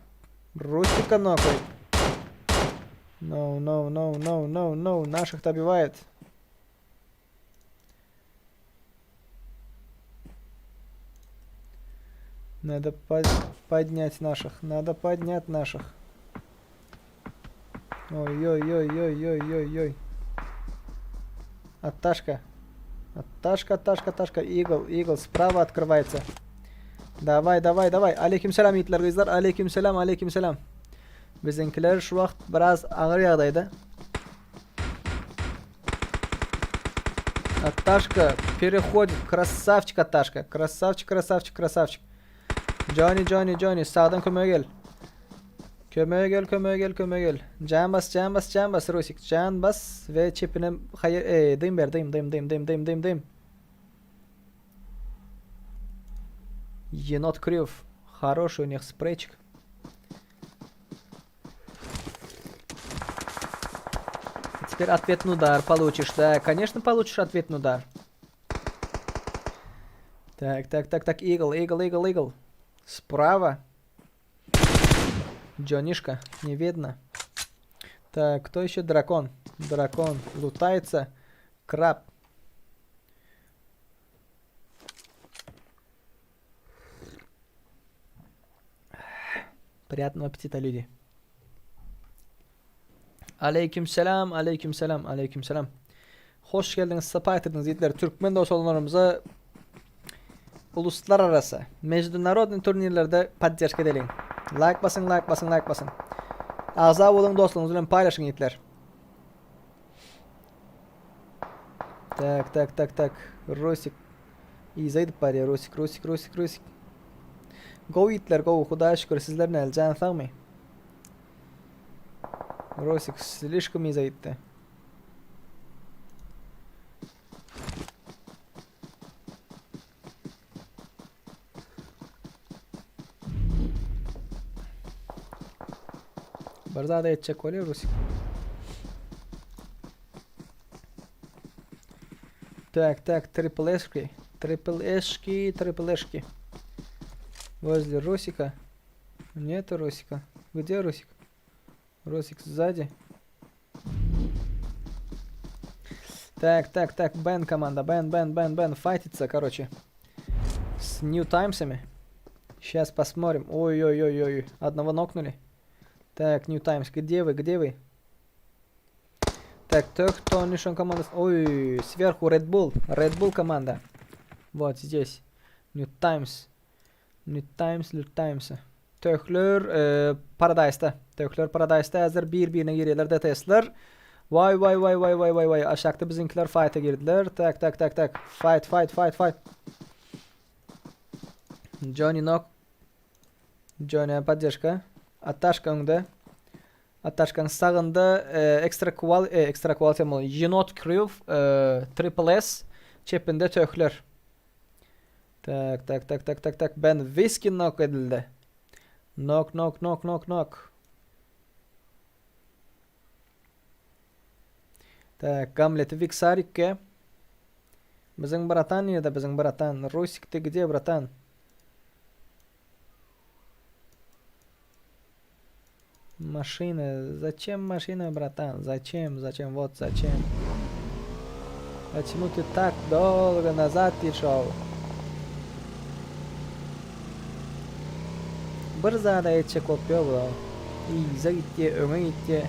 Русика нокает. No, no, no, no, no, no. Наших добивает. Надо под поднять наших. Надо поднять наших. Ой-ой-ой-ой-ой-ой-ой-ой. Отташка. Отташка, отташка, отташка. Игл, игл. Справа открывается. Давай, давай, давай. Aleyküm selam ýigitler, gyzlar. Aleyküm selam, aleyküm selam. Biziňkiler şu wagt biraz agyr ýagdaýda. Отташка переходит. Красавчик Отташка. Красавчик, красавчик, красавчик. Johnny, Johnny, Johnny. Sagdan kömege gel. Kömege gel, kömege gel, kömege gel. Jan bas, jan bas, jan bas Rusik. Jan bas we çepine haýyr, e, dym ber, dym, dym, dym, dym, dym, dym, dym. Енот Крив. Хороший у них спрейчик. Теперь ответный удар получишь. Да, конечно, получишь ответный удар. Так, так, так, так, Игл, Игл, Игл, Игл. Справа. Джонишка, не видно. Так, кто еще? Дракон. Дракон лутается. Краб. Приятного аппетита, люди. Aleyküm selam, aleyküm selam, aleyküm selam. Hoş geldiňiz, sapa getirdiňiz ýigitler. Türkmen dost-oglanlarymyza uluslararası, mejdunarodnyý turnirlerde podderşka edeliň. Laýk basyň, laýk basyň, laýk basyň. Agza boluň, dostlaryňyz bilen paýlaşyň ýigitler. Tak, tak, tak, tak. Rusik. Yza gidip barýar Rusik, Rusik, Rusik, Rusik. Gowy ýigitler, gowy, Hudaýa şükür, sizler näl, jan sagmy? Rusik slişkom yza gitdi. Bir zada etjek bolýar Rusik. Tak, tak, triple eşki. Triple eşki, triple eşki. Возле Русика. Нету Русика. Где Русик? Русик сзади. Так, так, так, Бен команда. Бен, Бен, Бен, Бен. Файтится, короче. С New Times'ами. Сейчас посмотрим. Ой-ой-ой-ой. Одного нокнули. Так, New Times, где вы, где вы? Так, кто нишон команда. Ой, сверху Red Bull. Red Bull команда. Вот здесь. New Times. New Times, New Times. Töhler e, Paradise'da. Töhler Paradise'da häzir bir-birine girýärler DTS-ler. Waý waý waý waý waý waý waý aşakda biziňkiler fight'a girdiler. Tak tak tak tak. Fight fight fight fight. Johnny knock. Johnny poddeşka. Ataşka öňde. Ataşkanyň sagynda e, Extra Qual e, Extra Quality bolmaly. Yenot Crew e, Triple S çepinde töhler. Tak tak tak tak tak tak Ben Whisky knock edildi. Knock knock knock knock knock. Tak, Gamleti Viksarikke. Biziň bratan nirede biziň bratan? Rusik ty gde bratan? Maşina, zaçem maşina bratan, zaçem, zaçem, wot zaçem. Почему ты так долго назад ишел? Bir zada etjek bolup ýok bu. Yza gitdi, öňe gitdi.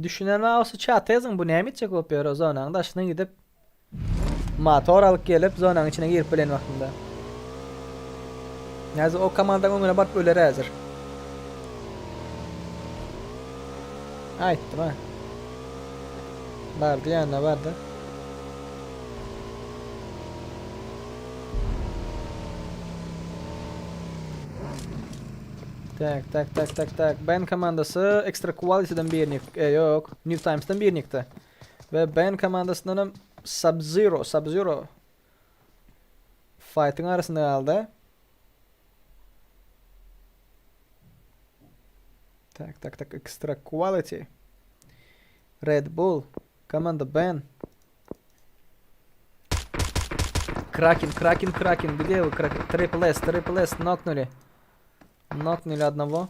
Düşünen bolsa çata ýazyň bu näme etjek bolup ýör o zonanyň daşyna gidip motor alyp gelip zonanyň içine girip bilen wagtynda. Häzir o komandaň öňüne baryp öler häzir. Aýtdym ha. Bardy ýanyna bardy. Tak, tak, tak, tak, tak. Ben komandasy Extra Quality'den birini, e, yok, New Times'dan birini ýykdy. We Ben komandasyndan hem Sub-Zero, Sub-Zero fightyň arasynda galdy. Tak, tak, tak, Extra Quality. Red Bull, komanda Ben. Kraken, Kraken, Kraken, где вы, Kraken? Triple S, Triple S, нокнули. Нокнули одного.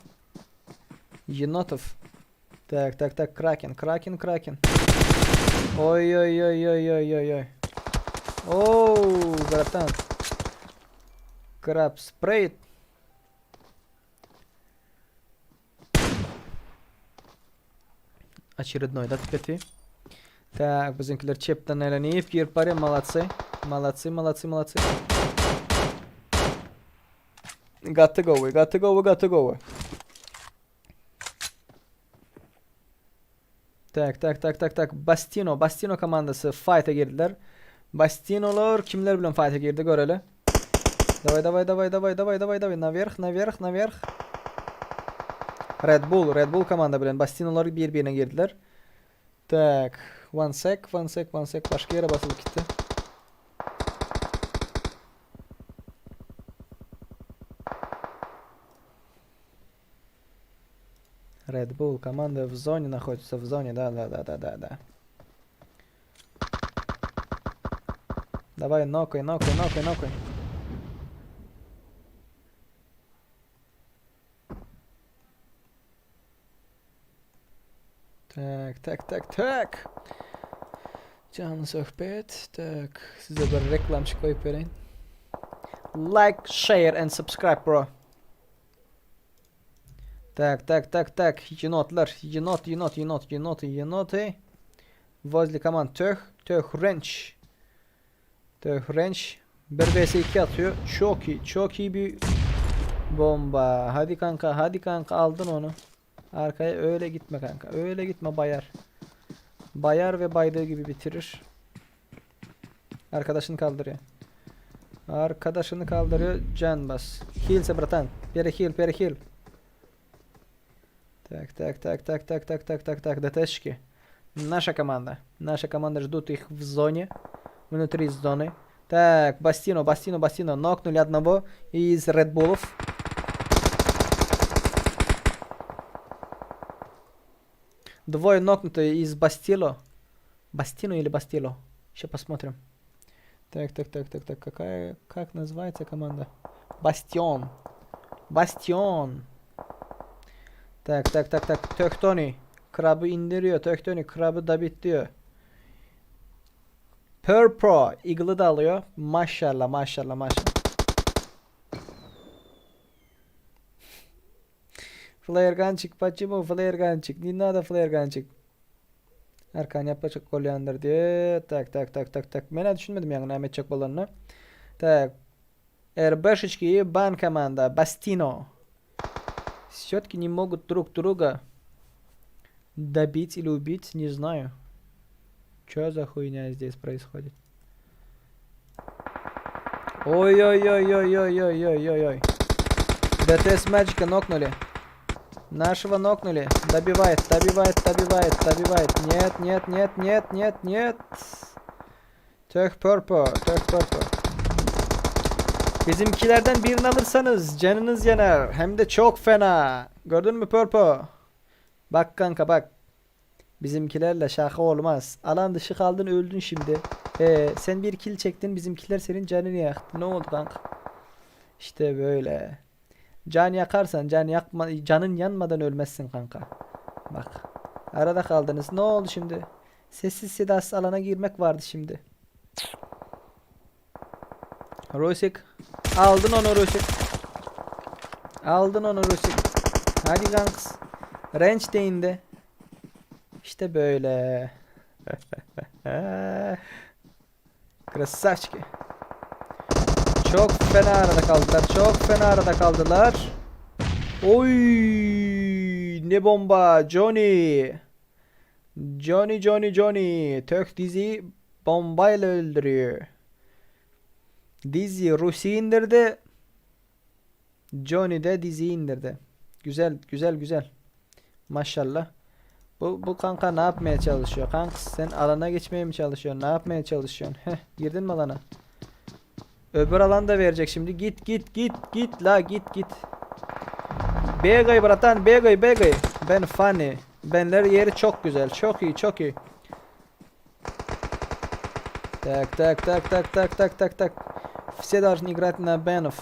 Енотов. Так, так, так, Кракен, Кракен, Кракен. Ой-ой-ой-ой-ой-ой-ой. Оу, братан. Краб спрейт. Очередной, да, теперь Так, bizimkiler çepden elenip girip barýar, молодцы. Молодцы, молодцы, молодцы. Gaty gowy, gaty gowy, gaty gowy. Tak, tak, tak, tak, tak. Bastino, Bastino komandasy fight'a girdiler. Bastinolar kimler bilen fight'a girdi göreli. Daway, daway, daway, daway, daway, daway, daway. Nawerh, nawerh, nawerh. Red Bull, Red Bull komanda bilen Bastinolar bir-birine girdiler. Tak, one sec, one sec, one sec. Başga ýere basylyp gitdi. Red Bull komanda w zone naходится, w zone, да, да, да, да, да, да. Давай, нокай, нокай, нокай, нокай. Tak, tak, tak, tak. Canly söhbet. Tak, size bir reklamçyk goýup bereýin. Like, share and subscribe bro. Tak, tak, tak, tak. Ýenotlar, ýenot, ýenot, ýenot, ýenoty, ýenoty. Возле komand Töh, Töh Ranch. Töh Ranch 1 vs 2 atıyor. Çok iyi, çok iyi bir bomba. Hadi kanka, hadi kanka aldın onu. Arkaya öyle gitme kanka. Öyle gitme bayar. Bayar ve baydığı gibi bitirir. Arkadaşını kaldırıyor. Arkadaşını kaldırıyor. Can bas. Healse bratan. Perehil, perehil. Tak, tak, tak, tak, tak, tak, tak, tak, tak. ДТшки. Наша команда. Наша команда ждут их в зоне. Внутри зоны. Так, Бастино, Бастино, Бастино. Нокнули одного из Red Bullов. Двое нокнутые из Бастило. Бастино или Бастило? Сейчас посмотрим. Так, так, так, так, так. Какая, как называется команда? Бастион. Бастион. Tak, tak, tak, tak. Töktoni. Krabı indiriyor. Töktoni krabı da diyor. Purpo. Eagle'ı da alıyor. Maşallah, maşallah, maşallah. Flare gun çık. Почему flare gun çık? Не надо flare gun çık. Arkany ýapajak bolýandyr diýe. Tak tak tak tak tak. Men-ä düşünmedim ýaňy näme etjek bolanyny. Tak. RB-şечки ban komanda Bastino. Все-таки не могут друг друга добить или убить, не знаю. Чё за хуйня здесь происходит? Ой-ой-ой-ой-ой-ой-ой-ой-ой. ДТС Мэджика нокнули. Нашего нокнули. Добивает, добивает, добивает, добивает. Нет, нет, нет, нет, нет, нет. Tök Purpo, Tök Purpo. Bizimkilerden birini alırsanız canınız yanar. Hem de çok fena. Gördün mü Purpo? Bak kanka bak. Bizimkilerle şaka olmaz. Alan dışı kaldın öldün şimdi. Ee, sen bir kill çektin bizimkiler senin canını yaktı. Ne oldu kanka? İşte böyle. Can yakarsan can yakma canın yanmadan ölmezsin kanka. Bak. Arada kaldınız. Ne oldu şimdi? Sessiz sedasız alana girmek vardı şimdi. Rosik. Aldın onu Rosik. Aldın onu Rosik. Hadi kanks. Range de indi. İşte böyle. Красавчики. Çok fena arada kaldılar. Çok fena arada kaldılar. Oy ne bomba Johnny. Johnny Johnny Johnny Tök dizi bombayla öldürüyor. Dizi Rus'u indirdi. Johnny de dizi indirdi. Güzel güzel güzel. Maşallah. Bu, bu kanka ne yapmaya çalışıyor? Kanka sen alana geçmeye mi çalışıyorsun? Ne yapmaya çalışıyorsun? Heh, girdin mi alana? Öbür alan da verecek şimdi. Git git git git la git git. Begay bratan begay begay. Ben funny. Benler yeri çok güzel. Çok iyi çok iyi. Так, так, так, так, так, так, так, так. Все должны играть на Бенов.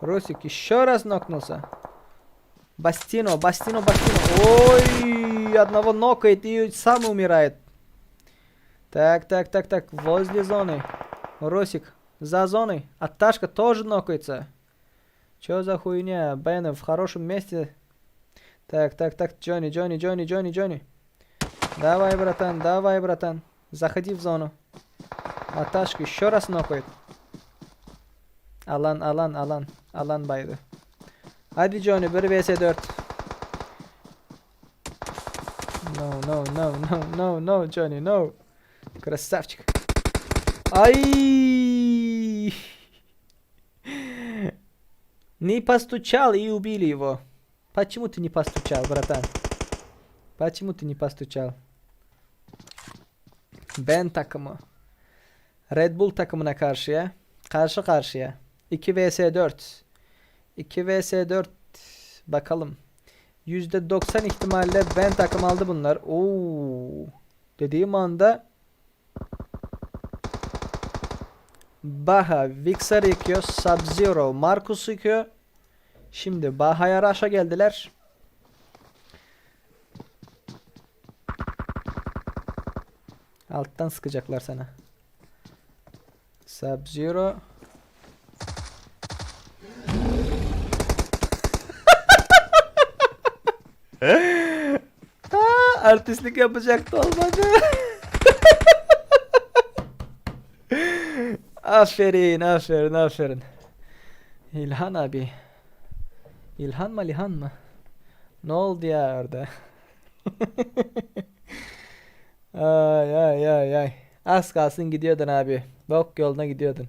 Русик еще раз нокнулся. Бастино, Бастино, Бастино. Ой, одного нокает и сам умирает. Так, так, так, так. Возле зоны. Русик, за зоной. Аташка тоже нокается. Чё за хуйня? Бенов в хорошем месте. Так, так, так. Джонни, Джонни, Джонни, Джонни, Джонни. Давай, братан, давай, братан. Заходи в зону. Аташка еще раз нокает. Alan, alan, alan. Alan baydı. Hadi Johnny 1 vs 4. No, no, no, no, no, no Johnny, no. Красавчик. Ай! Не постучал и убили его. Почему ты не постучал, братан? Почему ты не постучал? Ben takımı. Red Bull takımına karşıya. Karşı karşıya. 2 vs 4. 2 vs 4. Bakalım. %90 ihtimalle ben takım aldı bunlar. Oo. Dediğim anda Baha Vixar yıkıyor. Sub-Zero Marcus yıkıyor. Şimdi Baha'ya Rush'a geldiler. Alttan sıkacaklar sana. Sub-Zero. Aa, artistlik yapacaktı olmadı. Aferin, aferin, aferin. İlhan abi. İlhan mı, Lihan mı? Ne oldu ya orada? Ay ay ay ay. Az kalsın gidiyordun abi. Bok yoluna gidiyordun.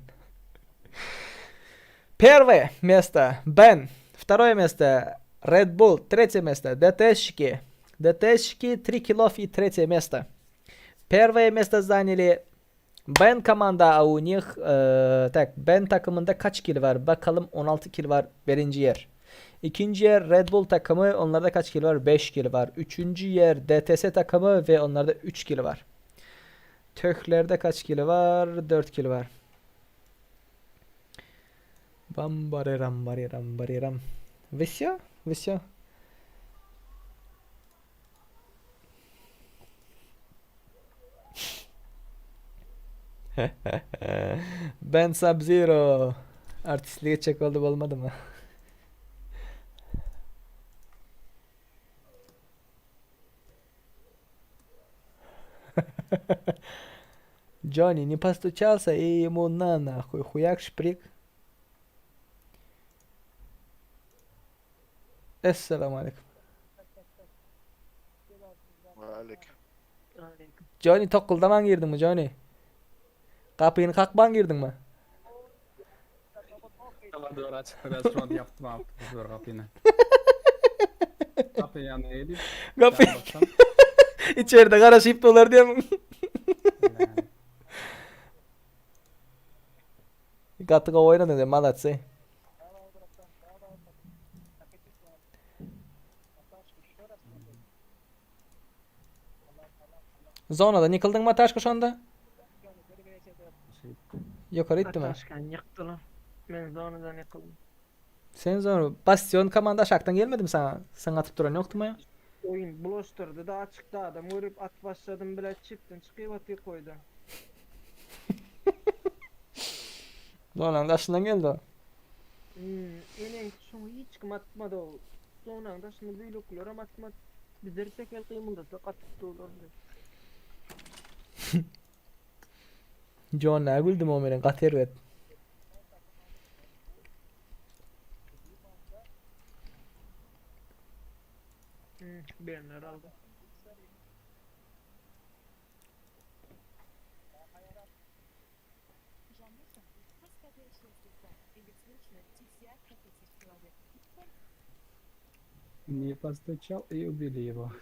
Первое место Бен. Второе место Red Bull. Третье место ДТшки. ДТшки 3 киллов и третье место. Первое место заняли Ben komanda a u nich e, tak Ben takımında kaç kill var? Bakalım 16 kill var birinci yer. İkinci yer Red Bull takımı onlarda kaç kill var? 5 kill var. Üçüncü yer DTS takımı ve onlarda 3 kill var. Töklerde kaç kill var? 4 kill var. Bam bariram bariram bariram. Все? Все. Ben Sub-Zero. Artistliğe çek oldu olmadı mı? Johnny не постучался и ему на нахуй. Хуяк шприк. Esselamu aleýkum. Aleyküm. Johnny tokguldaman girdiňmi Johnny? Gapyny kakman girdiňmi? Tamam doğru açık biraz şu an yaptım abi. Zor kapıyı. Kapıyı yanına gelip. Gapy baksam. içeride garaşyp dolar diýem. Yani. Gaty gowy oýnadyň sen, malatsy. Zonada ýykyldyňmy Taşka şonda? Şey, Ýokary itdimi? Taşkan ýykdylar. Men zonadan ýykyldym. Sen zona Bastion komanda aşakdan gelmedimi sana? Sen atyp duran ýokdumy? Oýun bulaşdyrdy da açykda adam görüp at başladym bile çipden çykyp atyp koydu. Zonanyň daşyndan geldi o. Hmm, enen şoňa hiç kim atmady o. Zonanyň daşyny büyülüklerem atmady. Bizler tekel gymyldasak atyp durlardy. John nä güldüm o menen gaty erbet. Hmm, bilenler aldy. Не постучал и убили его.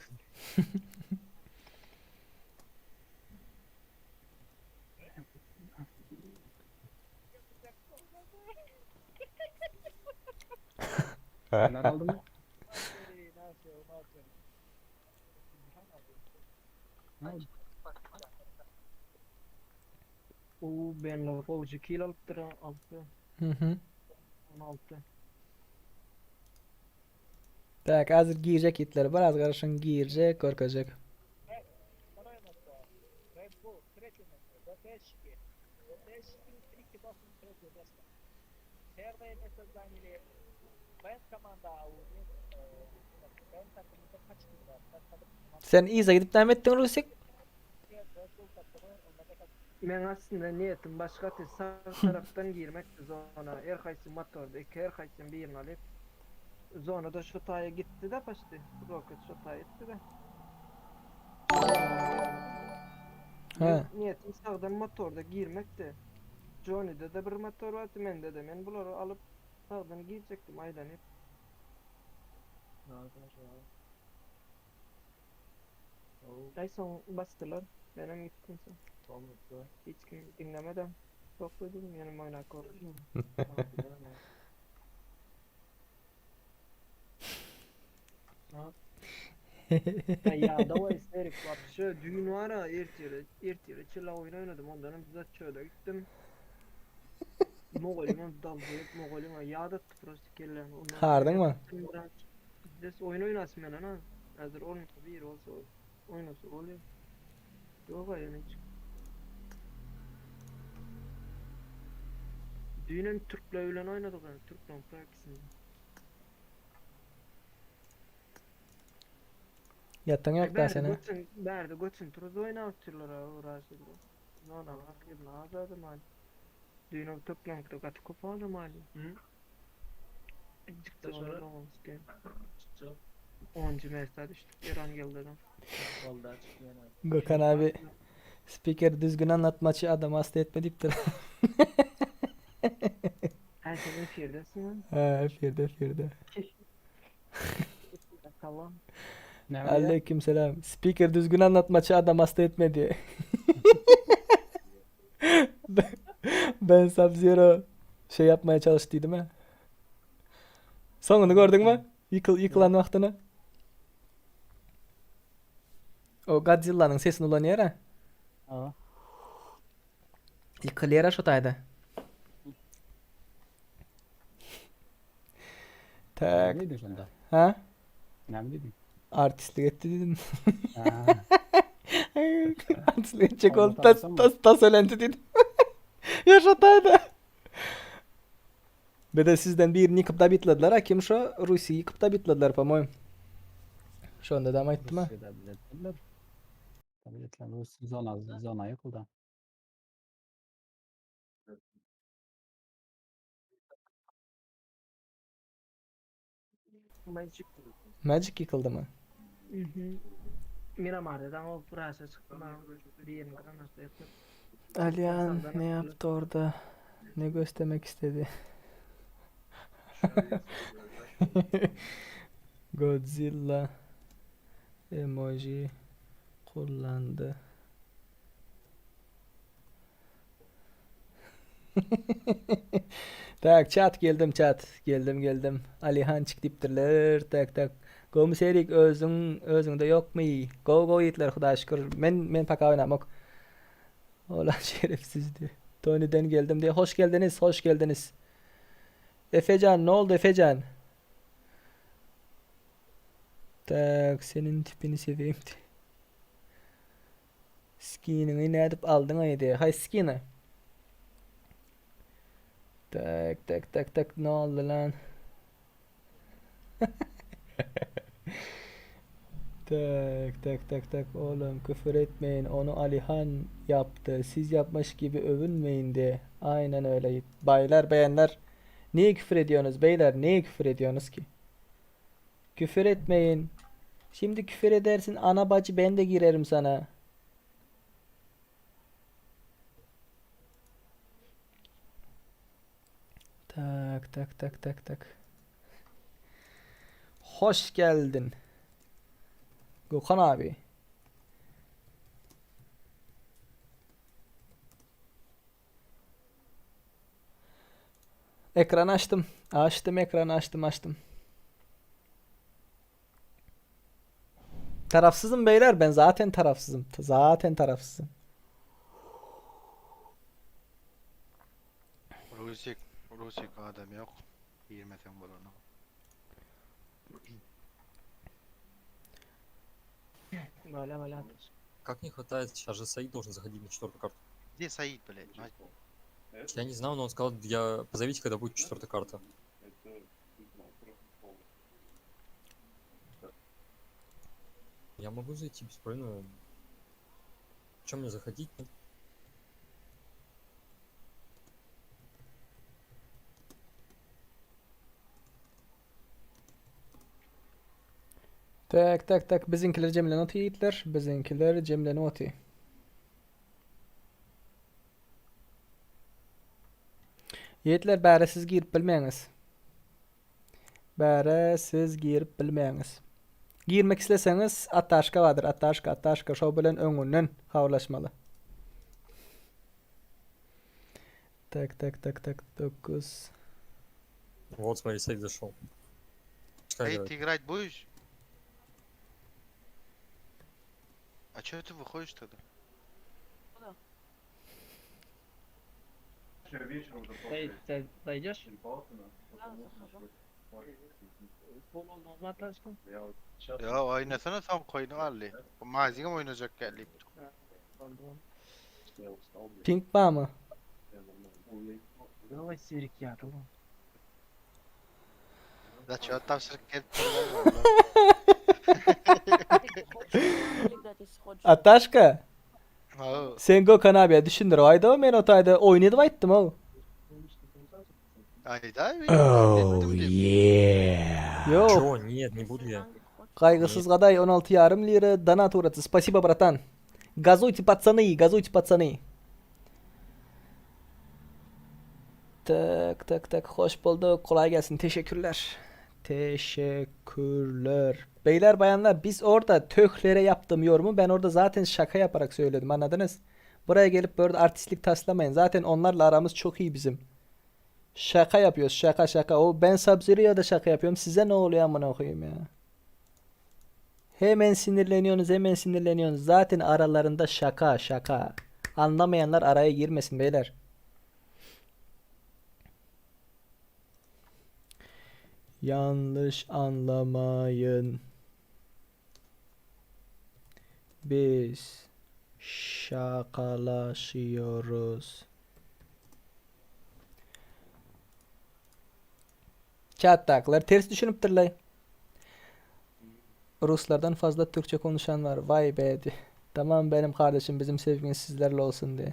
Neler aldı mı? Ne oldu? Oo benler gowja kill alypdyr 6 Mhm. 16. Tak, hazır girjek itler. Biraz garaşyň girjek, görkezjek. Sen Iza gidip näme etdiň Rusik? Men aslında niyetim başga tür sağ taraftan girmekti zona. Her haýsy motorda iki her haýsy birini alyp zonada şu taýa gitdi de paşdy. Roket şu taýa gitdi de. He. Men niyetim sagdan motorda girmekti. Johnny'de de bir motor bardy, mende de. Men bulary alyp sagdan girjekdim aýlanyp. Ay soň basdylar. Menem gitdim soň. Hiç kim diňlemedem. Yok dedim ýenem oýnap gördüm. Ya ýadaw isterik wapşe düýn bara ertire ertire çilla oýun oýnadym ondanam düzet çöle gitdim. Mogalyma daldyp mogalyma ýadatdy prosta kellämi. Ondan Hardyňmy? Des oýun oýnasyn men ana. Häzir oýnasa bir bolsa oýnasa bolýar. Ýok aýan hiç. Düýnem türkler bilen oýnadyk yani türkleň praktisinde. Ýatan ýok da Bärde sene. göçün, bärde göçün turuz oýnap otyrlar ha uğraşyrlar. Nona bak ibn azadym hali. Düýn ol türkleňkide gaty köp adam hali. Çıktı ona 10. mesta düştük İran geldi adam. Gökhan abi spiker düzgün anlatmaçı adam hasta etme diýipdir. Her sen efirdesin lan. He, firde firde. Tamam. Ne var ya? Aleyküm selam. Spiker düzgün anlatmaçı adam hasta etme diye. Ben, ben Sub-Zero şey yapmaya çalıştıydım ha. Sonunu gördün mü? Yıkıl, yıkılan wagtyny. O Godzilla'nyň sesini ulanýar ha. Ha. Ýykylýar ha şo taýda. Tak. Ne dedin şonda? Ha? Ne dedin? Artistlik etti dedim. Ha. Artistlik edecek oldu. Tas, Anlatarsam mı? tas, tas ölendi dedim. Yaşataydı. Bir de sizden birini yıkıp da bitlediler ha. Kim şu? Rusiýa yıkıp da bitlediler по-моему. Şonda da aýtdym ha. Russiýada biletdiler. Tabii etlen bu zona zona ýykyldy. Magic. Magic ýykyldy mı? Mhm. Miramar'dan o burası çykdy. Birini granat etdim. Alihan ne yaptı orada? Ne göstermek istedi? Godzilla emoji kullandı. Tak chat geldim chat. Geldim geldim. Alihan çyk diýipdirler. Tak tak. Gomy Serik özüň özüňde ýokmy? Go go ýigitler Hudaýa şükür. Men men paka oýnamok. Ola şerefsiz diýip. Tony'den geldim diye. Hoş geldiniz, hoş geldiniz. Efecan ne oldu Efecan? Tak senin tipini seveyim diye. Skiniňi nädip aldyň aý diýe. Haýsy skini? Tak tak tak tak ne oldy lan? Tak tak tak tak oğlum küfür etmeyin onu Alihan yaptı. Siz yapmış gibi övünmeyin diye. Aynen öyle. Baylar beğenler. Niye küfür ediyorsunuz beyler? Niye küfür ediyorsunuz ki? Küfür etmeyin. Şimdi küfür edersin ana bacı ben de girerim sana. Tak tak tak tak tak. Hoş geldin. Gökhan abi. Ekranı açtım. Açtım ekranı açtım açtım. Tarafsızım beyler ben zaten tarafsızım. Zaten tarafsızım. Rusik, Rusik adam ýok. Girmeseň bolany. Böyle böyle atır. Как не хватает? Сейчас же Саид должен заходить на четвертую карту. Где Саид, блядь? Я не знал, но он сказал, я позовите, когда будет четвертая карта. Я могу зайти без проблем. но Чем мне заходить? Tak tak tak biziňkiler jemlen oty ýigitler. Biziňkiler jemlen oty. Ýigitler bäre siz girip bilmeýäňiz. Bäre siz girip bilmeýäňiz. Girmek isleseňiz Ataşka bardyr. Ataşka Ataşka şo bilen öňünden habarlaşmaly. Tak tak tak tak 9 Вот, смотри, Саид зашел. Пускай Саид, играет. ты играть будешь? А чё ты выходишь тогда? Sen, sen zaydeş? Да, захожу. Bol olmaz mı atlaşkın? Ya oynasana sen koyunu alli. Maziňem oýnajak geldi. Pink barmy? Давай sirik ya tamam. Da ço tabşyryk gelip Ты хочешь играть, если хочешь. Ataşka Ha. sen Gökhan abiye düşündür. Aýda men o taýda oýun edip aýtdym-ow. Aýda. Oh yeah. Ýok. Чё? Нет, не буду я. Gaýgysyz Gadaý 16 ýarym lira donat ugraty. Spasibo bratan. Gazuyte patsany, gazuyte patsany. Tak tak tak hoş bulduk. Kolay gelsin. Teşekkürler. Teşekkürler. Beyler bayanlar biz orada töhlere yaptığım yorumu ben orada zaten şaka yaparak söyledim anladınız? Buraya gelip böyle artistlik taslamayın. Zaten onlarla aramız çok iyi bizim. Şaka yapıyoruz şaka şaka. O ben Sub-Zero'ya da şaka yapıyorum. Size ne oluyor amına koyayım ya? Hemen sinirleniyorsunuz, hemen sinirleniyorsunuz. Zaten aralarında şaka, şaka. Anlamayanlar araya girmesin beyler. Yanlış anlamayın. Biz şakalaşıyoruz. Çattaklar ters düşünüpdirler. Ruslardan fazla Türkçe konuşan var. Vay be. Tamam benim kardeşim bizim sevgimiz sizlerle olsun diye.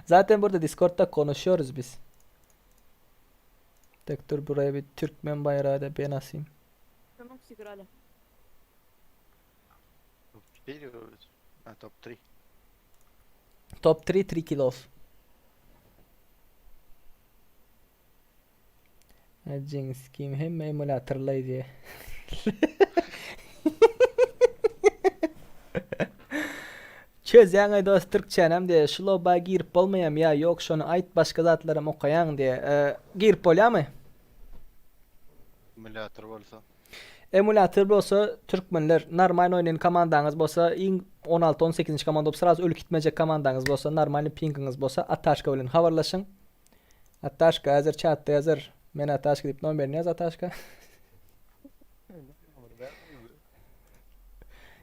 Zaten burada Discord'da konuşuyoruz biz. Tek dur buraya bir Türkmen bayrağı da ben asayım. Много сыграли. Топ 4 вроде. А, топ-3. Top 3 3 kill off. Jinx kim hem emülatörlay diye. Çözýäňe dost türkçänem diye şu loba girip bolmaýam ýa ýok şony aýt başga zatlaram okaýaň diye. Ee, girip bolýamy? Emulятор bolsa. Emulator bolsa türkmenler normal oýnaýan komandaňyz bolsa iň 16-18-nji komanda bolup sraz ölüp gitmejek komandaňyz bolsa normal pingiňiz bolsa Ataşka bilen habarlaşyň. Ataşka häzir çatda ýazar. Men Ataşka diýip nomerini ýaz Ataşka.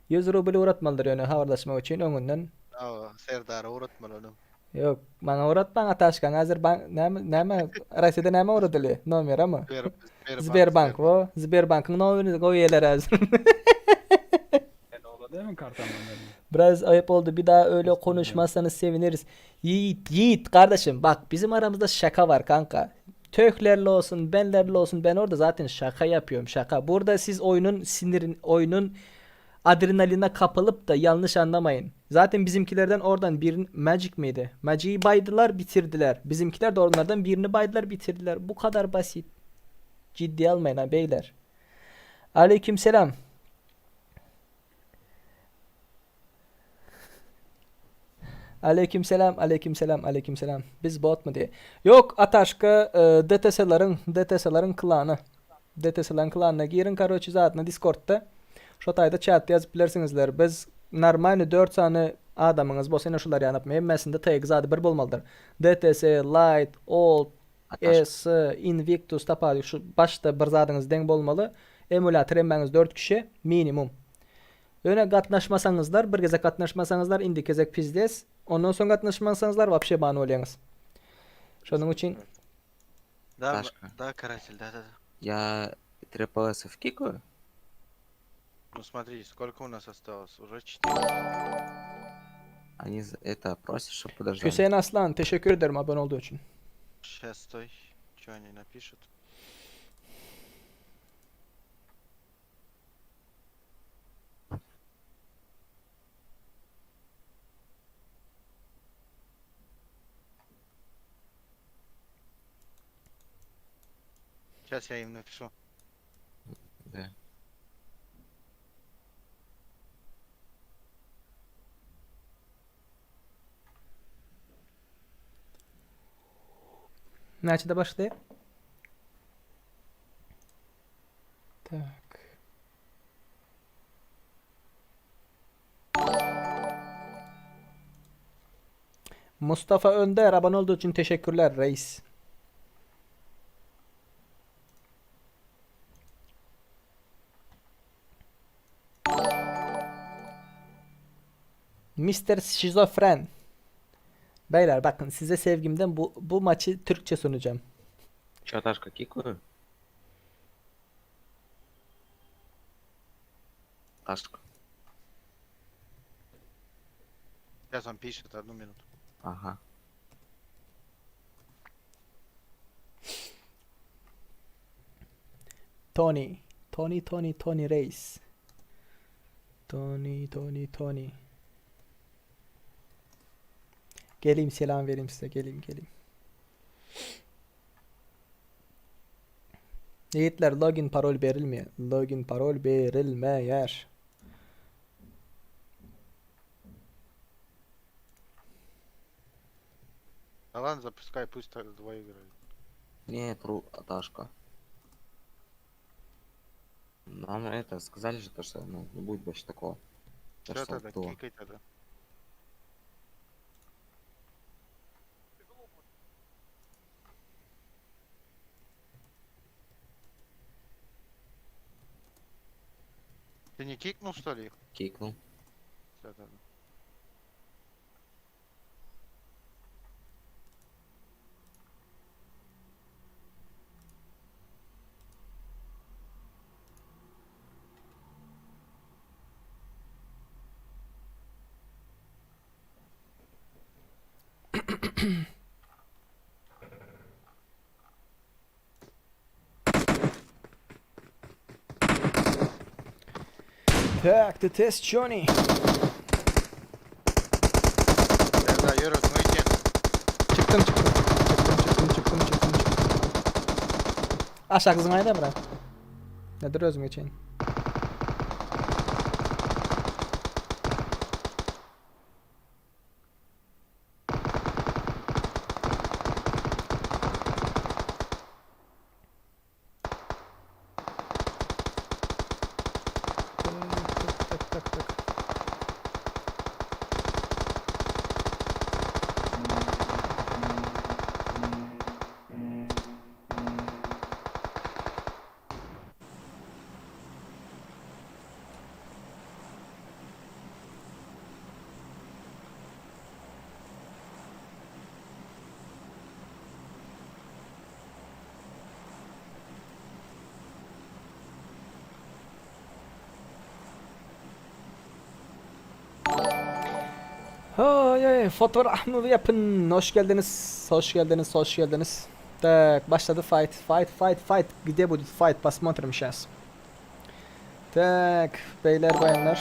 100 rubl ugratmalydyr ýöne habarlaşmak üçin öňünden. Awa, Serdara ugratmaly ony. Ýok, maňa ugratmaň Ataşkaň häzir bank näme näme Russiýada näme ugradylýar? Nomerami? Sber, Sberbank, Sberbank, o Sberbankyň nomerini goýýarlar häzir. Ola değil mi kartan nomerini? Biraz ayıp oldu. Bir daha öyle Kesinlikle. konuşmazsanız seviniriz. Yiğit, Yiğit kardeşim bak bizim aramızda şaka var kanka. Töklerle olsun, benlerle olsun ben orada zaten şaka yapıyorum şaka. Burada siz oyunun sinirin, oyunun adrenaline kapılıp da yanlış anlamayın. Zaten bizimkilerden oradan birini Magic miydi? Magic'i baydılar bitirdiler. Bizimkiler de onlardan birini baydılar bitirdiler. Bu kadar basit. Ciddiye almayın ha beyler. Aleykümselam. Aleykümselam, aleykümselam, aleykümselam. Biz bot mu diye. Yok Ataşka e, DTS'ların DTS'ların klanı. DTS'ların klanına girin karoçi zaten Discord'da. Şu tayda chat yazıp bilersinizler. Biz normal 4 tane adamınız bolsa ene şular ýanyp hemmesinde tag zady bir bolmalydyr. DTS, Light, Old, S, Invictus tapady şu başda bir zadyňyz deň bolmaly. Emulator hemmäňiz 4 kişi minimum. Öne gatnaşmasaňyzlar, bir gezek gatnaşmasaňyzlar indi gezek pizdes. Ondan soň gatnaşmasaňyzlar вообще ban bolýaňyz. Şonuň üçin Да, Сашка. да, каратель, да, да, да. Я 3 ПС вкикаю. Ну смотри, сколько у нас осталось? Уже 4. Они за- это просят, чтобы подождали. Hüseyin Aslan teşekkür ederim abone olduğu için. Сейчас, стой. Что они напишут? Сейчас я им напишу. Да. Näçede başlaýar? Tak. Mustafa Önder abone olduğu için teşekkürler reis. Mr. Şizofren. Beyler bakın size sevgimden bu, bu maçı Türkçe sunacağım. Чё, Ташка, кикаю? Ташка. Сейчас он пишет, одну минуту. Ага. Tony. Tony, Tony, Tony Reis. Tony, Tony, Tony. Geleyim selam vereyim size. Geleyim, geleyim. Yiğitler login parol verilmiyor. Login parol verilmeyer. Да ладно, запускай, пусть так двое играют. Нет, ру, Ташка. Нам это сказали же, то, что ну, не будет больше такого. То, Все что тогда, было. кикай тогда. Ты не кикнул, что ли, их? Кикнул. Всё тогда. Tak, the test Johnny. Serdar yürü Muhittin. Çıktım çıktım. Çıktım çıktım çıktım çıktım çıktım. Aşağı kızın ayda bırak. Nedir özüm geçeyim. Tak tak tak tak. Ay ay fotoğrafımı yapın. Hoş geldiniz. Hoş geldiniz. Hoş geldiniz. Так, başladı fight. Fight, fight, fight. Где будет fight? Посмотрим сейчас. Так, beyler bayanlar.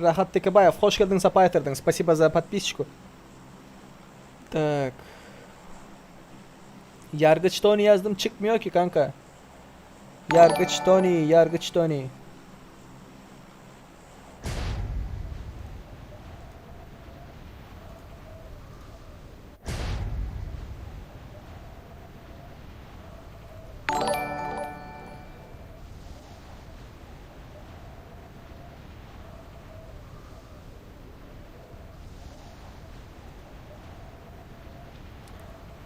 Rahat Tekebayev, hoş geldin, sapa getirdin. Спасибо за подписчику. Так. Yargıç Tony yazdım çıkmıyor ki kanka. Yargıç Tony, Yargıç Tony.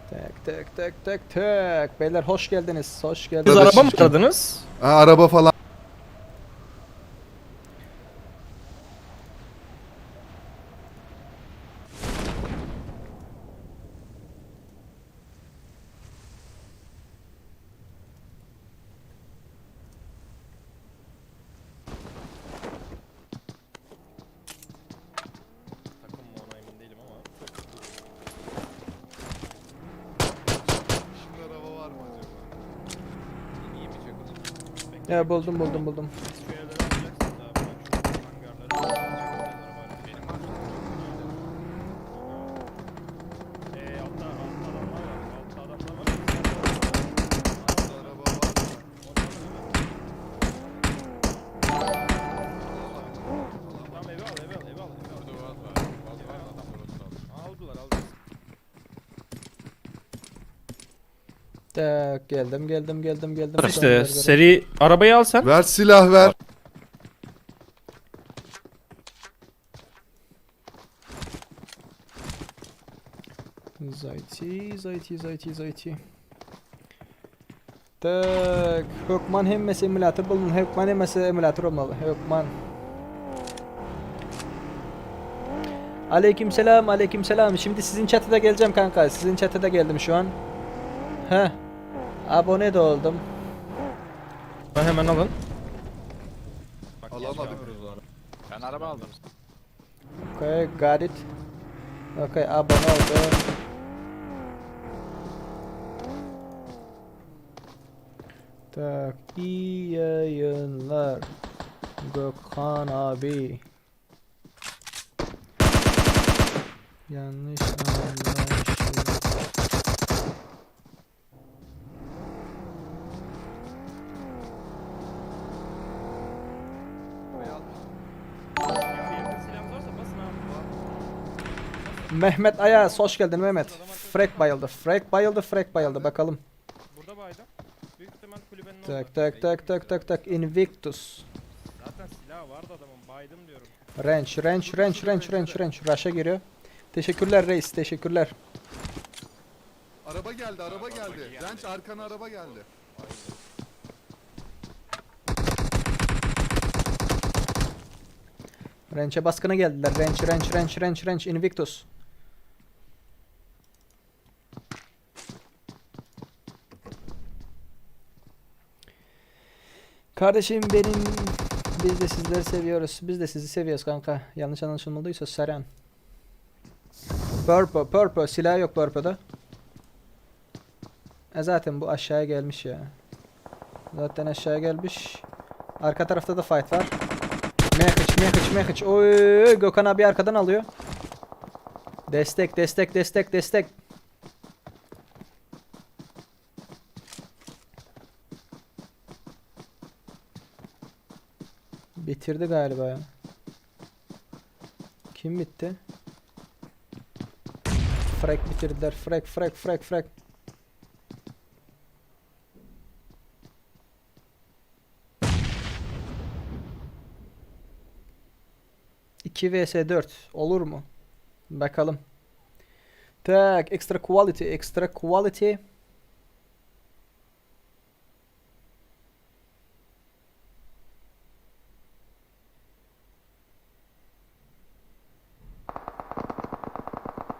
Tek tek tek tek tek. Beyler hoş geldiniz. Hoş geldiniz. Siz araba mı aradınız? Ha, araba falan. Takım mı ona emin değilim ama. Şimdi araba var mı acaba? İyi mi çakıl? Bekle, Ya buldum buldum buldum. Siz şu evleri alacaksınız abi. Bak şu hangarları alacak araba. Benim var. Altta, altta adamlar var. Altta adamlar var. Altta araba var mı? Tamam evi al evi al evi al. Evi al. Burada vaz var. Vaz var adamlar onu aldı. Aldılar aldılar. Tak geldim geldim geldim geldim. İşte seri arabayı al sen. Ver silah ver. Zayti zayti zayti zayti. Tak Hökman hemmesi emülatör bulun. Hökman hemmesi emülatör olmalı. Hökman. Aleykümselam aleykümselam. Şimdi sizin chat'e de geleceğim kanka. Sizin chat'e de geldim şu an. Heh. Abone de oldum. Ben hemen alın. Alamadık. Ben araba aldım. Okay, got it. Okay, abone oldum. Tak, iyi yayınlar. Gökhan abi. Yanlış anlaşıldı. Mehmet Ayaz hoş geldin Mehmet. Frek bayıldı. Frek bayıldı. Frek bayıldı. Bakalım. Burada baydım. Büyük ihtimal kulübenin orada. Tak tak tak tak tak tak Invictus. Zaten silahı vardı adamın baydım diyorum. Ranch, ranch, ranch, ranch, ranch, ranch. Rush'a giriyor. Teşekkürler reis, teşekkürler. Araba geldi, araba geldi. Renç arkana araba geldi. Ranch'e baskına geldiler. Ranch, ranch, ranch, ranch, ranch. Invictus. Kardeşim benim biz de sizleri seviyoruz. Biz de sizi seviyoruz kanka. Yanlış anlaşılmadıysa Seren. Purple, Purple silah yok Purple'da. E zaten bu aşağıya gelmiş ya. Zaten aşağıya gelmiş. Arka tarafta da fight var. Mehiç, Mehiç, Mehiç. Oy, Gökhan abi arkadan alıyor. Destek, destek, destek, destek. Bitirdi galiba ya. Kim bitti? Frek bitirdiler. Frek, frek, frek, frek. İki vs 4 olur mu? Bakalım. Tak, extra quality, extra quality.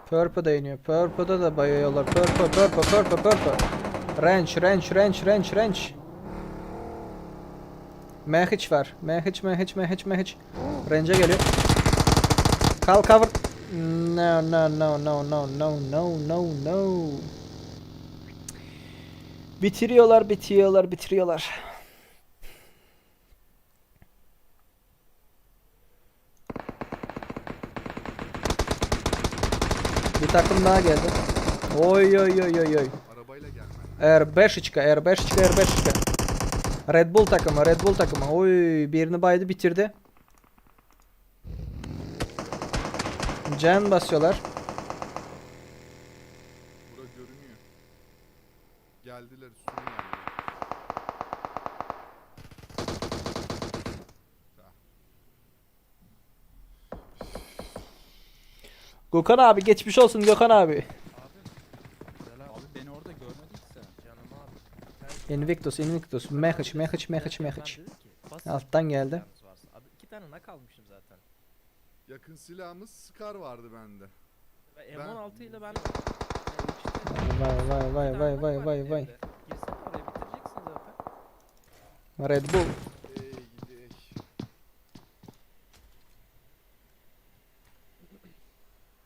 Purple da iniyor. Purple'da da bayıyorlar. Purple, purple, purple, purple. Ranch, ranch, ranch, ranch, ranch. Mehiç var. Mehiç, mehiç, mehiç, mehiç. Range'e geliyor. Kal cover. No, no, no, no, no, no, no, no, no. Bitiriyorlar, bitiriyorlar, bitiriyorlar. Bir takım daha geldi. Oy oy oy oy oy. Arabayla gelmen. R5'çka, R5'çka, R5'çka. Red Bull takımı, Red Bull takımı. Oy, birini baydı bitirdi. Can basıyorlar. Bura görünüyor. Geldiler üstüne geldiler. Gökhan abi geçmiş olsun Gökhan abi. Abi beni orada görmedin ki sen. Canım abi. Invictus, Invictus. Mehiç, Mehiç, Mehiç, Mehiç. Alttan geldi. Abi iki tane nak almışım zaten. Yakın silahımız Scar vardı bende. M16 ile ben Vay vay vay vay vay vay vay. Girsene oraya bitireceksin zaten. Red Bull. Ey gidi ey.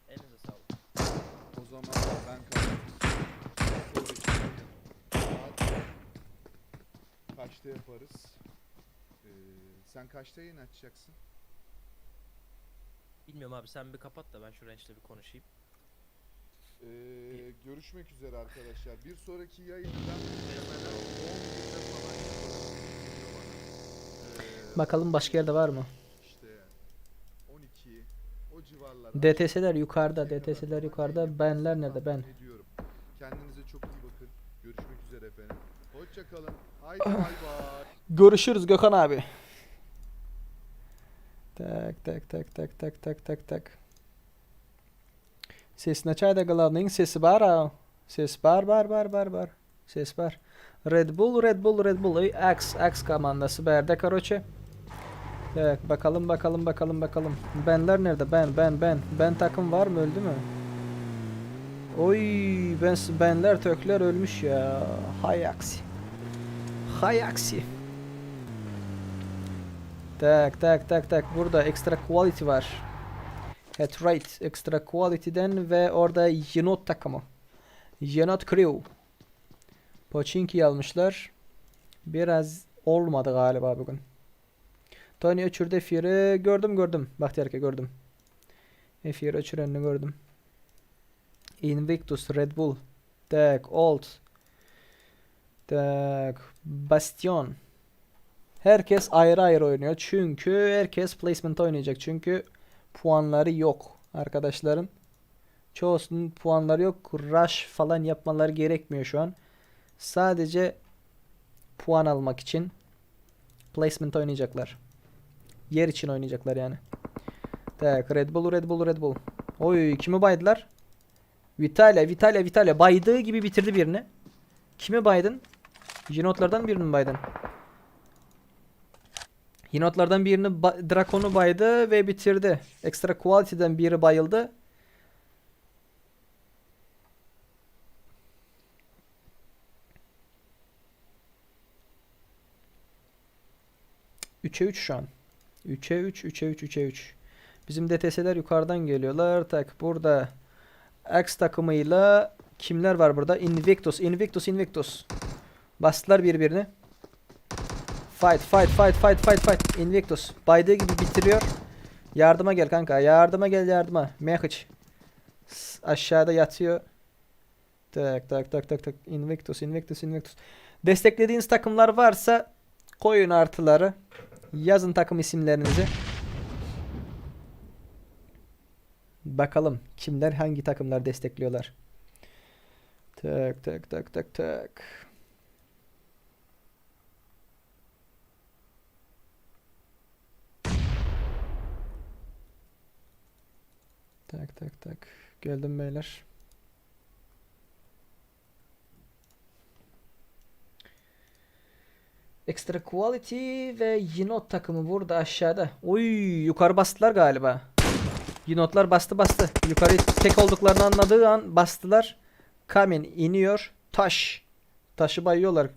Elinize sağlık. O zaman ben kapatıyorum. Sonraki yayın saat kaçta yaparız? Ee, sen kaçta yayın açacaksın? Bilmiyorum abi sen bir kapat da ben şu Range'le bir konuşayım. Ee, görüşmek üzere arkadaşlar. Bir sonraki yayında muhtemelen 11'de falan yaparız gibi geliyor bana. Ee, Bakalım başka yerde var mı? İşte 12 o civarlara. DTS'ler yukarıda, 12'ye kadar DTS'ler falan yukarıda. yayın Benler yaparız nerede? tahmin Ben. Ediyorum. Kendinize çok iyi bakın. Görüşmek üzere efendim. Hoşça kalın. Haydi bay bay. Görüşürüz Gökhan abi. Tak tak tak tak tak tak tak tak. Sesini açay da главныйň sesi bar ha. Ses bar bar bar bar bar. Ses bar. Red Bull Red Bull Red Bull. Ey, X X komandasy bärde karoçe. Tak bakalım bakalım bakalım bakalım. Benler nerede? Ben ben ben. Ben takım var mı öldü mü? Oy ben benler tökler ölmüş ya. Hay aksi. Hay aksi. Tak tak tak tak burada extra quality var. Head right extra quality'den ve orada Yenot takımı. Yenot Crew. Pochinki almışlar. Biraz olmadı galiba bugün. Tony öçürdü F1'i gördüm gördüm. Bahtiyar ki gördüm. F1 öçürenini gördüm. Invictus Red Bull. Tak Old. Tak Bastion. Herkes ayrı ayrı oynuyor. Çünkü herkes placement oynayacak. Çünkü puanları yok arkadaşların. Çoğusunun puanları yok. Rush falan yapmaları gerekmiyor şu an. Sadece puan almak için placement oynayacaklar. Yer için oynayacaklar yani. Tak Red Bull Red Bull Red Bull. Oy kimi baydılar? Vitalia Vitalia Vitalia baydığı gibi bitirdi birini. Kimi baydın? Jinotlardan birini mi baydın? Hinotlardan birini ba- Drakon'u baydı ve bitirdi. Extra Quality'den biri bayıldı. Üçe 3 şu an. 3'e 3, 3'e 3, 3'e 3. Bizim DTS'ler yukarıdan geliyorlar. Tak burada. X takımıyla kimler var burada? Invictus, Invictus, Invictus. Bastılar birbirini. Fight, fight, fight, fight, fight, fight. Invictus. Baydığı gibi bitiriyor. Yardıma gel kanka. Yardıma gel yardıma. Mehic. Aşağıda yatıyor. Tak tak tak tak tak. Invictus, Invictus, Invictus. Desteklediğiniz takımlar varsa koyun artıları. Yazın takım isimlerinizi. Bakalım kimler hangi takımlar destekliyorlar. Tak tak tak tak tak. Tak tak tak. Geldim beyler. Extra Quality ve Yinot takımı burada aşağıda. Oy yukarı bastılar galiba. Yinotlar bastı bastı. Yukarı tek olduklarını anladığı an bastılar. Kamin iniyor. Taş. Taşı bayıyorlar.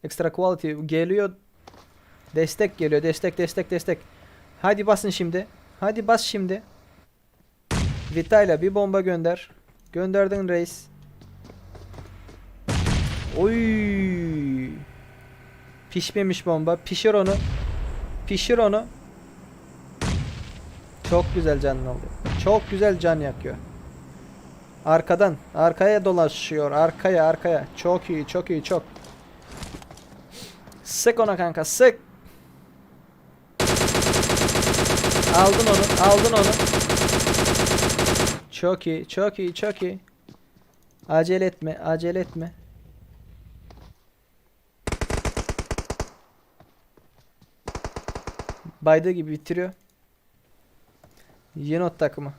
Extra Quality geliyor. Destek geliyor. Destek destek destek. Hadi basın şimdi. Hadi bas şimdi. Vitayla bir bomba gönder. Gönderdin reis. Oy. Pişmemiş bomba. Pişir onu. Pişir onu. Çok güzel canlı oluyor. Çok güzel can yakıyor. Arkadan. Arkaya dolaşıyor. Arkaya arkaya. Çok iyi çok iyi çok. Sık ona kanka sık. Aldın onu aldın onu. Çok iyi çok iyi çok iyi. Acele etme acele etme. Baydığı gibi bitiriyor. Yenot takımı.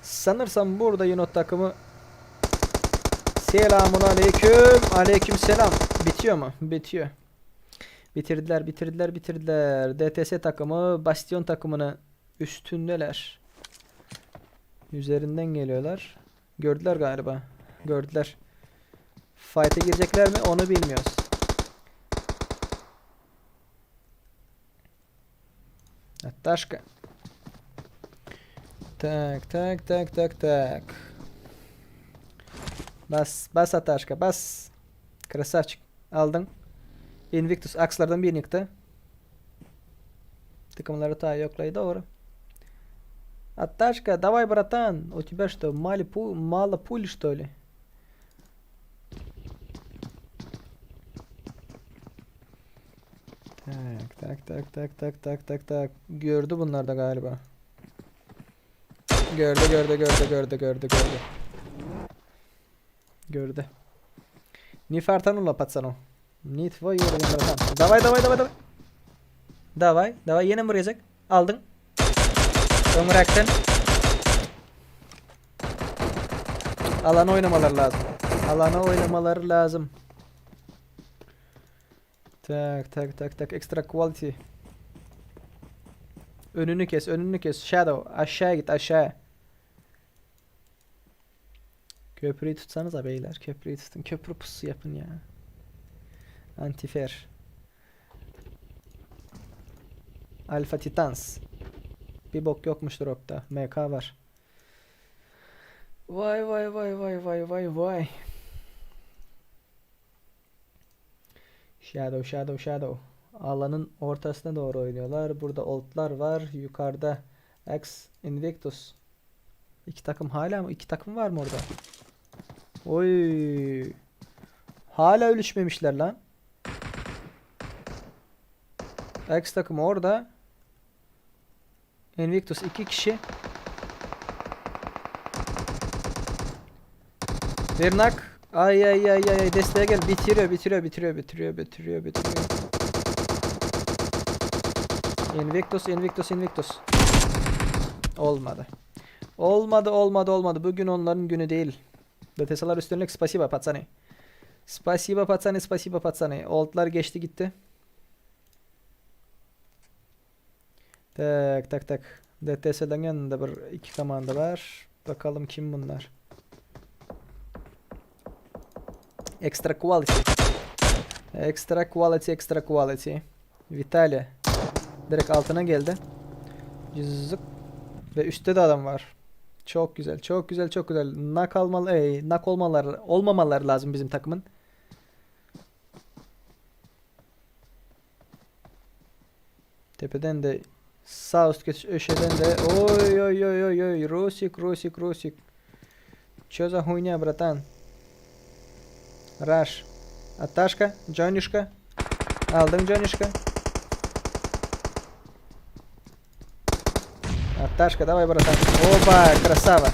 Sanırsam burada Yenot takımı Selamun aleyküm. Aleyküm selam. Bitiyor mu? Bitiyor. Bitirdiler, bitirdiler, bitirdiler. DTS takımı Bastion takımını üstündeler. Üzerinden geliyorlar. Gördüler galiba. Gördüler. Fight'e girecekler mi? Onu bilmiyoruz. Taşka. Tak tak tak tak tak. Bas bas Ataşka bas. Красавчик. Aldın. Invictus Axlardan birini yıktı. Takımları ta yoklayı doğru. Аташка, давай, братан. У тебя что, мало, пу мало пуль, что ли? Tak tak tak tak tak tak tak tak. Gördü bunlar da galiba. Gördü gördü gördü gördü gördü gördü. Gördü. Не фартануло, пацану. Не твой уровень, братан. Давай давай давай давай. Давай давай yine mi vuracak? Aldın. Ömrak'tan. Alana oynamaları lazım. Alana oynamaları lazım. Tak tak tak tak extra quality. Önünü kes, önünü kes. Shadow aşağıya git aşağıya. Köprüyü tutsanıza beyler. Köprüyü tutun. Köprü pusu yapın ya. Antifer. Alpha Titans. Bir bok yokmuş dropta. MK var. Vay vay vay vay vay vay vay. Shadow Shadow Shadow. Alanın ortasına doğru oynuyorlar. Burada oldlar var. Yukarıda X Invictus. İki takım hala mı? İki takım var mı orada? Oy. Hala ölüşmemişler lan. X takımı orada. Invictus iki kişi. Vernak. Ay ay ay ay ay desteğe gel. Bitiriyor, bitiriyor, bitiriyor, bitiriyor, bitiriyor, bitiriyor. Invictus, Invictus, Invictus. Olmadı. Olmadı, olmadı, olmadı. Bugün onların günü değil. DTS'lar üstünlük. Spasiba пацаны. Spasiba пацаны, spasiba пацаны. Oldlar geçti gitti. Tak tak tak. DTS'den yanında bir iki komanda var. Bakalım kim bunlar. Extra quality. Extra quality, extra quality. Vitaly. Direkt altına geldi. Cızık. Ve üstte de adam var. Çok güzel, çok güzel, çok güzel. Nak almalı, ey, nak olmaları, olmamaları lazım bizim takımın. Tepeden de sağ üst köşeden de oy oy oy oy oy Rusik Rusik Rusik. Чё за хуйня, братан? Раш. Аташка, Джонишка. Aldın Джонишка. Аташка, давай, братан. Опа, красава.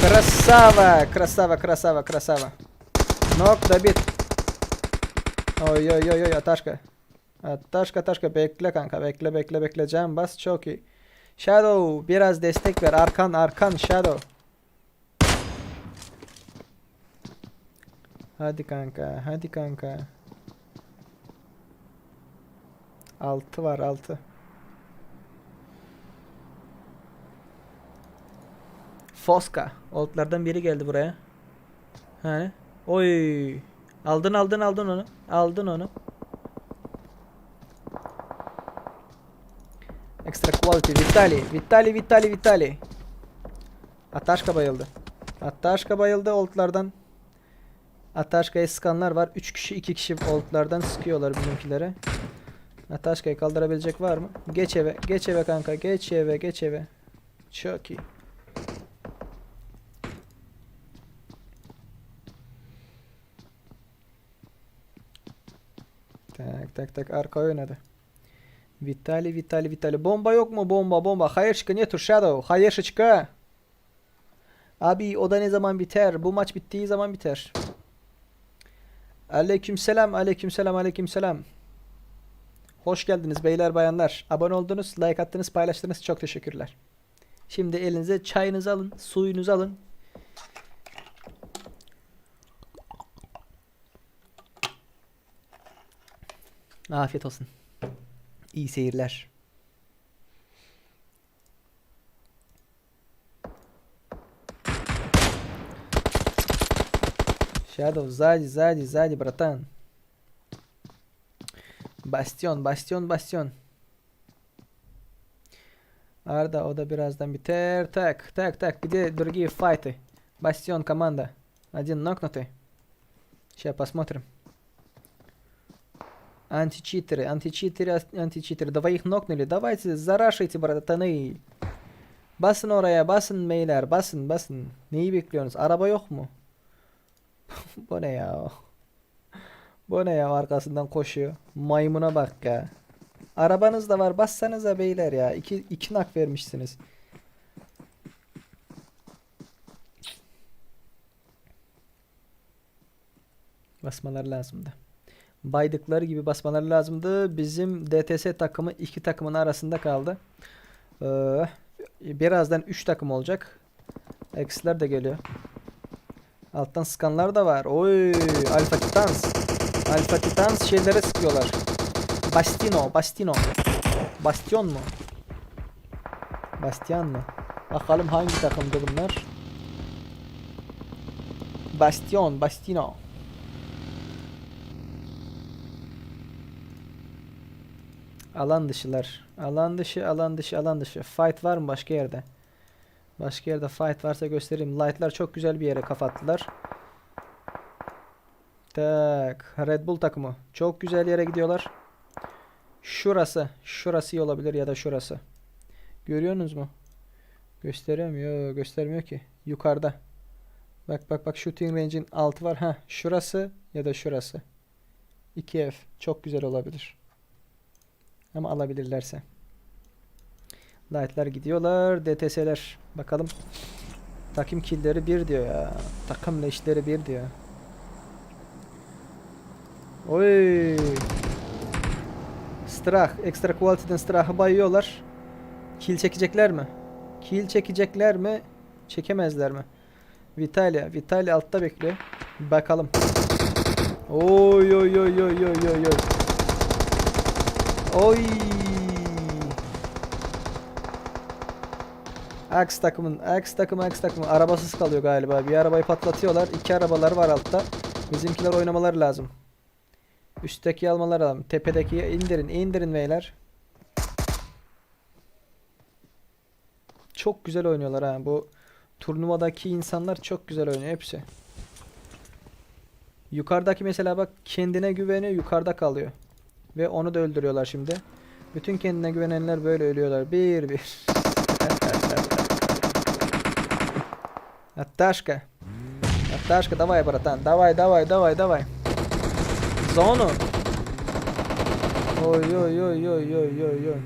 Красава, красава, красава, красава. Нок добит. Oy oy oy oy Ataşka. Ataşka Ataşka bekle kanka bekle bekle bekle. Can bas çok iyi. Shadow biraz destek ver. Arkan arkan Shadow. Hadi kanka hadi kanka. 6 var 6. Foska. Oldlardan biri geldi buraya. Hani? Oy. Aldın aldın aldın onu. Aldın onu. Extra quality. Vitali. Vitali Vitali Vitali. Ataşka bayıldı. Ataşka bayıldı oldlardan. Ataşka'ya sıkanlar var. 3 kişi 2 kişi oldlardan sıkıyorlar bizimkilere. Ataşka'yı kaldırabilecek var mı? Geç eve. Geç eve kanka. Geç eve. Geç eve. Çok iyi. Tak tak tak arka oynadı. Vitali Vitali Vitali. Bomba yok mu? Bomba bomba. Hayırşka нету Shadow. Hayırşka. Abi o da ne zaman biter? Bu maç bittiği zaman biter. Aleykümselam, aleykümselam, aleykümselam. Hoş geldiniz beyler bayanlar. Abone oldunuz, like attınız, paylaştınız. Çok teşekkürler. Şimdi elinize çayınızı alın, suyunuzu alın. Afiyet olsun. İyi seyirler. Shadow сзади, сзади, сзади, братан. Bastion, Bastion, Bastion. Arda o da birazdan biter. Так, так, так, где другие файты? Бастион команда. Один нокнутый. Сейчас посмотрим. Античитеры, античитеры, античитеры. Двоих нокнули. Давайте зарашайте, братаны. Basın oraya, basın beyler, basın, basın. Neyi bekliyorsunuz? Araba yok mu? Bu ne ya? Bu ne ya arkasından koşuyor. Maymuna bak ya. Arabanız da var. Bassanıza beyler ya. İki, iki nak vermişsiniz. Basmaları lazımdı. Baydıkları gibi basmaları lazımdı. Bizim DTS takımı iki takımın arasında kaldı. Ee, birazdan 3 takım olacak. X'ler de geliyor. Alttan sıkanlar da var. Oy, Alpha Titans. Alpha Titans şeylere sıkıyorlar. Bastino, Bastino. Bastion mu? Bastian mı? Bakalım hangi takımda bunlar? Bastion, Bastino. Alan dışılar. Alan dışı, alan dışı, alan dışı. Fight var mı başka yerde? Başka yerde fight varsa göstereyim. Light'lar çok güzel bir yere kapattılar. Tak, Red Bull takımı. Çok güzel yere gidiyorlar. Şurası. Şurası iyi olabilir ya da şurası. Görüyorsunuz mu? Gösteriyor mu? Yok, göstermiyor ki. Yukarıda. Bak bak bak shooting range'in altı var. Ha, şurası ya da şurası. 2F çok güzel olabilir. Ama alabilirlerse. Light'lar gidiyorlar. DTS'ler. Bakalım. Takım kill'leri 1 diyor ya. Takım leşleri 1 diyor. Oy. Strah. Extra Quality'den Strah'ı bayıyorlar. Kill çekecekler mi? Kill çekecekler mi? Çekemezler mi? Vitalia. Vitalia altta bekliyor. Bakalım. Oy oy oy oy oy oy oy. Oy. Axe takımın, Axe takımı, Axe takımı arabasız kalıyor galiba. Bir arabayı patlatıyorlar. İki arabalar var altta. Bizimkiler oynamaları lazım. Üstteki almaları lazım. Tepedeki indirin, indirin beyler. Çok güzel oynuyorlar ha. Bu Turnuvadaki insanlar çok güzel oynuyor hepsi. Yukarıdaki mesela bak kendine güveniyor yukarıda kalıyor. Ve onu da öldürüyorlar şimdi. Bütün kendine güvenenler böyle ölüyorlar. Bir bir. Аташка. Аташка, давай, братан. Давай, давай, давай, давай. Зону. Oy oy oy oy oy oy oy.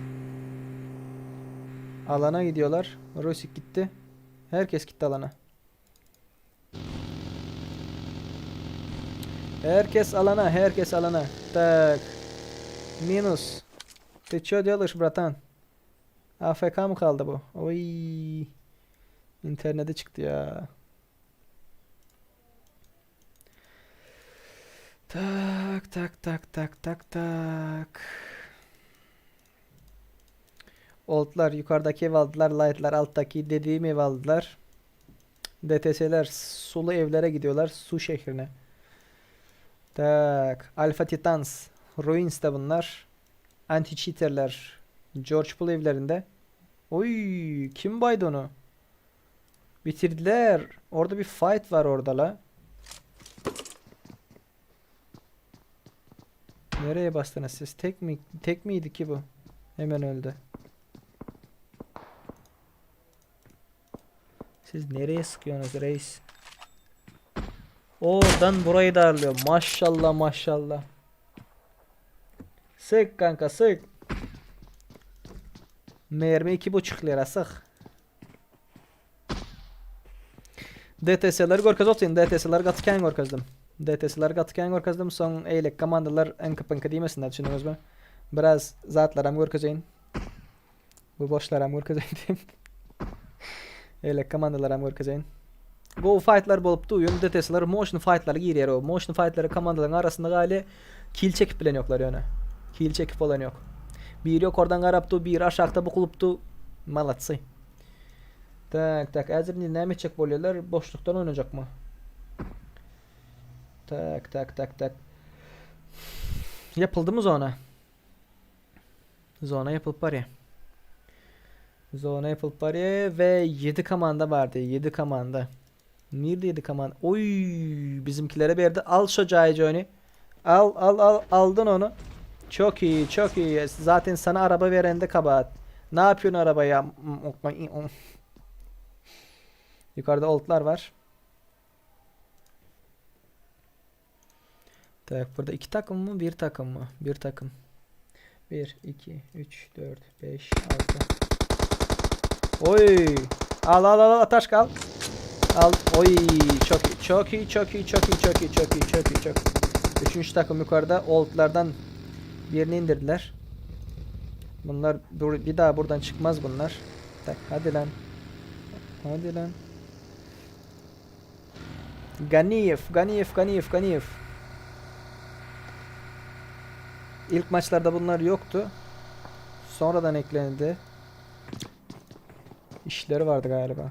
Alana gidiyorlar. Rusik gitti. Herkes gitti alana. Herkes alana, herkes alana. Так. Минус. Ты чё делаешь, братан? AFK mı kaldı bu? Oy. İnternete çıktı ya. Tak tak tak tak tak tak. Oldlar yukarıdaki ev aldılar. Light'lar alttaki dediğim ev aldılar. DTS'ler sulu evlere gidiyorlar. Su şehrine. Tak. Alpha Titans. Ruins de bunlar. Anti-cheater'ler. George Bull evlerinde. Oy kim baydı onu? Bitirdiler. Orada bir fight var orada la. Nereye bastınız siz? Tek mi tek miydi ki bu? Hemen öldü. Siz nereye sıkıyorsunuz reis? Oradan burayı darlıyor. Maşallah maşallah. Sık kanka sık. Mermi 2,5 lira sık. DTS'leri görkez olsun. DTS'leri gaty kän görkezdim. DTS'leri gaty kän görkezdim. Soň eýlek komandalar ıňky pyňky diýmesinler düşündiňizmi? Biraz zatlaram görkezeýin. Bu boşlaram görkezeýin diýim. Eýlek komandalaram görkezeýin. Gowy fightlar bolupdy. Ýöne DTS'ler motion fightlara girýär o. Motion fightlara komandalaryň arasynda galy kill çekip bilen ýoklar ýöne. Kill çekip bolan ýok. Biri ýokardan garapdy, biri aşakda bukulypdy. Malatsy. Tak tak häzir indi näme etjek bolýarlar? Boşlukdan oýnajakmy? Tak tak tak tak. Ýapyldymy zona? Zona ýapylyp barýar. Zona ýapylyp barýar we 7 komanda bardy. 7 komanda. Nirde 7 komanda? Oy bizimkilere berdi. Al şo jaýy Johnny. Al al al aldın onu. Çok iyi çok iyi. Zaten sana araba veren de kabahat. Ne yapıyorsun arabaya? Yukarıda oldlar var. Tak burada iki takım mı? Bir takım mı? Bir takım. 1, 2, 3, 4, 5, 6. Oy! Al al al al Ataşka al. Al. Oy çok iyi. Çok iyi çok iyi çok iyi çok iyi çok iyi çok iyi çok. Üçüncü takım yukarıda oldlardan birini indirdiler. Bunlar bir daha buradan çıkmaz bunlar. Tak hadi lan. Hadi lan. Ganiyev, Ganiyev, Ganiyev, Ganiyev. İlk maçlarda bunlar yoktu. Sonradan eklendi. İşleri vardı galiba.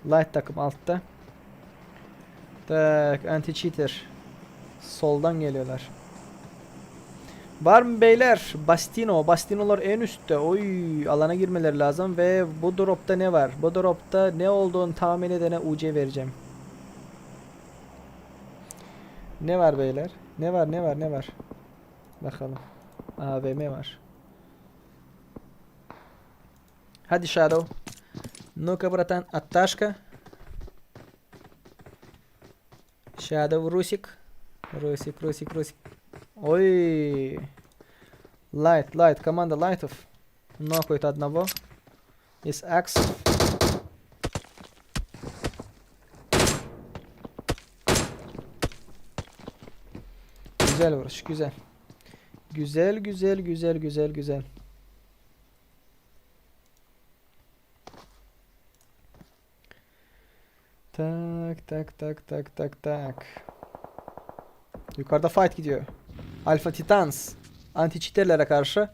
Light takım altta. Tak, anti cheater. Soldan geliyorlar. Var mı beyler? Bastino. Bastinolar en üstte. Oy, alana girmeleri lazım ve bu dropta ne var? Bu dropta ne olduğunu tahmin edene UC vereceğim. Ne var beyler? Ne var ne var ne var? Bakalım. AVM var. Hadi Shadow. Ну-ка, братан, отташка. Shadow Русик. Русик, Русик, Русик. Ой. Light, Light, команда Lightов. Нокает одного. Из Аксов. Güzel vuruş, güzel. Güzel, güzel, güzel, güzel, güzel. Tak, tak, tak, tak, tak, tak. Yukarıda fight gidiyor. Alpha Titans anti-cheater'lere karşı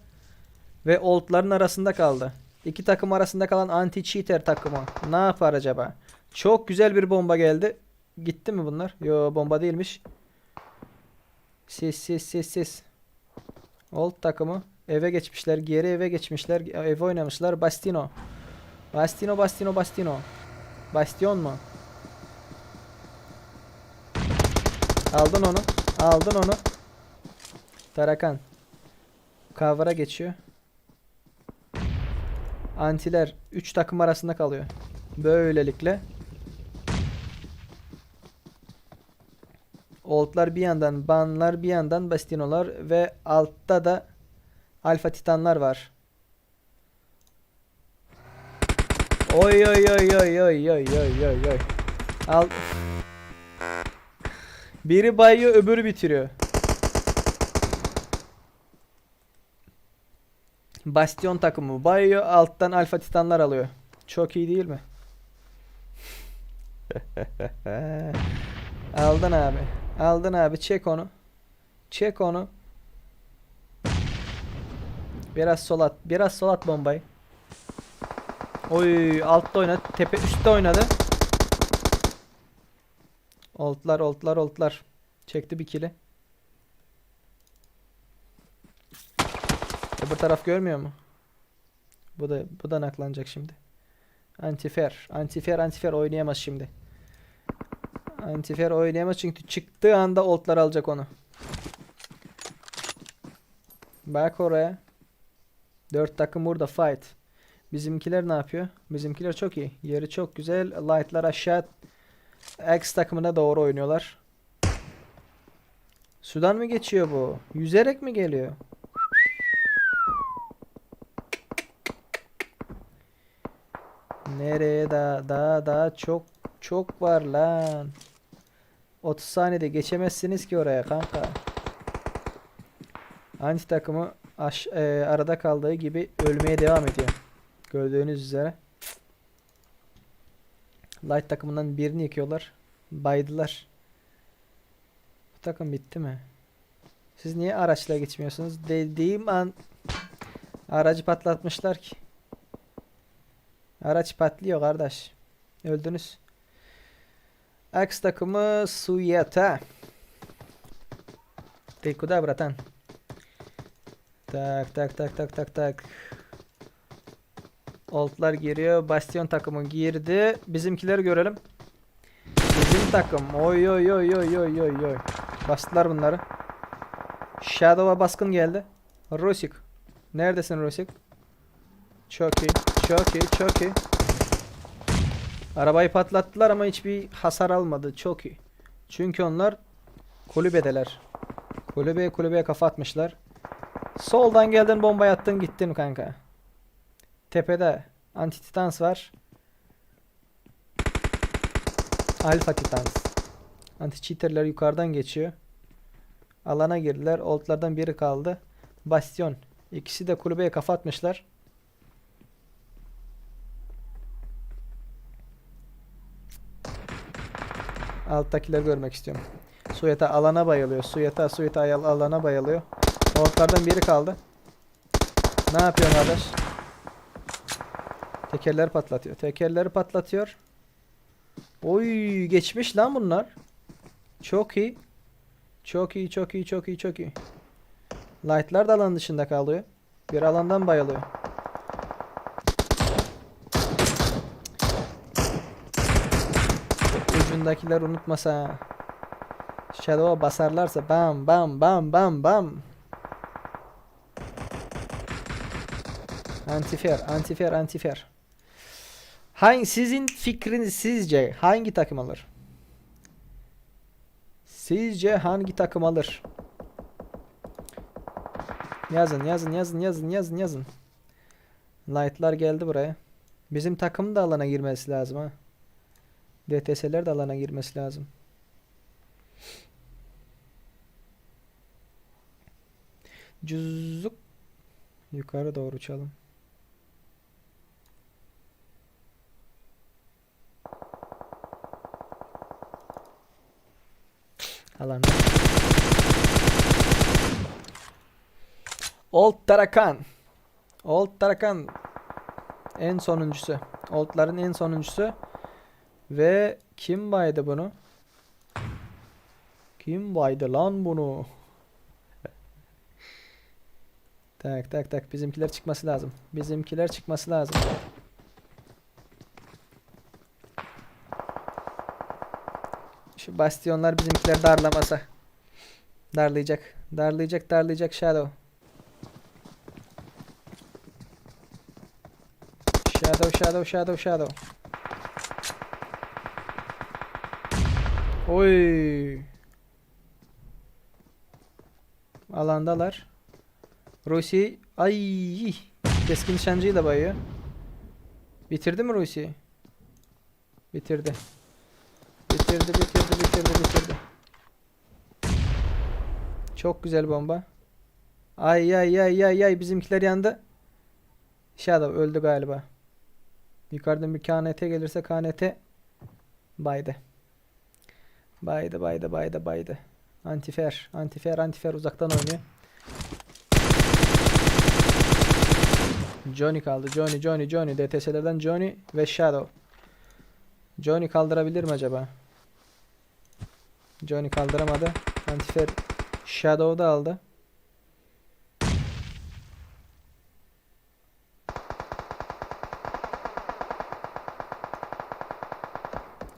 ve old'ların arasında kaldı. İki takım arasında kalan anti-cheater takımı ne yapar acaba? Çok güzel bir bomba geldi. Gitti mi bunlar? Yo bomba değilmiş. Sis sis sis sis. Old takımı eve geçmişler. Geri eve geçmişler. Eve oynamışlar. Bastino. Bastino, Bastino, Bastino. Bastion mu? Aldın onu. Aldın onu. Tarakan. Cover'a geçiyor. Antiler 3 takım arasında kalıyor. Böylelikle Oldlar bir yandan, Banlar bir yandan, Bastinolar ve altta da Alfa Titanlar var. Oy oy oy oy oy oy oy oy oy. Al. Biri bayıyor, öbürü bitiriyor. Bastion takımı bayıyor, alttan Alfa Titanlar alıyor. Çok iyi değil mi? Aldın abi. Aldın abi. Çek onu. Çek onu. Biraz sol at. Biraz sol at bombayı. Oy altta oynadı. Tepe üstte oynadı. Oltlar oltlar oltlar. Çekti bir kili. Öbür taraf görmüyor mu? Bu da bu da naklanacak şimdi. Antifer, antifer, antifer oynayamaz şimdi. Antifer oynayamaz çünkü çıktığı anda oltlar alacak onu. Bak oraya. 4 takım burada fight. Bizimkiler ne yapıyor? Bizimkiler çok iyi. Yeri çok güzel. Light'lar aşağı X takımına doğru oynuyorlar. Sudan mı geçiyor bu? Yüzerek mi geliyor? Nereye daha daha daha çok çok var lan. 30 saniyede geçemezsiniz ki oraya kanka. Anti takımı arada kaldığı gibi ölmeye devam ediyor. Gördüğünüz üzere. Light takımından birini yıkıyorlar. Baydılar. Bu takım bitti mi? Siz niye araçla geçmiyorsunuz? Dediğim an aracı patlatmışlar ki. Araç patlıyor kardeş. Öldünüz. X takımı Suyata. Ты куда, братан? Tak tak tak tak tak tak. Oldlar giriyor. Bastion takımı girdi. Bizimkileri görelim. Bizim takım. Oy oy oy oy oy oy oy. Bastılar bunları. Shadow'a baskın geldi. Rusik. Neredesin Rusik? Çok iyi. Çok iyi. Çok iyi. Arabayı patlattılar ama hiçbir hasar almadı. Çok iyi. Çünkü onlar kulübedeler. Kulübeye kulübeye kafa atmışlar. Soldan geldin bombayı attın gittin kanka. Tepede Anti Titans var. Alpha Titans. Anti cheaterler yukarıdan geçiyor. Alana girdiler. Oldlardan biri kaldı. Bastion. İkisi de kulübeye kafa atmışlar. Alttakileri görmek istiyorum. Suyata alana bayılıyor. Suyata Suyata alana bayılıyor. Oldlardan biri kaldı. Ne yapıyorsun kardeş? Tekerleri patlatıyor. Tekerleri patlatıyor. Oy geçmiş lan bunlar. Çok iyi. Çok iyi, çok iyi, çok iyi, çok iyi. Light'lar da alan dışında kalıyor. Bir alandan bayılıyor. Ucundakiler unutmasa. Shadow'a basarlarsa bam bam bam bam bam. Antifer, antifer, antifer. Hangi sizin fikriniz sizce hangi takım alır? Sizce hangi takım alır? Yazın, yazın, yazın, yazın, yazın, yazın. Light'lar geldi buraya. Bizim takım da alana girmesi lazım ha. DTS'ler de alana girmesi lazım. Cüzük. Yukarı doğru uçalım. Alanda. Old Tarakan. Old Tarakan. En sonuncusu. Old'ların en sonuncusu. Ve kim baydı bunu? Kim baydı lan bunu? Tak tak tak bizimkiler çıkması lazım. Bizimkiler çıkması lazım. Şu bastionlar bizimkiler darlamasa. Darlayacak. Darlayacak, darlayacak Shadow. Shadow, Shadow, Shadow, Shadow. Oy. Alandalar. Rusi ay keskin nişancıyla bayıyor. Bitirdi mi Rusi? Bitirdi. Bitirdi, bitirdi, bitirdi, bitirdi. Çok güzel bomba. Ay ay ay ay ay bizimkiler yandı. Shadow öldü galiba. Yukarıdan bir KNT gelirse KNT baydı. Baydı baydı baydı baydı. Antifer, antifer, antifer uzaktan oynuyor. Johnny kaldı. Johnny, Johnny, Johnny. DTS'lerden Johnny ve Shadow. Johnny kaldırabilir mi acaba? Johnny kaldıramadı. Antifer Shadow da aldı.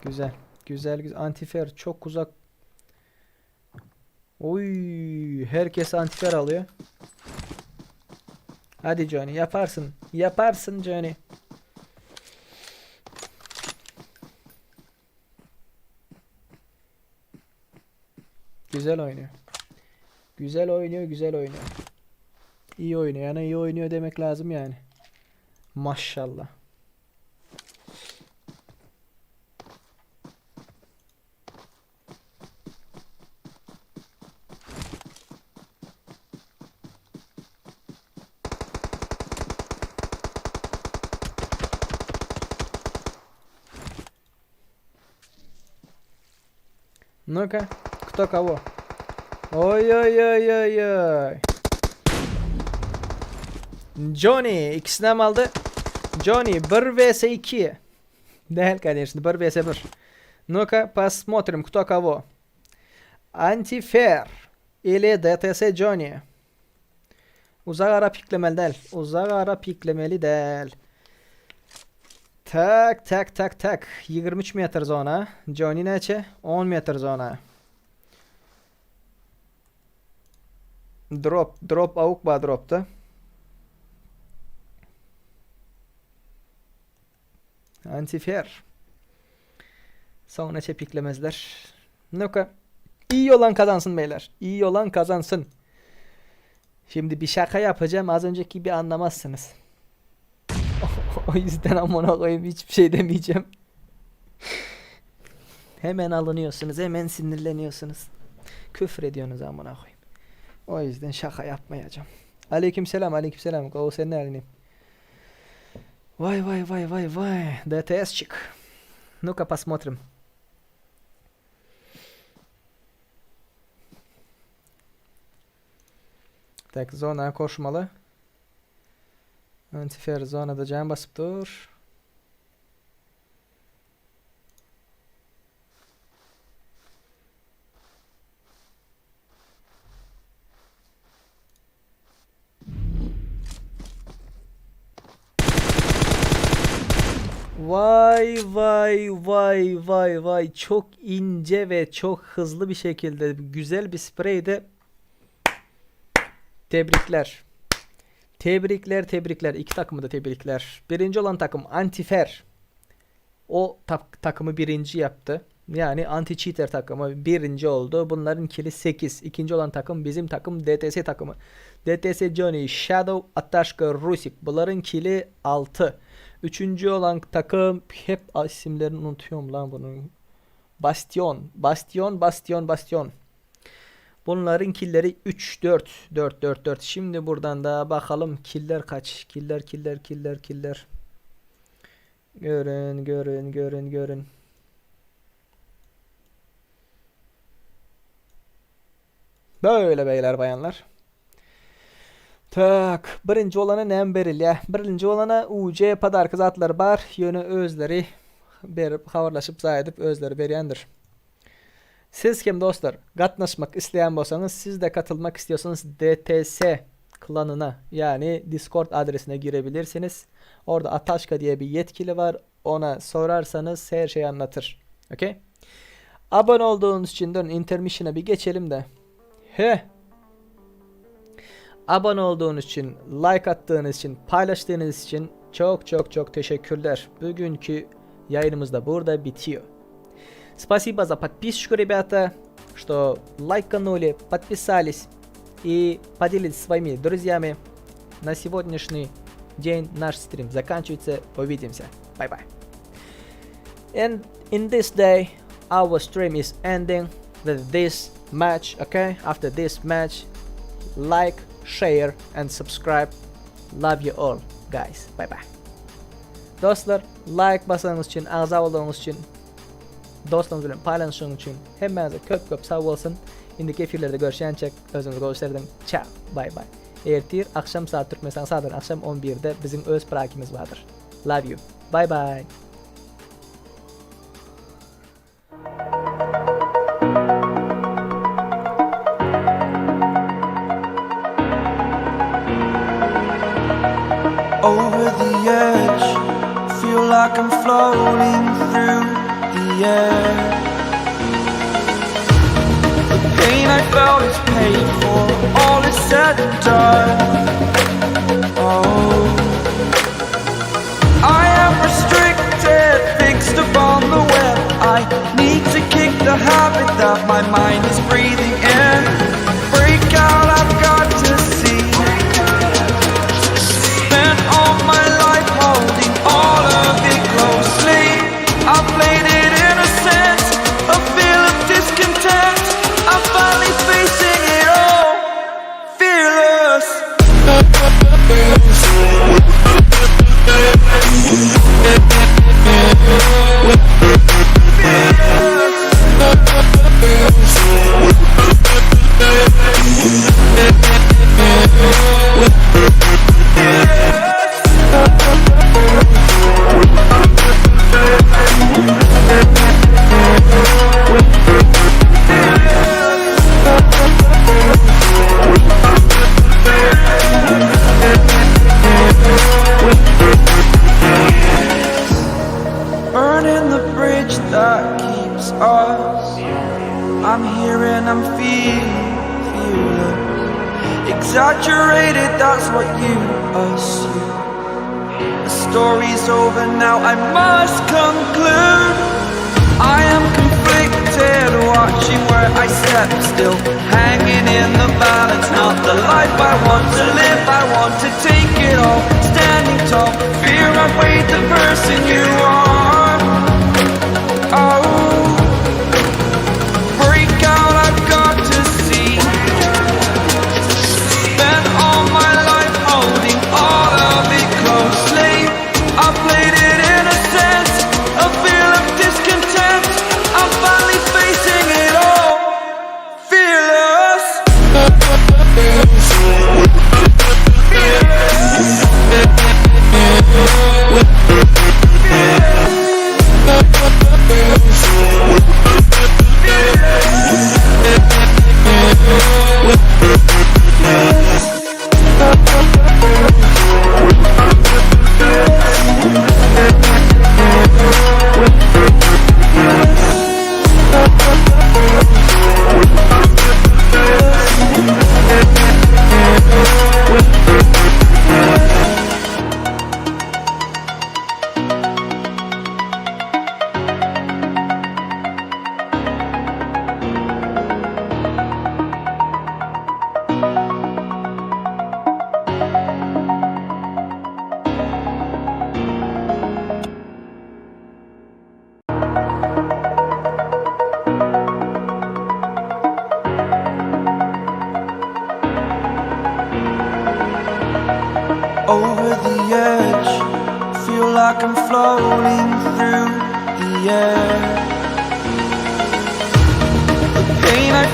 Güzel. Güzel güzel. Antifer çok uzak. Oy, herkes antifer alıyor. Hadi Johnny yaparsın. Yaparsın Johnny. Güzel oynuyor. Güzel oynuyor, güzel oynuyor. İyi oynuyor. Yani iyi oynuyor demek lazım yani. Maşallah. Ну-ка, кто кого? Ой-ой-ой-ой-ой. Johnny ikisini hem aldı. Johnny 1 vs 2. Değil, конечно, 1 vs 1. Ну-ка, посмотрим, кто кого. Antifer или DTS Johnny. Uzak ara piklemeli değil. Uzak ara piklemeli değil. Tak tak tak tak. 23 metr zona. Johnny neçe? 10 metr zona. Drop drop avuk ba dropta. Antifer. Sonra çepiklemezler. Nuka. İyi olan kazansın beyler. İyi olan kazansın. Şimdi bir şaka yapacağım. Az önceki gibi anlamazsınız. O yüzden amına koyayım hiçbir şey demeyeceğim. Hemen alınıyorsunuz, hemen sinirleniyorsunuz. Küfür ediyorsunuz amına koyayım. O yüzden şaka yapmayacağım. Aleykümselam, aleykümselam. O senin halini. Vay vay vay vay vay. DTS çık. Ну-ка посмотрим. Tak zona koşmalı. Antifer zonada can basıp dur. Vay vay vay vay vay çok ince ve çok hızlı bir şekilde güzel bir spreydi. Tebrikler. Tebrikler tebrikler. İki takımı da tebrikler. Birinci olan takım Antifer. O tak- takımı birinci yaptı. Yani anti cheater takımı birinci oldu. Bunların kili 8. İkinci olan takım bizim takım DTS takımı. DTS Johnny, Shadow, Ataşka, Rusik. Bunların kili 6. Üçüncü olan takım hep isimlerini unutuyorum lan bunun. Bastion, Bastion, Bastion, Bastion. Bunların killeri 3, 4, 4, 4, 4. Şimdi buradan da bakalım killer kaç? Killer, killer, killer, killer. Görün, görün, görün, görün. Böyle beyler bayanlar. Tak, birinci olana nem berilýär? Birinci olana UC podarka zatlar bar, ýöne özleri berip habarlaşyp zaý edip özleri berýändir. Siz kim dostlar? Gatnaşmak isleýän bolsaňyz, siz de katılmak istiyorsanız DTS klanına yani Discord adresine girebilirsiniz. Orada Ataşka diye bir yetkili var. Ona sorarsanız her şeyi anlatır. Okey? Abone olduğunuz için dön intermission'a bir geçelim de. He. Abone olduğunuz için, like attığınız için, paylaştığınız için çok çok çok teşekkürler. Bugünkü yayınımız da burada bitiyor. Спасибо за подписчику, ребята, что лайканули, подписались и поделились своими друзьями. На сегодняшний день наш стрим заканчивается. Увидимся. Bye-bye. And in this day, our stream is ending with this match, okay? After this match, like, share and subscribe. Love you all, guys. Bye bye. Dostlar, like basanyňyz üçin, agza bolanyňyz üçin, dostlaryňyz bilen paýlanyşygyň üçin hemmäňize köp köp sag bolsun. Indiki efirlerde görüşýänçek özüňizi gowy serediň. Çao. Bye bye. Ertir akşam saat Türkmenistan saatyndan akşam 11-de biziň öz prakimiz bardyr. Love you. Bye bye. Over the edge, feel like I'm floating through the air. The pain I felt is paid for, all is said and done. Oh, I am restricted, fixed upon the web. I need to kick the habit that my mind is breathing in. Break out, I've got to see. Spent all my life holding all of it closely. I played it innocent, a feel of discontent. I'm finally facing it all, fearless. Burning the bridge that keeps us. I'm here and I'm feeling fearless. Exaggerated, that's what you assume. The story's over now, I must conclude. I am conflicted, watching where I step still, hanging in the balance. Not the life I want to live, I want to take it all. Standing tall, fear outweighed the person you are. Oh, break out, I've got to see. Spent all my life holding all of it closely. I played it innocent, a feel of discontent. I'm finally facing it all, fearless. Over the edge, feel like I'm floating through the air.